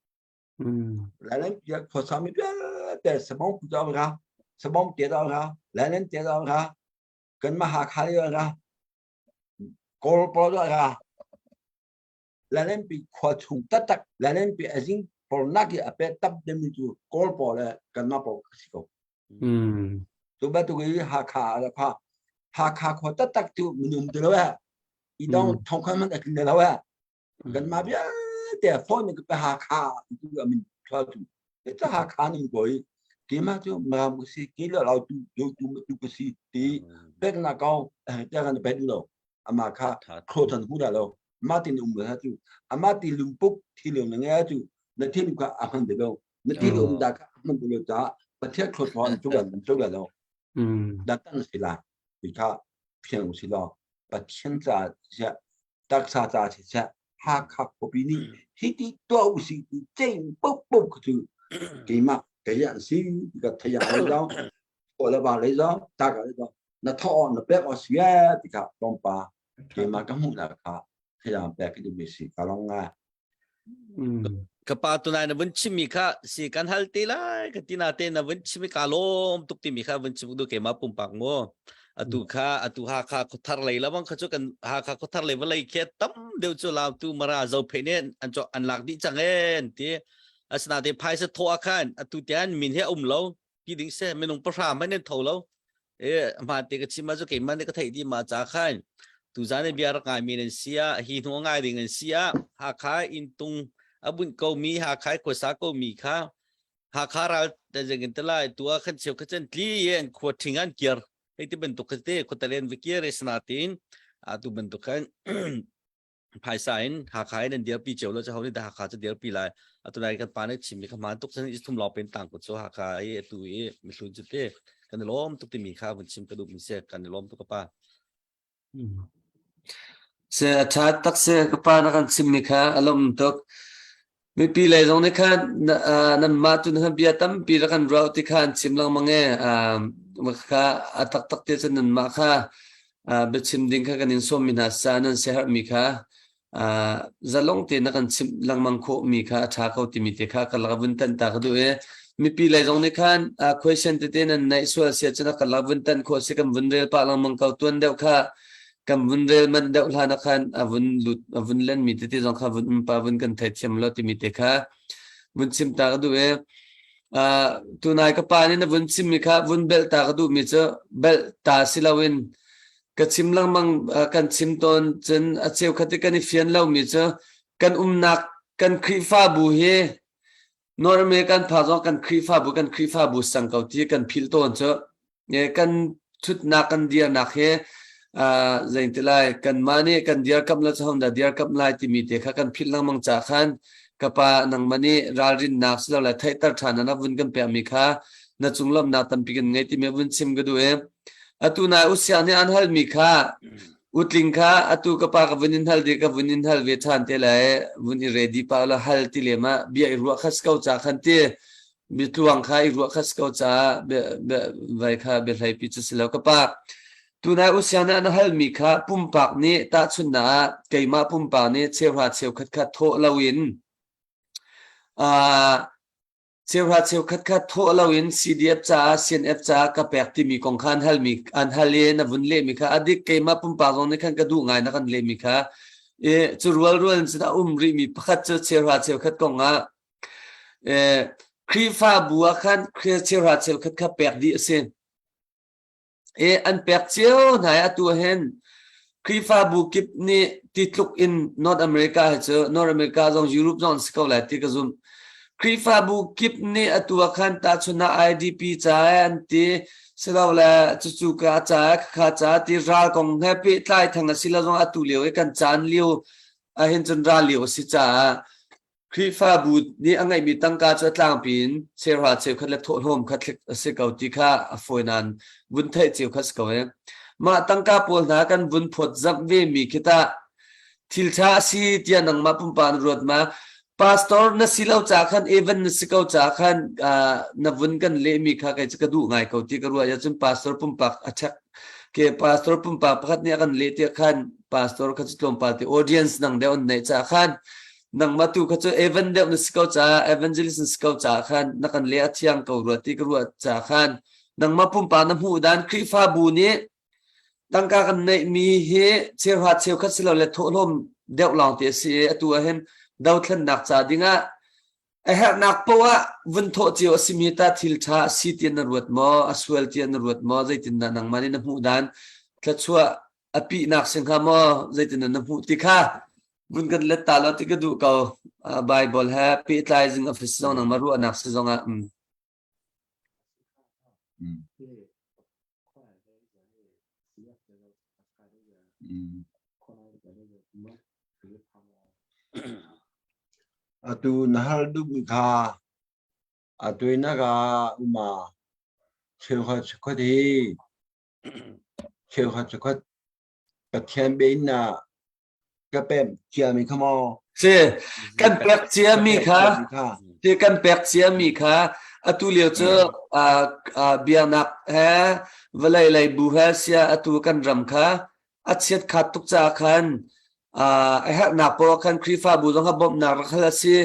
Lailenpi ah khuasami vialte sabong pu zong ra, sabong te zong ra, Lailen te zong ra, kanmah Hakha le ra, Kawl pawl zong ra. Lailenpi khua chung taktak Lailenpi a zing pawl nak i a pe tam deuhmi cu Kawl pawl le kanmah pawl ka si ko. Tu bantuk i Hakha ah kha Hakha khua taktak cu minung ti lo eh. I dong thongkhan man a tling lo eh. Kanmah vialte phone ka pe Hakha tu amin thua tu. Ita Hakha ning koi keimah cu Maram ka si ke lo tu tu tu tu ka si ti pek na kau te kan pe lo. Ama kha kho than hu da lo. Ma tin um la cu. Ama ti lungpuk thi lo na nge cu na thil kha a hman de lo. Na thil um da kha a hman de lo ta Pathian kho thon tu kan tu lo. Da tan si la. Ti kha phiang si lo. Pathian ca taksa ca siseh Hakha khuapi nih hiti tuah usih ti ceing paohpaoh cu keimah kei an si ti ka thei ang lei zong aw le ba lei zong ta ka lei zong na thaw na pek aw si ti kha tlawmpa keimah ka hmuhnak kha thei ang pek ka duhmi si ka long ngai. Ka pa tunai na vun chimmi kha si kan hal te lai ka ti na te na vun chimmi ka lawm tuk timi kha vun chim du keimah pumpak mu atu kha atu Hakha khuathar lei lamang kha cu kan Hakha khuathar lei vawlei khi tam deuh cu lautu mara zo phe ne an cho an lak dih cang en ti asina te phaisa thaw ah khan atu tian min he um lo ti ding se minung pahra man in tho lo e ma te ka chim ma chu keimah ne ka theih di ma cha khan tu zan ne bia rak ngai mi nan sia hi hnu ngai ding an sia Hakha in tung abun ko mi Hakha khuasa ko mi kha Hakha ral ta jeng in talai tua khan cheu kha chen tli ye an khua thing an kiar hei ti bantuk kha te khotalen vikir esna tin atu bantuk khan phaisa in Hakha in an dirpi cio lo ho nih dah Hakha cu dirpi lai atu nai kan pa nih chimmi kha hmaan tuk cun i thum lawng pen tang ko cu Hakha i atu i mihlun cu te kan i lawm tuk timi kha vun chim ka duh mi si kan i lawm tuk ka pa. Se a ṭha tak se ka pa na kan chimmi kha a lawm tuk. Mipi lei zong nih khan nanmah tu na bia tampi rak kan ruah ti kha an chim lengmang e. Kha a taktak te cun nanmah kha biachim ding kha kan in sawmmi hna sa nan siaherhmi kha zalong tein na kan chimh lengmang khawhmi kha a ṭha ko timi te kha ka lak vun tan ta ka duh i mipi lei zong nih khan question tete nan neih sual sia cun a ka lak vun tan khawh si kan vun rel pah lengmang ko tuan deuh kha kan vun rel manh deuh hlan ah khan a vun lut a vun len mi tete zong kha vun um pa vun kan theithiam lo timi te kha vun chim ta ka duh i uh, tunai ka pa nih na vun chim mi kha vun belh ta ka duh mi cu belh ta si loin ka chim lengmang kan chim tawn cun a cheukhat i kan i fian lo mi cu kan umnak kan Khrihfabu hi North American pha zong kan Khrihfabu kan Khrihfabu sang ko ti kan philh tawn cu kan thutnak kan dirnak hi zeiti lai kanmah nih kan dirkamh lo cu dah dirkamh lai timi te kha kan philh lengmang ca khan ka pa nangmah nih ralrinnak silole theihter ṭhan na vun kan pekmi kha na cung lawmhnak tampi kan ngei timi vun chim ka duh i atu nai usiang nih an halmi kha utling kha atu ka pa ka vun in hal di ka vun in hal ve ṭhan te lai vun i ready pa la hal ti lem ah bia i ruah khas ko ca khan ti Mitluang kha i ruah khas ko caah vai kha biahlei pi cu si lo ka pa. Tunai usiang nih an halmi kha pumpak nih tahchunhnak ah keimah pumpak nih cheuhra cheukhat kha thawh loin uh, cheuhra cheukhat kha thawh loin CDF caah CNF caah ka pek timi kong kha an halmi an hal i na vun lehmi kha adik keimah pumpak zong nih khan ka duh ngai na kan lehmi kha i cu rual rual in cun a um rihmi pakhat cu cheuhra cheukhat kong ah Khrihfabu ah khan cheuhra cheukhat kha pek dih a si. I an pek cio hna i atu hin Khrihfabu kip nih ti tluk in North America hi cu North America zong Europe zong an si ko lai ti ka zumh. Khrihfabu kip nih atu ah khan tahchunhnak IDP caah an ti silole cucu ka caah khakha caah ti ral kong he pehtlai theng a si lo zong atu lio i kan caan lio ahhin cun ral lio a si caah Khrihfabu nih a ngeihmi tangka cu a tlangpi in cheuhra cheukhat le thawhlawm kha thlik a si ko ti kha a fawi nain vun theih cio kha si ko ee. Mah tangka pawl hna kan vun phawtzamh vemi khi tah thil ṭha a si tiah nangmah pumpak na ruat ma? Pastor na si lo caah khan Evan na si ko caah khan uh, na vun kan lehmi kha kei cu ka duh ngai ko ti ka ruah ahcun pastor pumpak a check ke pastor pumpak pakhat nih a kan leh tiah khan pastor kha cu tlawmpal te audience nang deuh an neih caah khan. Nangmah tu kha cu Evan deuh na si ko caah evangelist na si ko caah khan na kan le a thiang ko rua ti ka ruah caah khan nangmah pumpak na hmuh dan Khrihfabu nih tangka kan neihmi hi cheuhra cheukhat silole thawhlawm deuh lawng ti a si i atu ah hin dothlennak ca dingah a herhnak poah ah vun thawh cio a simi ta thil ṭha a si tiah na ruat maw a sual tiah na ruat maw zeitindah nangmah nih na hmuh dan thluachuah a pihnak si hnga maw zeitindah na hmuh ti kha vun kan let ta law ti ka duh ko Bible he pehtlai zing a si zong nangmah ruahnak si zong ah um. Atu na hal duhmi kha atu in na ka uma cheukhat cheukhat hi cheukhat cheukhat Pathian bia in na ka pek ciami kha maw? Si, kan pek ciami kha, si kan pek ciami kha atu lio cu biaknak he vawlei lei bu he sia atu kan ram kha a chiat khat tuk caah khan a herhnak poah khan Khrihfabu zong kha bawmhnak rak hal a si.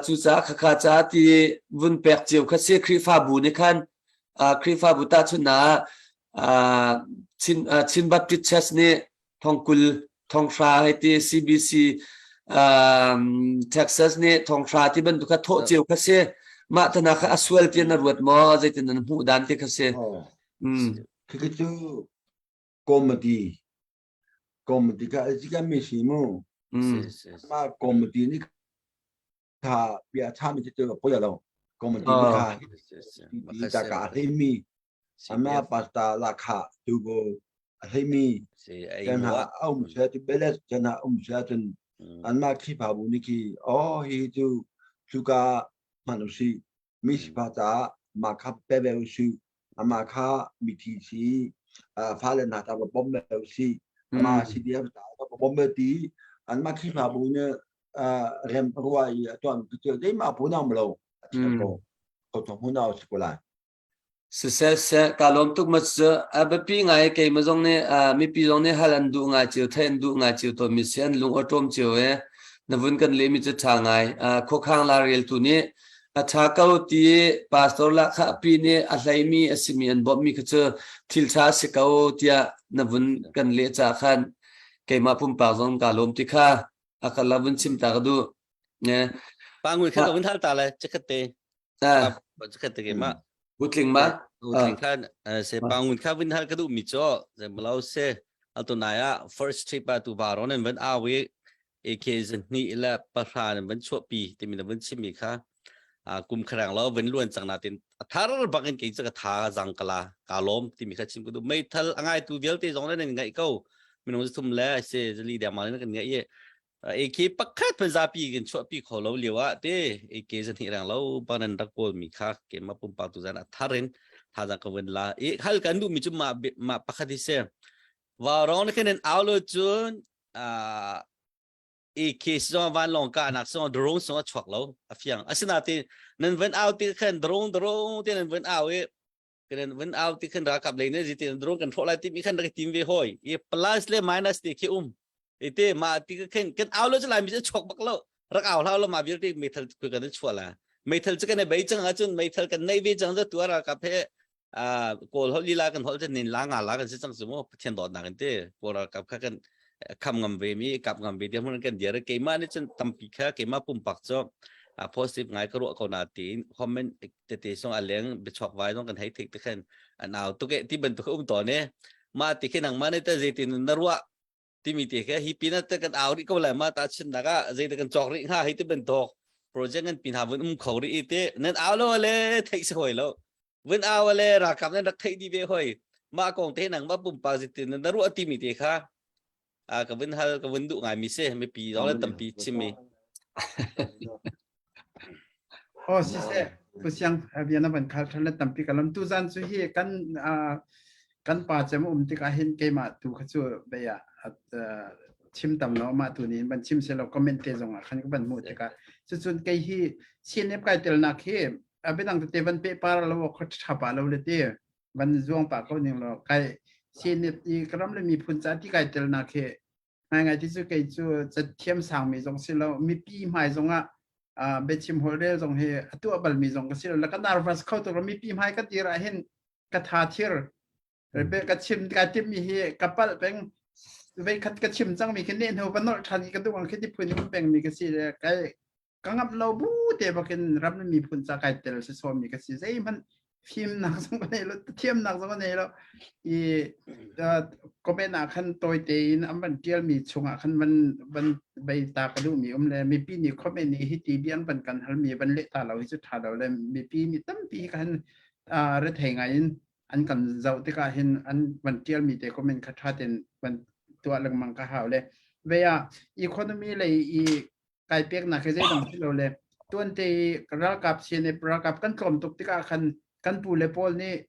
Cucaah khakha caah ti vun pek cio kha si Khrihfabu nih khan Khrihfabu tahchunhnak ah Chin, Chin Baptist Church nih thongkul thonghra hei ti CBC um, Texas nih thonghra ti bantuk kha thawh cio kha si mah tana kha a sual ti na ruat maw zeitin nan hmuh dan ti kha si Oh. mm. Khikhi cu comedy comedy kha a mi si mu Mm. ma comedy nih kha bia tha mi cu poi lo comedy nih kha ti ta ka hlei mi ama pasta la kha tu go a hlei mi kan ha um se tu belet kan ha um se cun an ma khi pha bu ni khi oh hi tu cuka hman u si mi si pha ta ma kha pe ve u si ama kha mithi si fale hna ta bom ve u si ama CDF ta bom ve ti an ma khi pha bu ne rem ruwa i tuan tu dei ma pu nang lo ko ko to hu na si ko lai Siseh seh kaa lawm tuk ma cu a biapi ngai keimah zong nih mipi zong nih hal an duh ngai cio theih an duh ngai cio tawnmi si an lung awṭawm cio e na vun kan lehmi cu ṭha ngai khuakhang la reltu nih a ṭha ko ti pastor lahkhah pi nih a hleimi a simi an bawmhmi kha cu thil ṭha a si ko tiah na vun kan leh caah khan keimah pumpak zong kaa lawm ti kha a ka la vun chim ta ka duh. Pa ngui kha ka vun hal ta le chikhat te. Chikhat te ke ma. Utling ma? Utling kha se pa ngun kha vun hal ka duh mi cho ze mlo se atu nai ah first trip a tu varon an van awi AK zan ni le pahra nan van chuah pi timi na van chim mi kha kum kharang lo van luan chang na tin thar bak in kei ka tha zang kala ka lom timi kha chim ka du meithal angai tu vialte zong nan ngai ko minung thum le se zali deng ma kan ngai ye AK pakhat phan zapi kan chuahpi kho lo lio ah te AK zan hi rang lo banan rak kawl mi kha ke ma pumpak tu zan a thar in thaza ka wen la i hal kan du mi chu ma ma pakhat hi se wa rong ne khen au lo chun AK zong van long ka nak song drone song a chuak lo a fiang asina te nan van au ti khan drone drone te nan van au i kan van au ti khan ralkap lei ne ziti drone kan hrawh lai ti mi khan rak tim ve hoi i plus le minus ti khi um ite ma ti khan kan au lo chu lai mi chu chuak bak lo rak au hlau lo ma vialte meithal ku kan chuah la meithal chu kan bei chang ahcun meithal kan nei ve chang za tu ralkap he a kawl hol lila kan hol chen nin la nga la kan si chang su mo pathian dawt nak in te kawl ralkap kha kan kham ngam ve mi kap ngam ve dia mun kan dir keima ni chun tampi kha keima pumpak chu a positive ngai ka ruah ko na tin comment tete song a leng bichuak vai zong kan hei thik te khan an au tuk e ti bantuk um to ne ma ti khi nang ma ne ta zeitin na ruah timi te kha hi pin te kan au ri ko lai ma ta chin nak ah zei te kan chok ri hnga hi ti bantuk project ngan pin ha vun um kho ri te nan au lo le theih se hoi lo vun au le rakam nan rak theih di ve hoi ma kong te nang ma pumpak zitin na ruah timi te kha a ka vun hal ka vun duh ngai mi si mipi zong le tampi chimmi Oh siseh Pu Siang bia na van khal than le tampi ka lam tu zan cu hi kan kan pa cem um tikah hin keimah tu kha cu beia chim tam lo mah tu nih ban chim se lo comment te zong ah khan ka van hmuh tikah cucun kei hi CNF kai telnak hi abedang tete van pe par lo kho tha pa lo le ti van zuang pa ko ning lo kai CNF i ka ram le miphun ca ti kai telnak hi. Ngaingai ti cu kei cu cathiam sangmi zong si lo, mipi hmai zongah biachim holhrel zong hi a tuah balmi zong ka si lo. Ka nervous kho tuk mipi hmai ka dir ah hin ka tha thir. Ka chim ka timmi hi ka palh peng. Veikhat ka chim cangmi khi neh hnu va nolh ṭhan i ka duh ang khi ti phun in pengmi ka si le kai ka ngamh lo bu te bakin ram le miphun ca kai tel si sawmmi ka si zeihmanh fimnak zong ka nei lo thiamnak zong ka nei lo i comment ah khan tawi tein an van tialmi chungah khan van van bei ta ka duhmi um le mipi nih comment nih hi ti biang van kan halmi van leh ta lo hi cu tha lo le mipi nih tampi khan rethei ngai in an kan zoh tikah hin an van tialmi te comment kha tha ten van tuah lengmang ka hau le ve ah economy lei i kai peknak hi zeidang si lo le tuante i ralkap CNF ralkap kan tlawm tuk tikah khan kan pu le pawl nih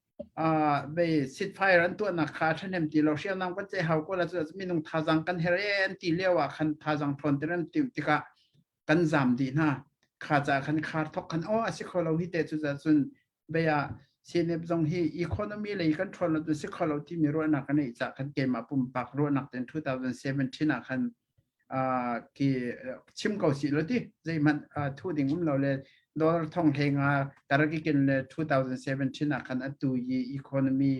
bei sit fire an tuahnak kha ṭhahnem ti lo hriamnam kan ce hau ko la cu minung thazang kan her e an ti lio ah khan thazang ṭhawn ter an ti tikah kan zam dih hna kha ca khan khar thok khan o a si kho lo hi te cu cun bei ah CNF zong hi economy lei kan ṭhawn lo tu si kho lo timi ruahnak kan neih ca khan keimah pumpak ruahnak ten 2017 ah khan ki chim ko si lo ti zeihmanh thu ding um lo le dollar thong hleng ah karakikin le 2017 ah khan atu i economy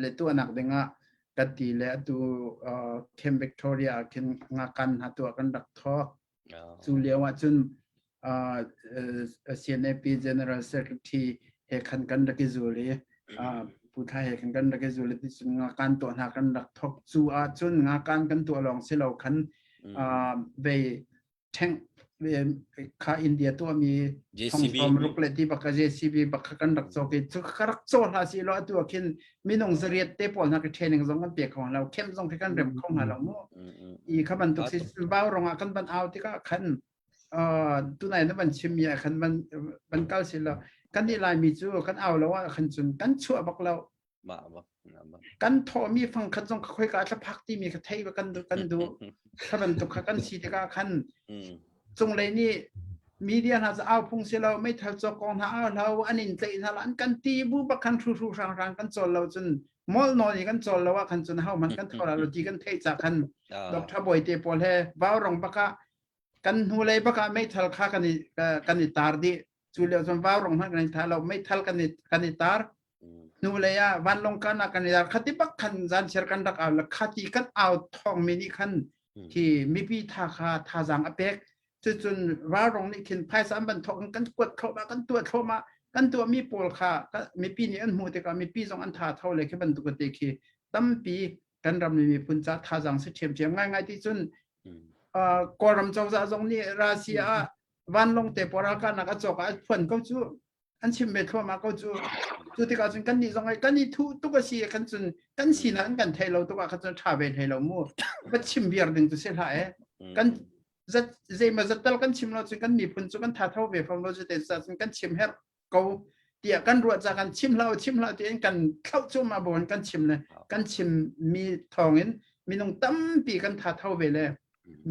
le tuahnak dingah kan ti le atu Camp Victoria ah khin ngakan hna tuah kan rak thawk Cu lio ah cun CNAP General Secretary he khan kan rak i zul i Pu Thla he khan kan rak i zul i ticun ngakan tuah hna kan rak thawk. Cu ah cun ngakan kan tuah lawng si lo khan vei ṭheng kha India tuahmi JCB ruk le ti bak JCB bak kha kan rak cawk i cu ka rak caw hlah si law atu ah khin minung zariat te pawl hna ka training zong kan pe kho hna lo camp zong khi kan rem kho hna lo mu i kha bantuk si vau rong ah kan van au tikah khan tunai na van chim mi ah khan van van kal si lo kan nih laimi cu kan au lo ah khan cun kan chuah bak lo kan thawhmi fang khat zong khoi ka thla phak timi ka thei kan kan duh kha bantuk kha kan si tikah khan cunglei nih media hna cu au phung si lo meithal cawk kong hna au hlo an in tlaih hna an kan ti bu bak khan hru hru hrang hrang kan cawl lo cun mol nawl i kan cawl lo ah khan cun ho man kan thaw lo ti kan theih ca khan Dr. Boy te pawl he vau rong baka kan hnu lei baka meithal kha kan i kan i tar dih cu lio cun vau rong hmanh kan i tha lo meithal kan i kan i tar hnu lei ah vanlong kan ah kan i tar khati bak khan zan chiar kan rak au la khati kan au thong mi nih khan khi mipi tha kha thazaang a pek cucun ralrong nih khin phaisa an van thawk kan kuat thlawhmah kan tuah thlawhmah kan tuahmi pawl kha mipi nih an hmuh tikah mipi zong an tha tho le khi bantuk te khi tampi kan ram le miphun ca thazaang si ṭhiamṭhiam ngaingai ti cun Kawlram cozah zong nih Russia ah vanlawng te pawl ralkahnak a cawk ah a phuan ko cu an chim ve thluahmah ko cu cu tikah cun kan nih zong kan i thuh tuk a si kan cun kan sinak an kan thei lo tuk ah khan cun ṭha ve hlei lo mu va chim viar ding cu si hlah e kan zat zeima zattal kan chim lo cun kan miphun cu kan tha tho ve fam lo cu te cun kan chim herh ko tiah kan ruah ca kan chim hlah chim hlah tiin kan thlauh cuahmah bu kan chim le kan chim mi thawngin minung tampi kan tha tho ve le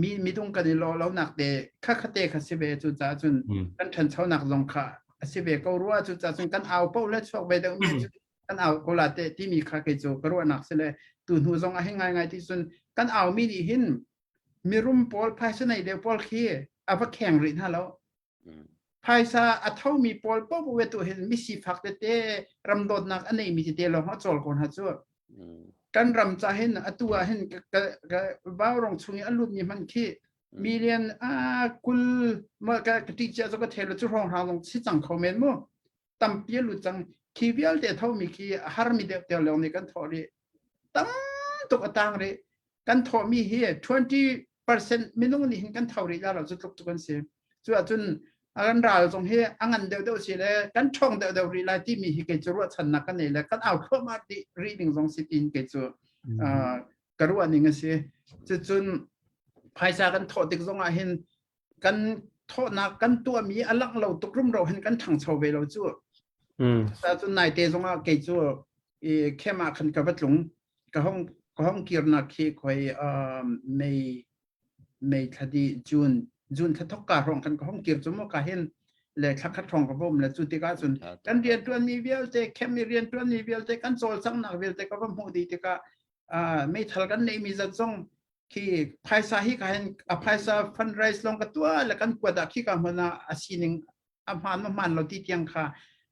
mi midung kan i lo lo nak te kha kha te kha si ve cu caah cun kan ṭhanchonak zong kha a si ve ko rua cu caah cun kan au paoh le chuak ve deuh mi cu kan au ko la te timi kha kei cu ka ruahnak si le tu hnu zong ah hin ngai ngai ti cun kan au mi nih hin mirum pawl phaisa nei deuh pawl khi a va kheng rih hna lo Phaisa a thomi pawl paoh tu hin misifak tete ramdawtnak a neimi tete lawng a cawl ko hna cu. Kan ram ca hin atu ah hin vaurong chung i a lutmi hmanh khi million a kul ma ka ka ti cia cu ka thei lo cu hrawng hrang zong si cang kho men mu tampi a lut cang khi vialte a thomi khi a harmi deuh te lawng nih kan thawh rih tam tuk a tang rih kan thawhmi hi 20% minung nih hin kan tho rih la lo cu tluk cu kan si cu ahcun kan ral zong hi a ngan deuh deuh si le kan ṭhawng deuh deuh rih lai timi hi kei cu ruahchannak ka nei le kan au thluahmah rih ding zong si tiin kei cu ka ruah ning a si cucun phaisa kan thawh tik zong ah hin kan thawhnak kan tuahmi a langh lo tuk rumro hin kan ṭhangcho ve lo cu cun naite zong ah kei cu i khem ah khan ka va tlung ka hong ka hong kirnak khi khoi May May thla di June June thla thok ka hrawng khan ka hong kir cu mu ka hin le thla khat hrawng ka bom le cu tikah cun kan rian ṭuanmi vialte khem i rian ṭuanmi vialte kan cawlcanghnak vialte ka va hmuh dih tikah meithal kan neihmi zat zong. Khi phaisa hi ka hin a phaisa fundraise lawng ka tuah le kan kuat ah khi ka hmun ah a sining a hmaan ma hmaan lo ti tiang kha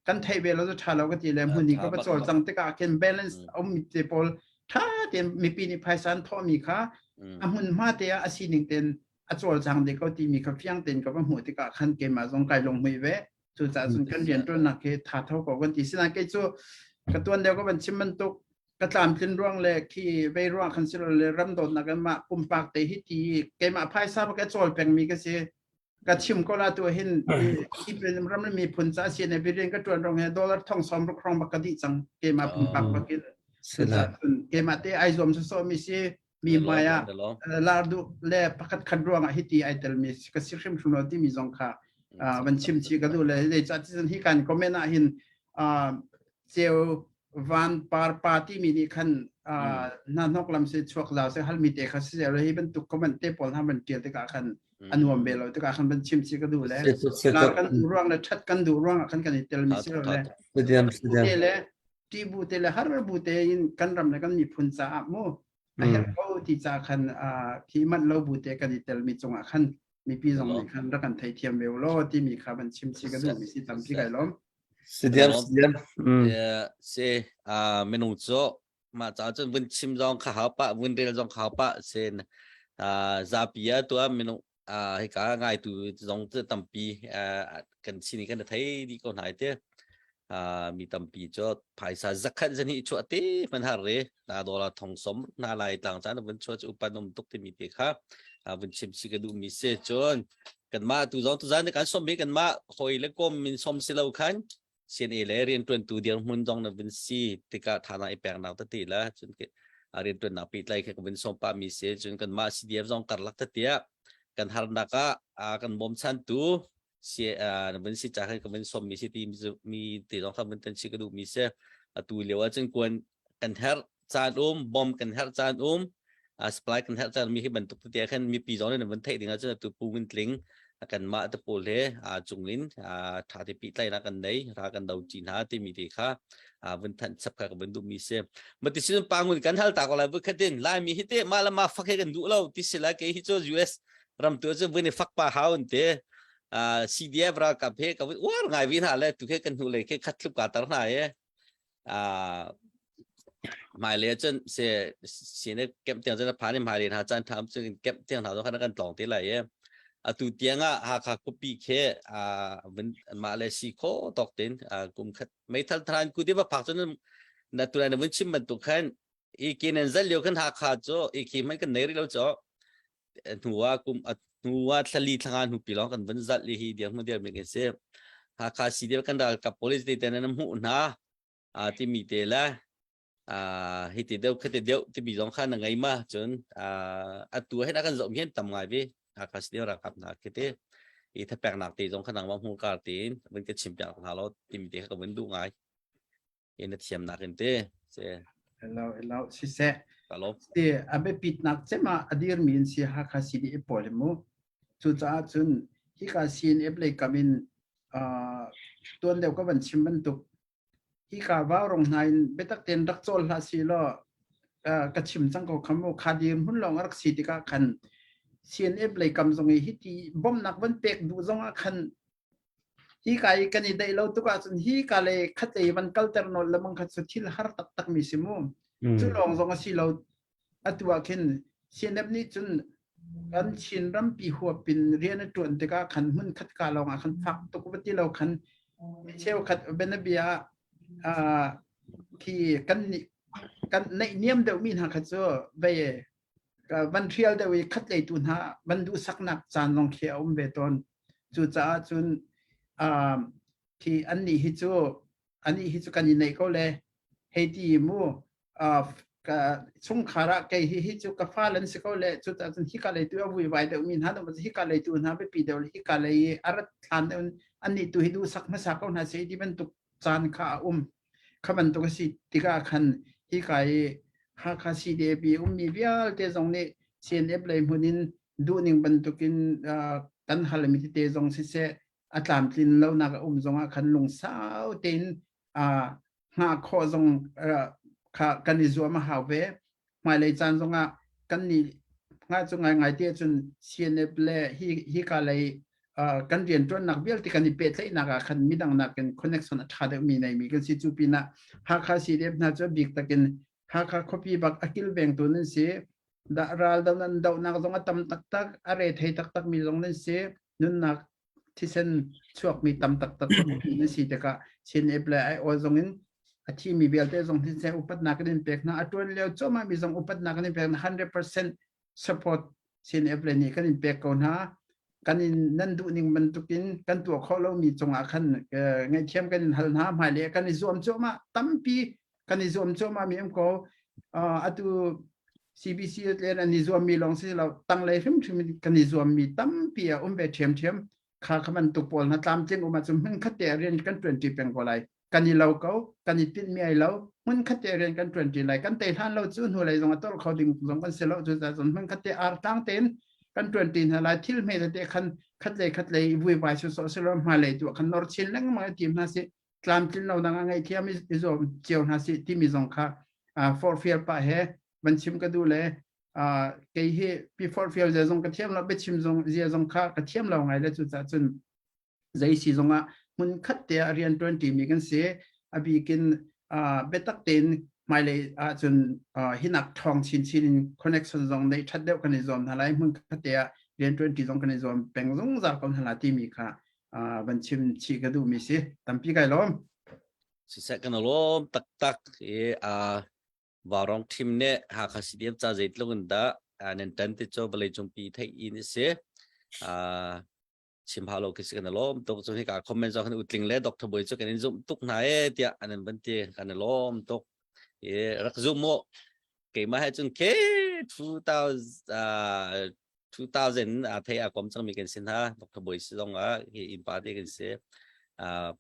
kan theih ve lo cu ṭha lo ka ti le hmun i ka va cawlcang tikah khin balance a um te pawl ṭha tein mipi nih phaisa an thawhmi kha a hmunhma te ah a sining tein a cawlcang dih ko timi kha fiang tein ka va hmuh tikah khan keimah zong kai lunghmuih ve. Cucaah cun kan rianṭuannak hi tha tho ko kan ti. Sinain kei cu ka tuan deuh ka van chim bantuk ka tlamtlin ruang le khi vei ruang khan si lo le ram dawtnak in mah pumpak te hi ti keimah phaisa bak a cawl pengmi ka si. Ka chim ko la tu hin ram le miphun ca si ne rian ka ṭuan rong he dollar thong som ruk rong bak ka dih cang keimah pumpak bakin. Keimah te ai zuam sawsawh mi si mi hmai ah lar duh le pakhat khat ruangah hiti ai telmi ka si hrimhrim lo timi zong kha van chim chi ka duh le zeicah ti hi kan comment ah hin ceu van par pa timi nih khan hna hnok lam se chuak zau se halmi te kha si hi bantuk comment te pawl hna van tial tikah khan a nuam ve lo tikah khan van chim chi ka duh le lar kan duh ruang le that kan duh ruangah khan kan i telmi si lo le le ṭih bu te le har bu te in kan ram le kan miphun caah mu a herh ko ti ca khan khi manh lo bu te kan i telmi cungah khan mipi zong nih khan rak kan theithiam ve law timi kha van chim chi ka duh mi si tampi kai lawm. Sidiam sidiam. Si minung cu mah ca cun vun chim zong kha hau pah vun rel zong kha hau pah sin zapi ah tuah minung hika ngaitu zong cu tampi kan sin kan thei dih ko hna te mi tampi cu phaisa zakhat zani chuah te man har re na dollar thong som na lai tlang chan vun chuah chu upan um tuk timi te kha vun chim si ka duh mi se cun kan mah tu zong tu zan kan som mi kan mah hoi le kom min som si lo khan CNA le rianṭuantu dirhmun zong na vun si tikah thana i peknak tete la cun rianṭuannak pehtlai kha ka vun sawm pah mi si cun kanmah CDF zong karlak tete ah kan harnak ah kan bawmchantu si na vun si ca khan ka vun sawm mi si ti mi te zong kha vun tan si ka duh mi si atu lio ah cun kuan kan herh caan um bom kan herh caan um supply kan herh caan mi hi bantuk tete khan mipi zong nih van theih ding ahcun atu pu Ngun Tling kanmah te pawl he cung in tha te pehtlainak kan nei ra kan do ti hna timi te kha vun thanh chap kha ka vun duh mi si mati sin pa ngun kan hal ta ko lai vu khatin lai mi hi te ma la ma fak he kan duh lo ti si la ke hi chu US ram tu chu vun i fak pa haun te CDF ra kap he ka uar ngai vi hna le tu ke kan hnu le ke khat thlup ka tar hna ye hmailei ahcun si sine kemh tiang cun a phan i hmailei hna caan ṭha cun kemh tiang hna zong khan kan tlawng te lai i atu tiang ah Hakha khuapi khi mah le si kho tawk tein kum khat meithal thran ku ti va phak cun na tunai na vun chim bantuk khan i kinen zal lio khan Hakha cu i khi hmanh kan nei rih lo cu hnu ah kum hnu ah thlali thlanga hnu pi lawng kan vun zalh i hi dirhmun dir mi kan si Hakha CDF kan ralkap police te ten an hmuh hna a timi te le a hi ti deuh khati deuh timi zong kha na ngei ma cun atu hin a kan zoh hian tam ngai ve Hakha CDF ralkap hna khi te i thapek nak te zong kha nangmah hmu kar tein vun ka chim piak hna lo timi te kha ka vun duh ngai in na thiamnak in te se Hello, hello. Siseh. Hello. Si a biapitnak cem ah a dirmi in si Hakha CDF pawl hi mu. Cucaah cun hika CNF lei kam in uh, tuan deuh ka van chim bantuk hika vaurong hna in biatak tein rak cawl hlah si law uh, ka chim cang ko kham mu kha dir hmun lawng a rak si tikah khan CNF lei kam zong i hiti bawmhnak van pek duh zong ah khan Hi ka i kan i daih lo tuk ahcun hi ka le khatlei van kalter nawl lemang kha cu thil har taktak mi si mu. Cu lawng zong a si lo. Atu ah khin CNF nih cun kan Chin rampi huap in rian a ṭuan tikah khan hmun khat ka lawng ah khan fak tuk va ti lo khan mi cheukhat bianabia ah khi kan nih kan naihniam deuhmi hna kha cu vei van hrial deuh i khatlei tu hna van duhsaknak caan zong khi a um ve tawn. Cucaah cun khi annih hi cu anih hi cu kan i neih ko le hei ti mu ka chungkhar ah kei hi hi cu ka fale an si ko le cucaah cun hika lei tu a vuivai deuhmi hna deuh hika lei tu hna biapi deuh le hika lei i a rat hlan deuh annih tu hi duhsak hmasa ko hna seh ti bantuk caan kha a um. Kha bantuk a si tikah khan hika i Hakha CDAP ummi vialte zong nih CNF lei hmun in duhning bantukin kan halmi tete zong siseh a tlamtlin lonak a um zongah khan lungsau tein hngah khawh zong kha kan i zuam a hau ve. Hmailei caan zongah kan nih Nga cu ngai ngai te cun CNF le hi hi ka lei kan rian ṭuannak vialte kan i pehtlaihnak ah khan midang nakin connection a ṭha deuhmi neimi kan si. Cu pinah Hakha CDF hna cu bik takin Hakha khuapi bak a kilvengtu nan si. Dah ral do nan dohnak zong a tam taktak, a re thei taktak mi zong nan si. Nunnak thisen chuakmi tam taktak nan si tikah CNF le ai aw zong in a thimi vialte zong thisen upatnak kan in pek hna. A ṭuan lio cuahmah mi zong upatnak kan in pek hna. 100% support CNF le nih kan in pek ko hna. Kan in nan duh ning bantukin kan tuah khawh lomi cungah khan ngaihthiam kan in hal hna. Hmailei kan i zuam cuahmah tampi kan i zuam cuahmah mi um ko. Atu CBC le an i zuammi lawng si lo tanglei hrimhrim in kan i zuammi tampi a um ve ṭhiamṭhiam. Kha kha bantuk pawl hna tlamtling um ahcun hmun khat te rian kan ṭuanṭi peng ko lai. Kan i lo ko, kan i tinhmi ai lo, hmun khat te rian kan ṭuanṭi lai. Kan tei hlan lo cu hnulei zong a tolh kho ding zong kan si lo. Cucaah cun hmun khat te artlang tein kan ṭuanṭi hna lai. Thil hme tete khan khatlei khatlei i vuivai sawsawh si lo hmailei tu ah khan nor chin lengmang i tim hna sih. Tlamtlin lo dang a ngaihthiam i zuam cio hna sih timi zong kha forhfial pah he van chim ka duh le kei hi pi forhfial zia zong ka thiam lo biachim zong zia zong kha ka thiam lo ngai le cucaah cun zei si zong ah hmun khat te ah rian ṭuan ṭimi kan si. A bikin biatak tein hmailei ahcun hinak ṭhawng chinchin in connection zong neih ṭhat deuh kan i zuam hna lai. Hmun khat te ah rian ṭuan ṭi zong kan i zuam peng zungzal ko hna la timi kha van chim chih ka duhmi si. Tampi kai lawm. Siseh kan lawm taktak i Vaurawng ṭhim nih Hakha CDF ca zeitluk in dah nan ṭan ti cu vawleicung pi theih in a si. Chim hau lo khi si kan i lawm tuk. Cun hika comment zong kan utling le Dr. Bawi cu kan in zumh tuk hna e tiah an in van ti. Kan i lawm tuk. I rak zum mu. Keimah he cun ke 2000 2000 a thei a kom cangmi kan si hna. Dr. Bawi si zong ah hi innpa te kan si.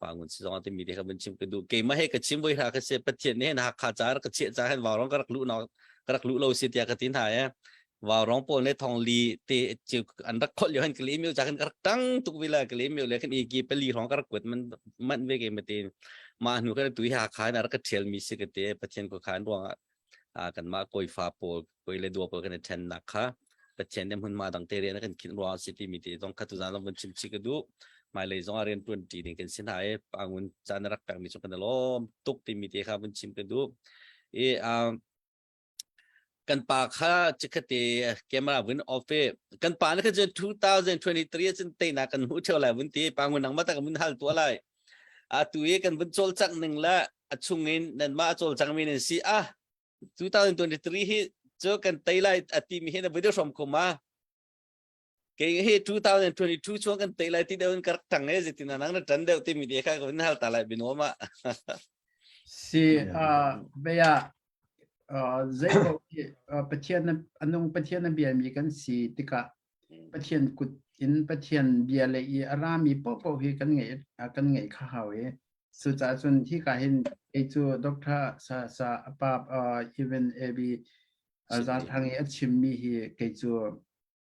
Pa Ngun si zong ah timi te kha vun chim ka duh. Keimah he ka chim voi hra ka si Pathian nih hin Hakha ca rak ka chiah ca hin Vaurawng ka rak luh na ka rak luh lo si tiah ka ti hna e. Vaurawng pawl nih thong li te cu an rak kholh lio hin ka le email ca khan ka rak tang tuk vila ka le email le khan i ki pali hrawng ka rak kuat man man ve ke matin mah hnu kan tu hi Hakha in a rak ka thial mi si ka te Pathian ko khan ruangah kanmah kawifa pawl koi le dua pawl kan i ṭhennak kha Pathian nih hmunhma dang te rian a kan khinh ruangah si timi te zong kha tuzaan zong vun chim chih ka duh. Hmailei zong ah rian ṭuan ṭi ding kan si hna i pangun caan na rak pekmi cu kan i lawm tuk timi te kha vun chim ka duh. I kan pa kha chikkhatte camera vun off i kan pa na kha cun 2023 ah cun teinak kan hmuh ṭheo lai vun ti pangun nangmah tak vun hal tuah lai. Atu i kan vun cawlcangh ning le a chungin nanmah a cawlcangmi nan si ah 2023 hi cu kan tei lai a timi hi na video hrom khum a kei hi 2022 chuang kan tei lai ti deuh in ka rak tang e zetin nang na tan deuh timi te kha ka vun hal ta lai binom ah si beya zei ko Pathian anung Pathian a biami kan si tikah Pathian kut in Pathian bia le i a rami popo hi kan ngei kan ngei kha hau i Cucaah cun hika hin kei cu Doctor Sa Sa pa even AB Zathang i a chimmi hi kei cu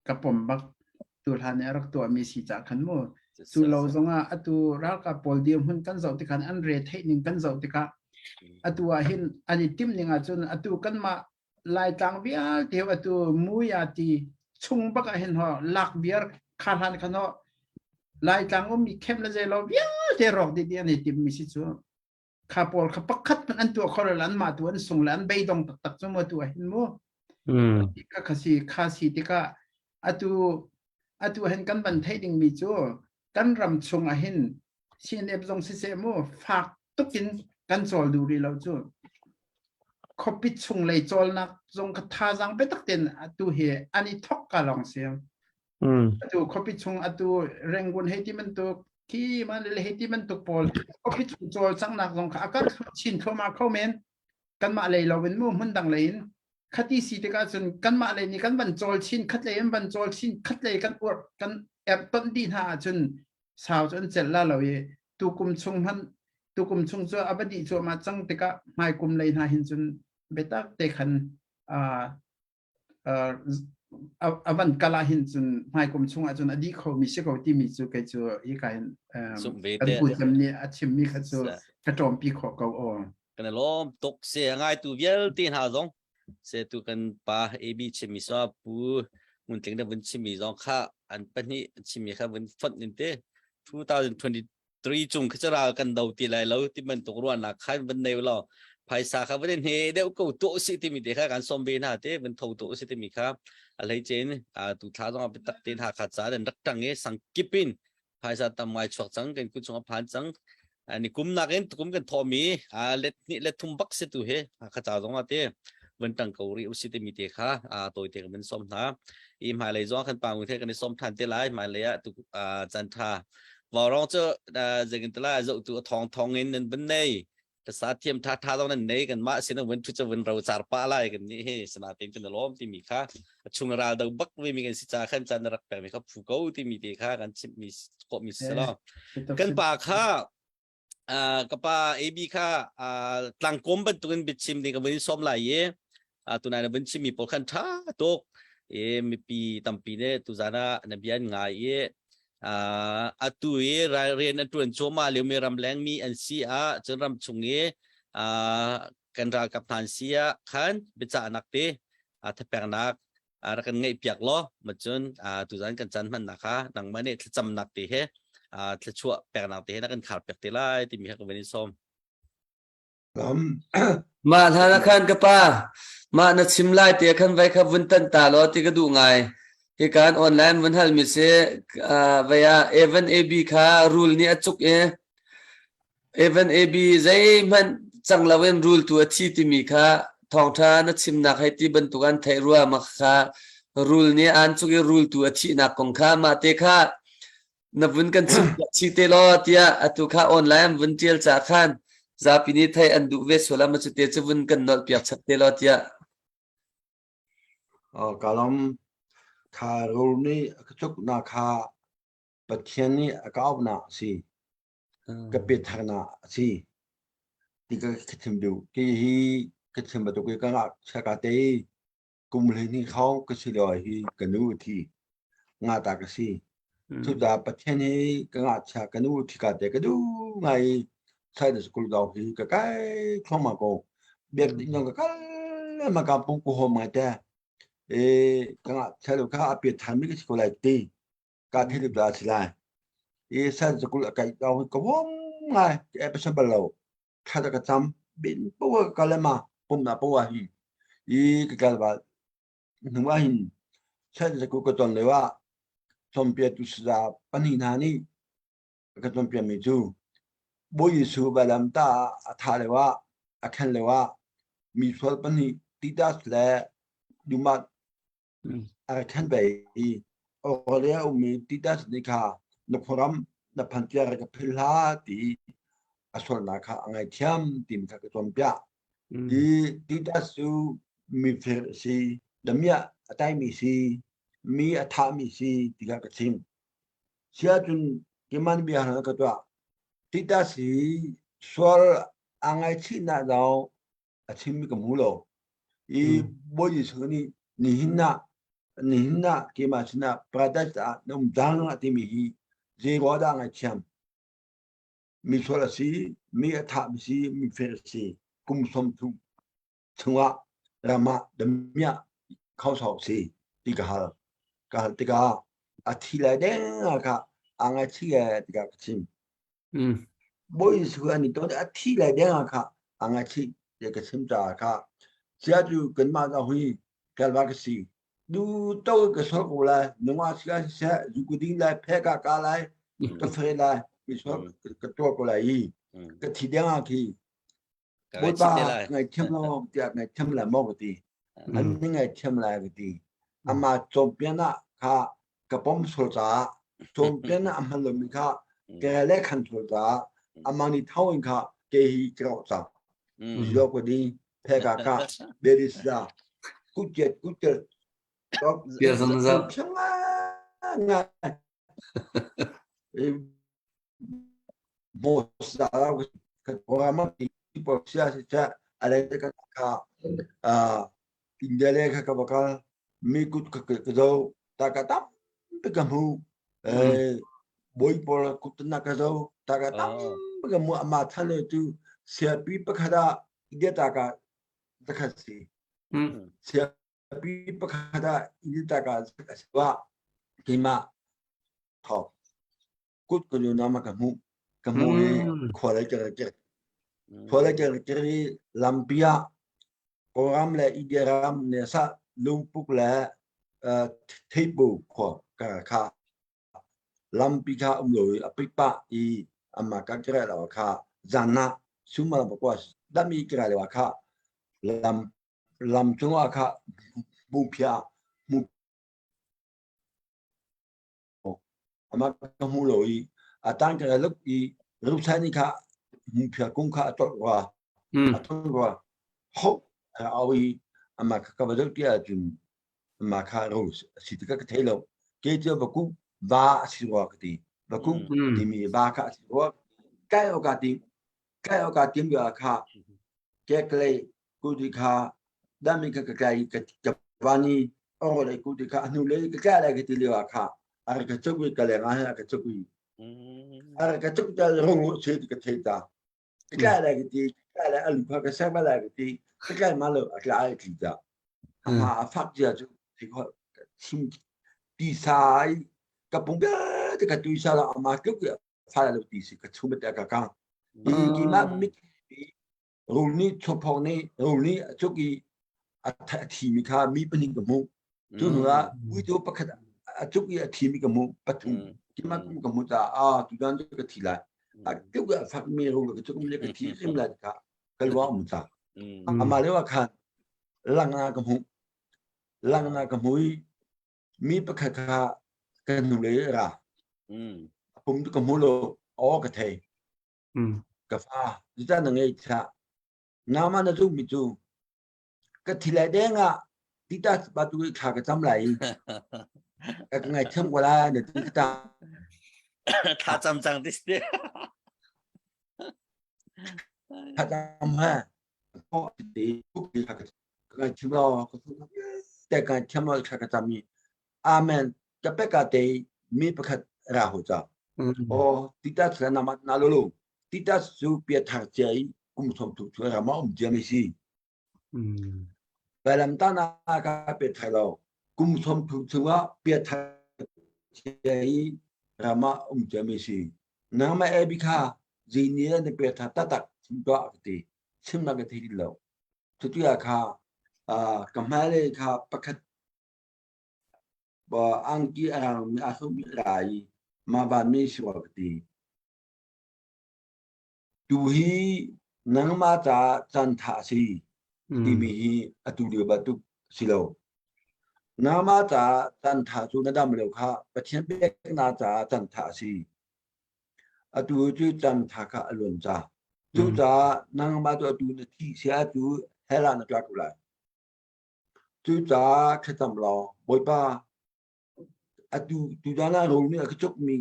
ka pom bak tu hlan i a rak tuahmi si cah khan mu. Cu lo zongah atu ralkap pawl dirhmun kan zoh tikhan an re theih ning kan zoh tikah atu ah hin an i timh ning ahcun atu kanmah Laitlang vialte atu muya ti chung bak ah hin ho lak viar kha hlan khan ho Laitlang ummi khem le zei lo vialte rawk dih dih an i timmi si cu kha pawl kha pakhat hmanh an tuah kho lo an mah tu an sung le an beidong taktak cu mu tu ah hin mu kha kha si kha si tikah atu atu hin kan van theih dingmi cu kan ram chung ah hin CNF zong siseh mu fak tukin kan cawl duh rih lo cu khuapi chung lei cawlnak zong kha thazaang biatak tein atu hi an i thok ka lawng si. Atu khuapi chung atu Rangoon hei ti bantuk khi man le hei ti bantuk pawl khuapi chung cawlcanghnak zong kha a kal chin thluahmah kho men kanmah lei lo in mu hmun dang lei in khati si tikah cun kanmah lei nih kan van cawl chin khat lei in van cawl chin khat lei kan uar kan erh tonh dih hna ahcun sau cu an celh la lo i tukum chung hmanh tukum chung cu a va dih cuahmah cang tikah hmaikum lei hna hin cun biatak te khan a van kal ah hin cun hmaikum chung ah cun a dih kho mi si ko timi cu kei cu hi ka hin kan pu cem nih a chimmi kha cu ka ṭawmpi khawh ko aw. Kan i lawm tuk se a ngaitu vialte hna zong se tu kan pa AB chimmi so pu. Nguntling na vun chimmi zong kha an pahnih chimmi kha vun fonh in te 2023 chung khi ral kan do ti lai lo ti bantuk ruahnak khan vun nei law phaisa kha vun hne deuh ko tuah usih timi te kha kan som ve hna te vun tho tuah usih timi kha a hlei chin tu thla zong ah biatak tein Hakha ca an rak tang i sang kip in phaisa tam ngai chuak cang kan kut chung a phan cang ni kum nakin tukum kan thawhmi let hnih let thum bak si tu hi kha ca zong ah te vun tang ko ri usi timi te kha tawi te kan som hna i hmailei zong kan pangu the kan i som than te lai hmailei ah tu chan tha vawrong cu zengin tala zoh tu thong thong in nan bun nei tasa thiam tha tha zong nan nei kan mah sin vun thu chu vun ro char pa lai kan ni hi sana ting cun lom timi kha chung ral do bak ve mi kan si cha khan chan rak pe mi kha phu ko timi te kha kan chim mi ko mi selo kan pa kha ka pa AB kha tlangkom bantukin biachim ding ka vun in sawm lai i tunai na vun chimmi pawl khan ṭha tuk i mipi tampi nih tuzan ah na bia an ngai i atu i rian an ṭuan cuahmah liomi ramleng mi an si ah cun ramchung i kan ralkap hna an si ah khan biacahnak te thapeknak rak kan ngeih piak law macun tuzan kan caan hmannak kha nangmah nih thlacamnak te he thluachuah peknak te he na kan khar piak te lai timi kha ka van in sawm. Mah hlan ah khan ka pa, mah na chim lai te khan vai kha vun tan ta law ti ka duh ngai. Hi kan online vun hal mi si vai ah Evan AB kha rul nih a cuk i Evan AB zeihmanh cang loin rul tu a thi timi kha thawngṭha na chimnak hei ti bantuk an theih rua ma kha rul nih an cuk i rul tu a thihnak kong kha mah te kha na vun kan chim chi te law tiah atu kha online vun ṭial ca khan zapi nih theih an duh ve sual ah ma cu te cu vun kan nolh piak chap te law tiah Oh, kalom kha rul nih a ka cuknak kha Pathian nih a ka auhnak a si. Ka piatharnak a si. Ti ka ka chim duh. Ki hi ka chim bantuk i ka ngakchia ka te kum 12 hrawng ka si lio hi ka nu a thi. Ngata ka si. Cucaah Pathian hi ka ngakchia ka nu thi ka te ka duh ngai i Sunday school dawng hi ka kai thluahmah ko. Biakinn zong ka kal lengmang ka pung ku hom ngai te. E ka ngakchia lio kha a piat thanmi ka si ko lai ti. Ka thil dah a si lai. I Sunday school a kai dawng ka huam ngai. Ka episode bal lo. Thla ka cam bin poah ka kal ma pumna poah hi i ka kal ba hnu ah hin Sunday school ka ton lio ah cawnpiaktu saza pahnih hna nih ka cawnpiakmi cu Bawi Jesuh vailam ta a thah lio ah a khen lio ah mi sual pahnih Titas le Dumas A rak ṭhen ve i Australia a ummi Titas nih kha na khuaram na phan tiah rak ka philh hlah ti a sualnak kha a ngaihthiam timi kha ka cawnpiak. Hi Titas cu mifir a si, damiah a taimi si, mi a thahmi si ti kha ka chim. Si ahcun keimah nih bia hal ka tuah. Titas hi sual aa ngaihchihnak zong a chimmi ka hmu lo. I Bawi Jesuh nih nihin ah nihin ah keimah sinah paradise ah na um cang a timi hi zei ruah dah ngaithiam. Mi sual a si, mi a thahmi si, mi fir a si. Kum 30 chungah ram ah damiah khausau si ti ka hal. Ka hal tikah a thi lai deng ah kha aa ngaichih e tikah ka chim. Bawi Jesuh an i ton a thi lai deng ah kha a ngaihchih ti ka chim caah kha cia cu kanmah dah hui kalva ka si du to ka sol ko lai nungak si lai siseh zu ku ding lai phe ka ka lai ka fre lai mi sol ka tuah ko lai i ka thi deng ah khi Bawipa ngaihthiam lo tiah ngaihthiam lai maw ka ti. An ni ngaihthiam lai ka ti. Amah cawnpian ah kha ka pom sual caah cawnpian ah a hman lomi kha ke le khan sual caah amah nih tho in kha ke hi ka roh cang. Zio ko di phe ka ka berisla kutjet kutjet Bia zang ngai India le kha ka va kal mi kut ka ka zo ta ka tampi ka hmu bawi pawl kut na ka zo ta ka tampi ka hmu ama than le tu siapi pakhat ah India ta ka zakhat si sia. Biapi pakhat ah Initaka a si ah keimah thawk kut ka nu nama ka hmuh ka hmuh i khua lei ka rak kir. Khua lei ka rak kir i lampi ah Kawlram le India ram Nesa lungpuk le Theipu khua ka kha lampi kha um lo i a pit pah i amah ka kira lo kha zan ah sumal pakua dami kira lo kha lam lam cungah kha hmuphia hmu amah ka hmu lo i a tang ka luk i ruthai ni kha hmuphia kung kha a tolh rua a tolh rua ho a au i amah kha ka va zoh ti ahcun mah kha ro si tikah ka thei lo ke cu va va a si rua ka ti va timi va kha a si rua kai oka ti kai oka tim yo kha keklei kuti kha dami kha ka kai ka ka vani oro le kuti kha hnu le ka kai lai ka ti leo kha ar ka chukui ka leng ah ka chukui ar ka chuk ta rong se ka thei ta ka tlai lai ka ti ka tlai lai a lu kha ka ser lai ka ti ka tlai ma lo a tlai a tli ta ama a fak zia cu chim ti sai ka pung te ka tui sa la ama tluk ya fa lo ti si ka chum te ka kang i ki ma mit rul nih chawphawk nih rul nih a cuk i a thimi kha mi pahnih ka hmuh cu hnu ah uico pakhat a cuk i a thimi ka hmuh pathum kima kum ka hmuh caah ah tutan cu ka thi lai a tluk a fakmi rul ka cuk le ka thi hrim lai kha ka lua um ca amah lio ah khan langna ka hmuh langna ka hmu i mi pakhat kha ka hnu lei ra a pum ka hmu lo aw ka thei ka fa zeicah na ngei thlah nama na zummi cu ka thi lai deng ah tita ba tu thla ka cam lai i ka ka ngaithiam ko lai na ti ta thla cam cang ti si thla cam ha ko ti ti thla ka ngaithiam lo ka te ka ngaithiam lo thla ka cam i amen ka pe ka te mi pakhat ra ho cha o tita thla na ma na lo lo tita su pia thar chia i kum thom thu thu ra ma um chia mi si Vailamtahnak ah pe thai lo. Kum 30 chungah piathar cia i ram ah um ciami si. Nangmah Abby kha zini le na piathar taktak chim tuah ka ti. Chimnak ka thei ti lo. Cuti ah kha ka hmailei kha pakhat angki a rangmi aa hrukmi a ra i mah vanmi si rua ka ti. Tu hi nangmah caah caantha a si timi hi atu lio bantuk si lo. Nangmah caah caantha cu na dam lio kha Pathian peknak caah caantha a si. Atu cu caantha kha a luan ca. Cucaah nangmah cu atu na thih sia cu hell ah na tla ko lai. Cucaah thlacam law Bawipa atu tuzaan ah rawl nih a ka cukmi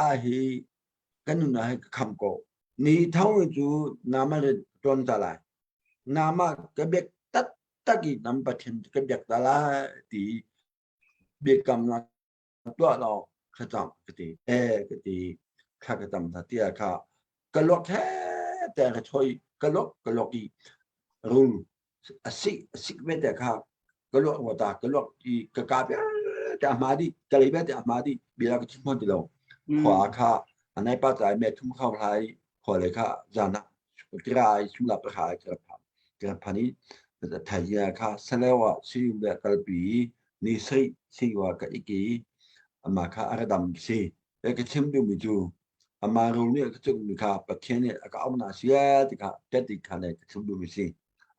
ah hi kan nun ah hin ka kham ko. Ni thong cu nama rin ṭuan ta lai. Nama ka biak taktak i nam Pathian ka biak ta lai ti biakamnak tuah law thlacam ka ti. Eh ka ti thla ka cam ta tiah kha ka luak he te ka choi ka luak ka luak i rul a sik a sik ve te kha ka luak ngawt a ka luak i ka ka vialte a hma dih ka lei vialte a hma dih bia ka chim hman ti lo khua kha anai pa tlai me thum khau hlai khua le kha zan ah kira ai sumla pa kha ka phan ka phan i thai kha salewa si le kalpi ni sei siwa ka iki ama kha aradam si e ka chim duhmi cu amah ro nih a ka cukmi kha Pathian nih a ka auhnak a si ee ti kha tet kha le ka chim duhmi si.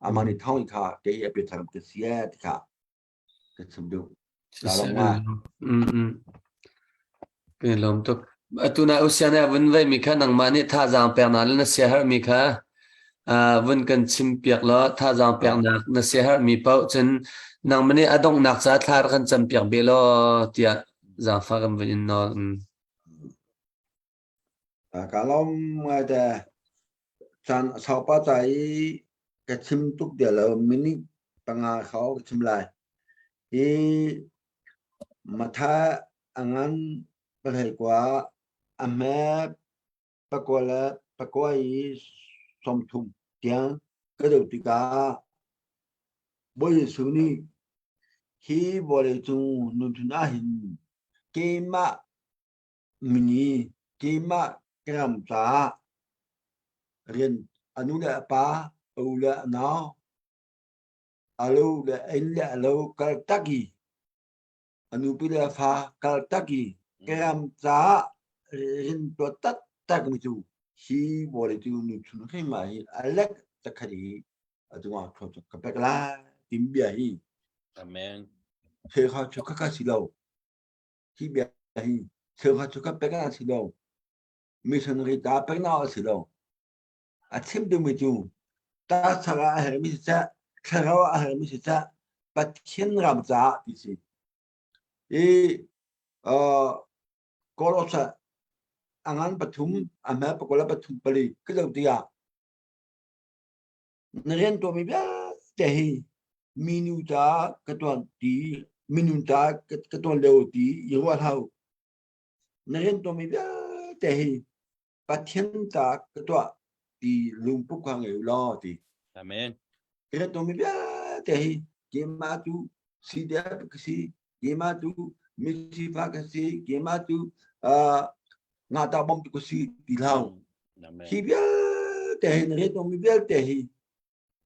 Amah nih thawng kha kei a piathar ka si ee ti kha ka chim duh. Ka lawm ngai. Ka lawm tuk. Atu na usia na vun vei mi kha nangmah nih thazaang peknak le na siaherh mi kha vun kan chim piak law thazaang peknak na siaherh mi paoh cun nangmah nih a donghnak ca thla rak kan cam piak be law tiah zaangfah kan vun in nawl. Ka lawm ngai te. Caan a sau pa ca i ka chim tuk dia lo minute panga kho ka chim lai. Hi Matha a ngan pahlei kua a hme pakua le pakua i 30 tiang ka doh tikah Bawi Jesuh nih. Hi vawleicung nunphun ahhin keimah mini keimah ka ram caah rian a nu le a pa, a u le a nau, a lo le inn le a lo kal tak i a nupi le a fa kal tak i ka ram caah rian tuah taktak mi cu hi vawleicung nunphun hrim ah hin a lek takhat i a cungah thluachuah ka pek lai tim bia hi Amen. Cheuhra chukha ka si lo. Hi bia hi cheuhra chukha pek na si lo. Missionary ta pek na si lo. A chim duhmi cu ta chara a hermi si seh, thlarau a hermi si seh, Pathian ram caah ti si. I uh, Kolosa a ngan pathum, a hme pakula pathum pali ka lo tiah Na rian tuahmi vialte hi minu ca ka tuan ti minung ca ka tuan lio ti i ruah hlah u. Na rian tuahmi vialte hi Pathian ca ka tuah ti lungput kha ngei u law ti. Amen. Rian tuahmi vialte hi keimah cu CDF ka si, keimah cu misifa ka si, keimah cu uh, ngata bawmtu ka si ti hlah u. Hi vialte hi na riantuanmi vialte hi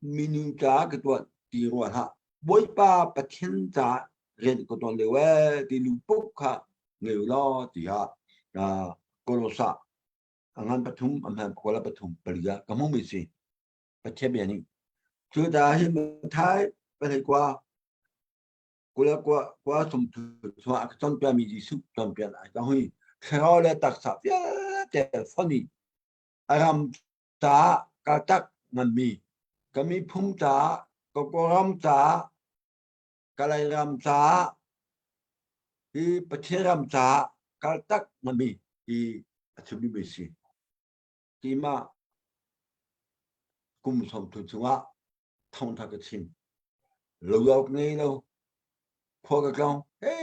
minung ca ka tuah ti ruah hlah. Bawipa Pathian ca rian ka tuan lio ee ti lungput kha ngei u law tiah Kolosa a ngan pathum a hman pakua le pathum pali ah ka hmuhmi si. Pathian bia nih. Cu ta hi Mathai pahlei kua kula kua kua sum chungah a ka cawnpiakmi Jesuh cawnpiak ai ka hui thlarau le taksa vialte fon i a ram caah ka tak nganmi ka miphun caah ka kawlram caah ka Lairam caah hi Pathian ram caah kal tak nganmi hi a chimmi si keimah kum 30 chungah thawngtha ka chim lo awk ngei lo khua ka tlawng he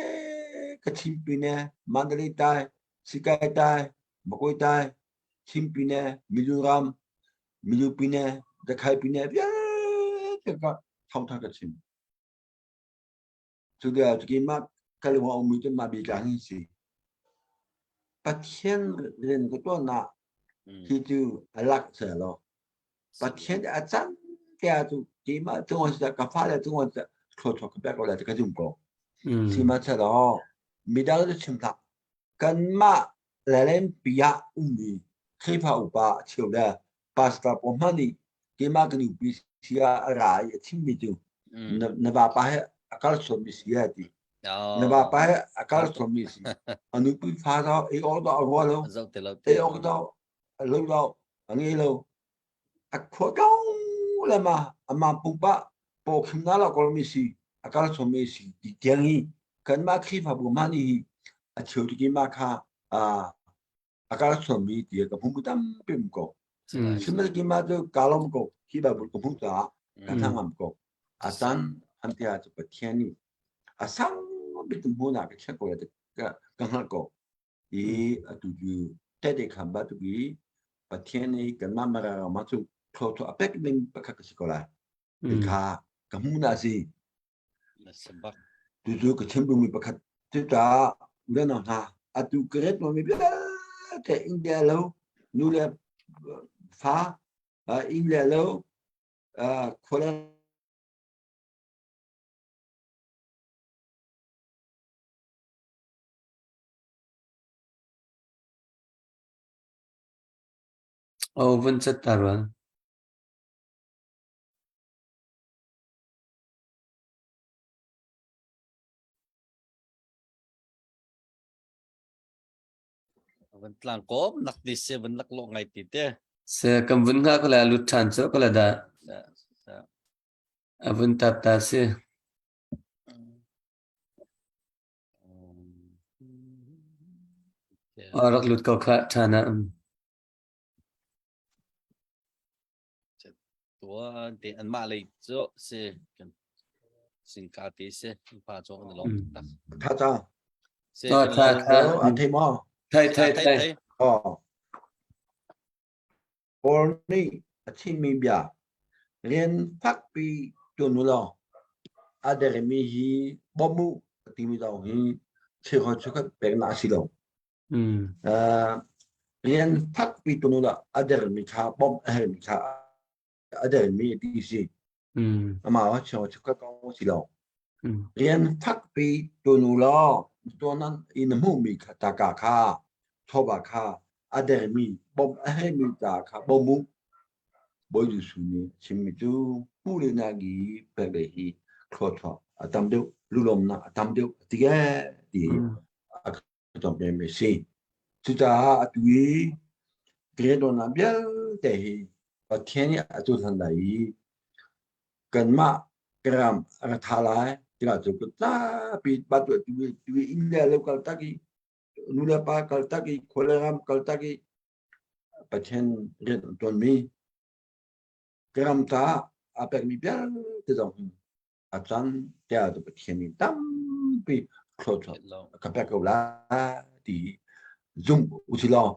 ka chim pine Mandalay tai Sikai tai Makoi tai chim pine Mizoram Mizo pine Jakhai pine vialte ka thawngtha ka chim cu dia keimah ka lung a ummi cu mah bia hi si Pathian rian ka tuahnak hi cu a lak seh law Pathian a cang tiah cu keimah cung ah ka fale cung ah thluachuah ka pek ko lai ti ka zum ko. Sihmanhsehlaw midang cu chim hlah. Kanmah lelempi ah ummi Khrihfa upa cheu le pastor pawl hmanh nih keimah ka nupi si ah a ra i a chimmi cu na vapa he a kal sualmi si a ti. Na vapa he a kal sualmi si. A nupi fa dah ei awk dah a rua lo. Ei awk dah a lo lo a ngei lo. A khua ko le ma ama pumpak pawkhim na la kolmi si a kal chomi si ti tiang hi kanmah Khrihfabu hmanh nih hi a cheu tiki ma kha a kal chomi ti ka hmu tampi um ko. Sihmanhsehlaw ma cu ka lawm ko hi Bible ka hmuh caah ka hnangam ko. A caan an ti ah cu Pathian nih a sang bik hmuhnak ka check ko le ka hngalh ko. I atu cu tehte khaan bantuk i Pathian nih kanmah Mara ram ah cu thluachuah a pek ding pakhat ka si ko lai. Kha ka hmuh na si. Tucu ka chim duhmi pakhat cucaah unau hna atu ka ret mi vialte India lo nu le fa India lo khua Aw vun cat ta rual. Van tlang kom nak di se van lak lo ngai ti te. Se kan vun nga ko la lut than cho ko la da. A vun tap ta si. A rak lut ko khah ṭhan ah. Tuan te anmah lei cu si kan singka te si pa cu an lawm tak. Tha ta. Si Tha tha tha. An thei maw? Thei thei thei. Oh. Paul nih a chimmi bia rian fakpi ṭuan u law. A dermi hi bawmh u timi zong hi cheuhra cheukhat peknak a si lo. Uh, rian fakpi tunu lah a dermi kha bawmh a hermi kha a dermi ti si. Amah ah cheuhra cheukhat kong si lo. Rian fakpi tunu law tuanan i na hmuhmi kha taka kha chawva kha a dermi bawmh a hermi ta kha bawm u. Bawi Jesuh nih a chimmi cu hmuh le nagi pek le hi thluachuah a tam deuh, lulawmnak a tam deuh a ti ee ti a ka cawnpiakmi a si. Cucaah atu i rianṭuannak vialte hi Pathian nih a cohlan lai i kanmah ka ram a ka tha lai tikah cu ka zapi batu tu i inn le lo kaltak i nu le pa kaltak i khua le ram kaltak i Pathian rian an ṭuanmi ka ram caah aa pekmi vialte zong hi a caan tiah cu Pathian nih tampi thluachuah a ka pek ko lai ti zumh usih law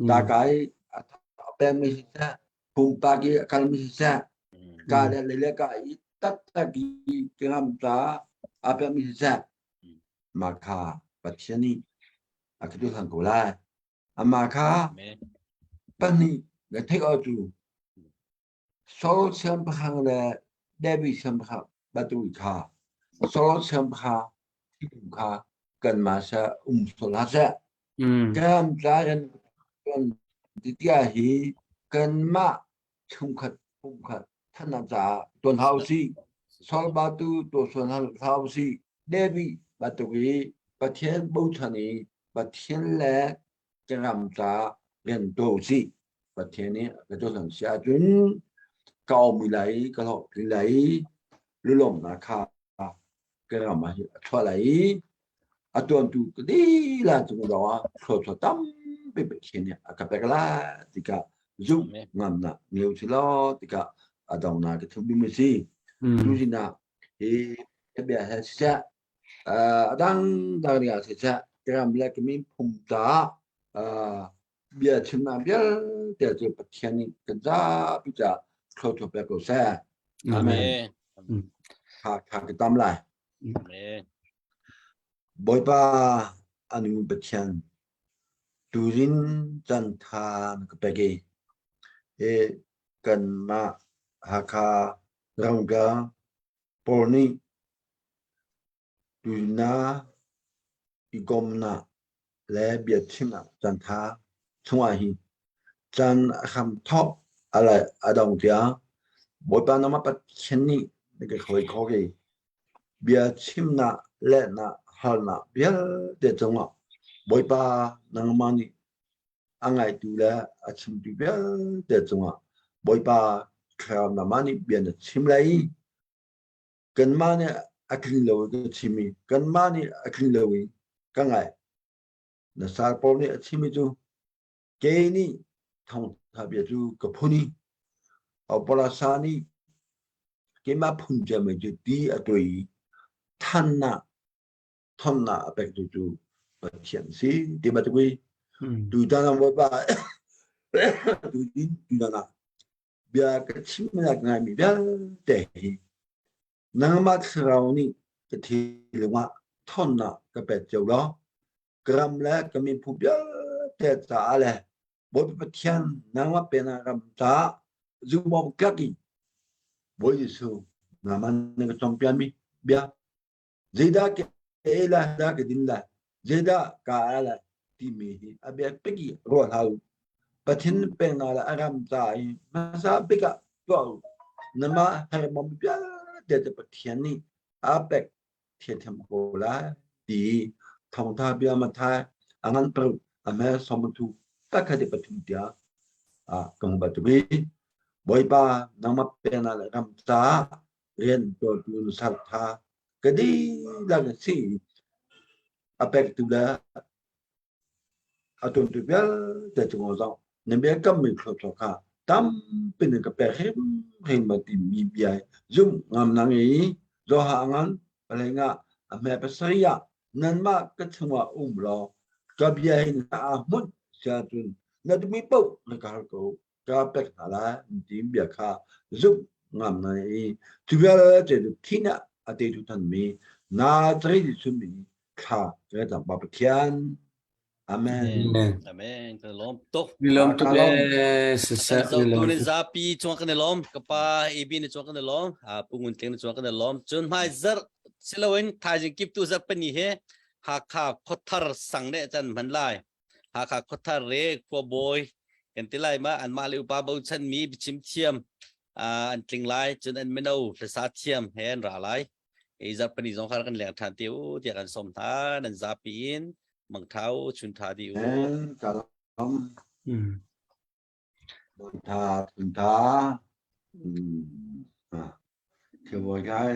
ta i a pekmi siseh pumpak i a kalmi siseh ka le lei le ka i taktak i ka ram caah aa pekmi siseh mah kha Pathian nih a ka cohlan ko lai. Amah kha pahnih na theih awk cu Saul siangpahrang le David siangpahrang bantuk kha Saul siangpahrang thinlung kha kanmah seh um sual hlah seh. Kan tlai kan tiah hi kanmah chungkhat pumkhat thannak caah tuan hau si. Saul batu tuah sual hlah usih. David bantuk i Pathian bochan i Pathian le ka ram ca rian tuah usih. Pathian nih ka cohlan si ahcun ka aumi lai i ka hlawhtling lai i lulawmnak kha ka ram ah hin a chuah lai i a tuantu ka dilah cung zong ah thluachuah tampi Pathian nih a ka pek lai tikah zumh ngamnak ngei usih law tikah a donghnak ka chim ding a si. Tu sinah hi bia he siseh A dangdang ding ah siseh, ka ram le ka miphun caah bia chimnak vialte cu Pathian nih kan zapi caah thluachuah pek ko seh. Amen. Tha tha ka tam lai. Amen. Bawipa a nung Pathian turin chan tha na ka pek i e kanmah Hakha Ramka pawl nih Tuina i komnak le biachimnak caantha chungah hin caan a hramthawk a dong tiang Bawipa nangmah Pathian nih na ka hruai khawh i biachimnak, lehnak, halnak vialte cungah Bawipa nangmah nih a ngaitu le a chimtu vialte cungah Bawipa Thlarau nangmah nih bia na chim lai i Kanmah nih a tling lo i ka chim i kanmah nih a tling lo i ka ngaih. Na sal pawl nih a chim i cu kei nih thawngtha bia cu ka phun i Opalasa nih keimah phun ciami cu ti a tuai i thannak thonnak a pektu cu Pathian si ti bantuk i tutan ah Bawipa tutin tutan ah bia ka chimnak ngaimi vialte hi nangmah thlarau nih ka thinlung ah ṭhawnnak ka pek cio law ka ram le ka miphun vialte caah le Bawipa Pathian nangmah pennak ram caah zumhawktlak in Bawi Jesuh nangmah na ka cawnpiakmi bia Zeidah ka ei lai, dah ka din lai, zeidah ka ai lai timi hi a biapik i ruah hlah u. Pathian pennak le a ram ca i hmasa bik ah tuah u. Namah hermam vialte cu Pathian nih aa pek thiamthiam ko lai ti thawngtha bia Matthai a ngan paruk a hme sawmthu pakhat i pathum tiah ah ka hmu bantuk i Bawipa nangmah pennak le ram caah rian tuartu na sartha ka dihlak in si a pektu le a tuantu vialte cungah zong na biakammi thluachuah kha tampi in ka pek hrimhrim ma timi bia zumh ngam nang i Joha ngan palengah a hme pasarih ah nanmah ka chungah um law ka bia hin a hmunh sia cun na duhmi paoh na ka hal ko ka pek hna lai ti bia kha zumh ngam na i cu vialte cu thin ah. a teitu thanmi Nazareth Jesuh min thla kan cam Pa Pathian. Amen. Amen. Amen. Kan lawm tuk. Ni lawm tuk e siseh Kan zohtu nih zapi cung kan i lawm. Ka pa AB ni cung kan i lawm. Pu Ngun Tling ni cung kan i lawm. Cun hmai zarh siloin thaizing kiptu zarh pani he Hakha khuathar sang ne can hman lai. Hakha khuathar re khuabawi kan ti lai ma anmah le upa bochan mi biachim thiam an tling lai cun an mino hlasa thiam he an ra lai. I zarhpini zong kha kan leng ṭhan te u tiah kan sawm hna nan zapi in mangṭha u chun ṭha dih u. Ka lawm. Tha tha. Thil bawi kai.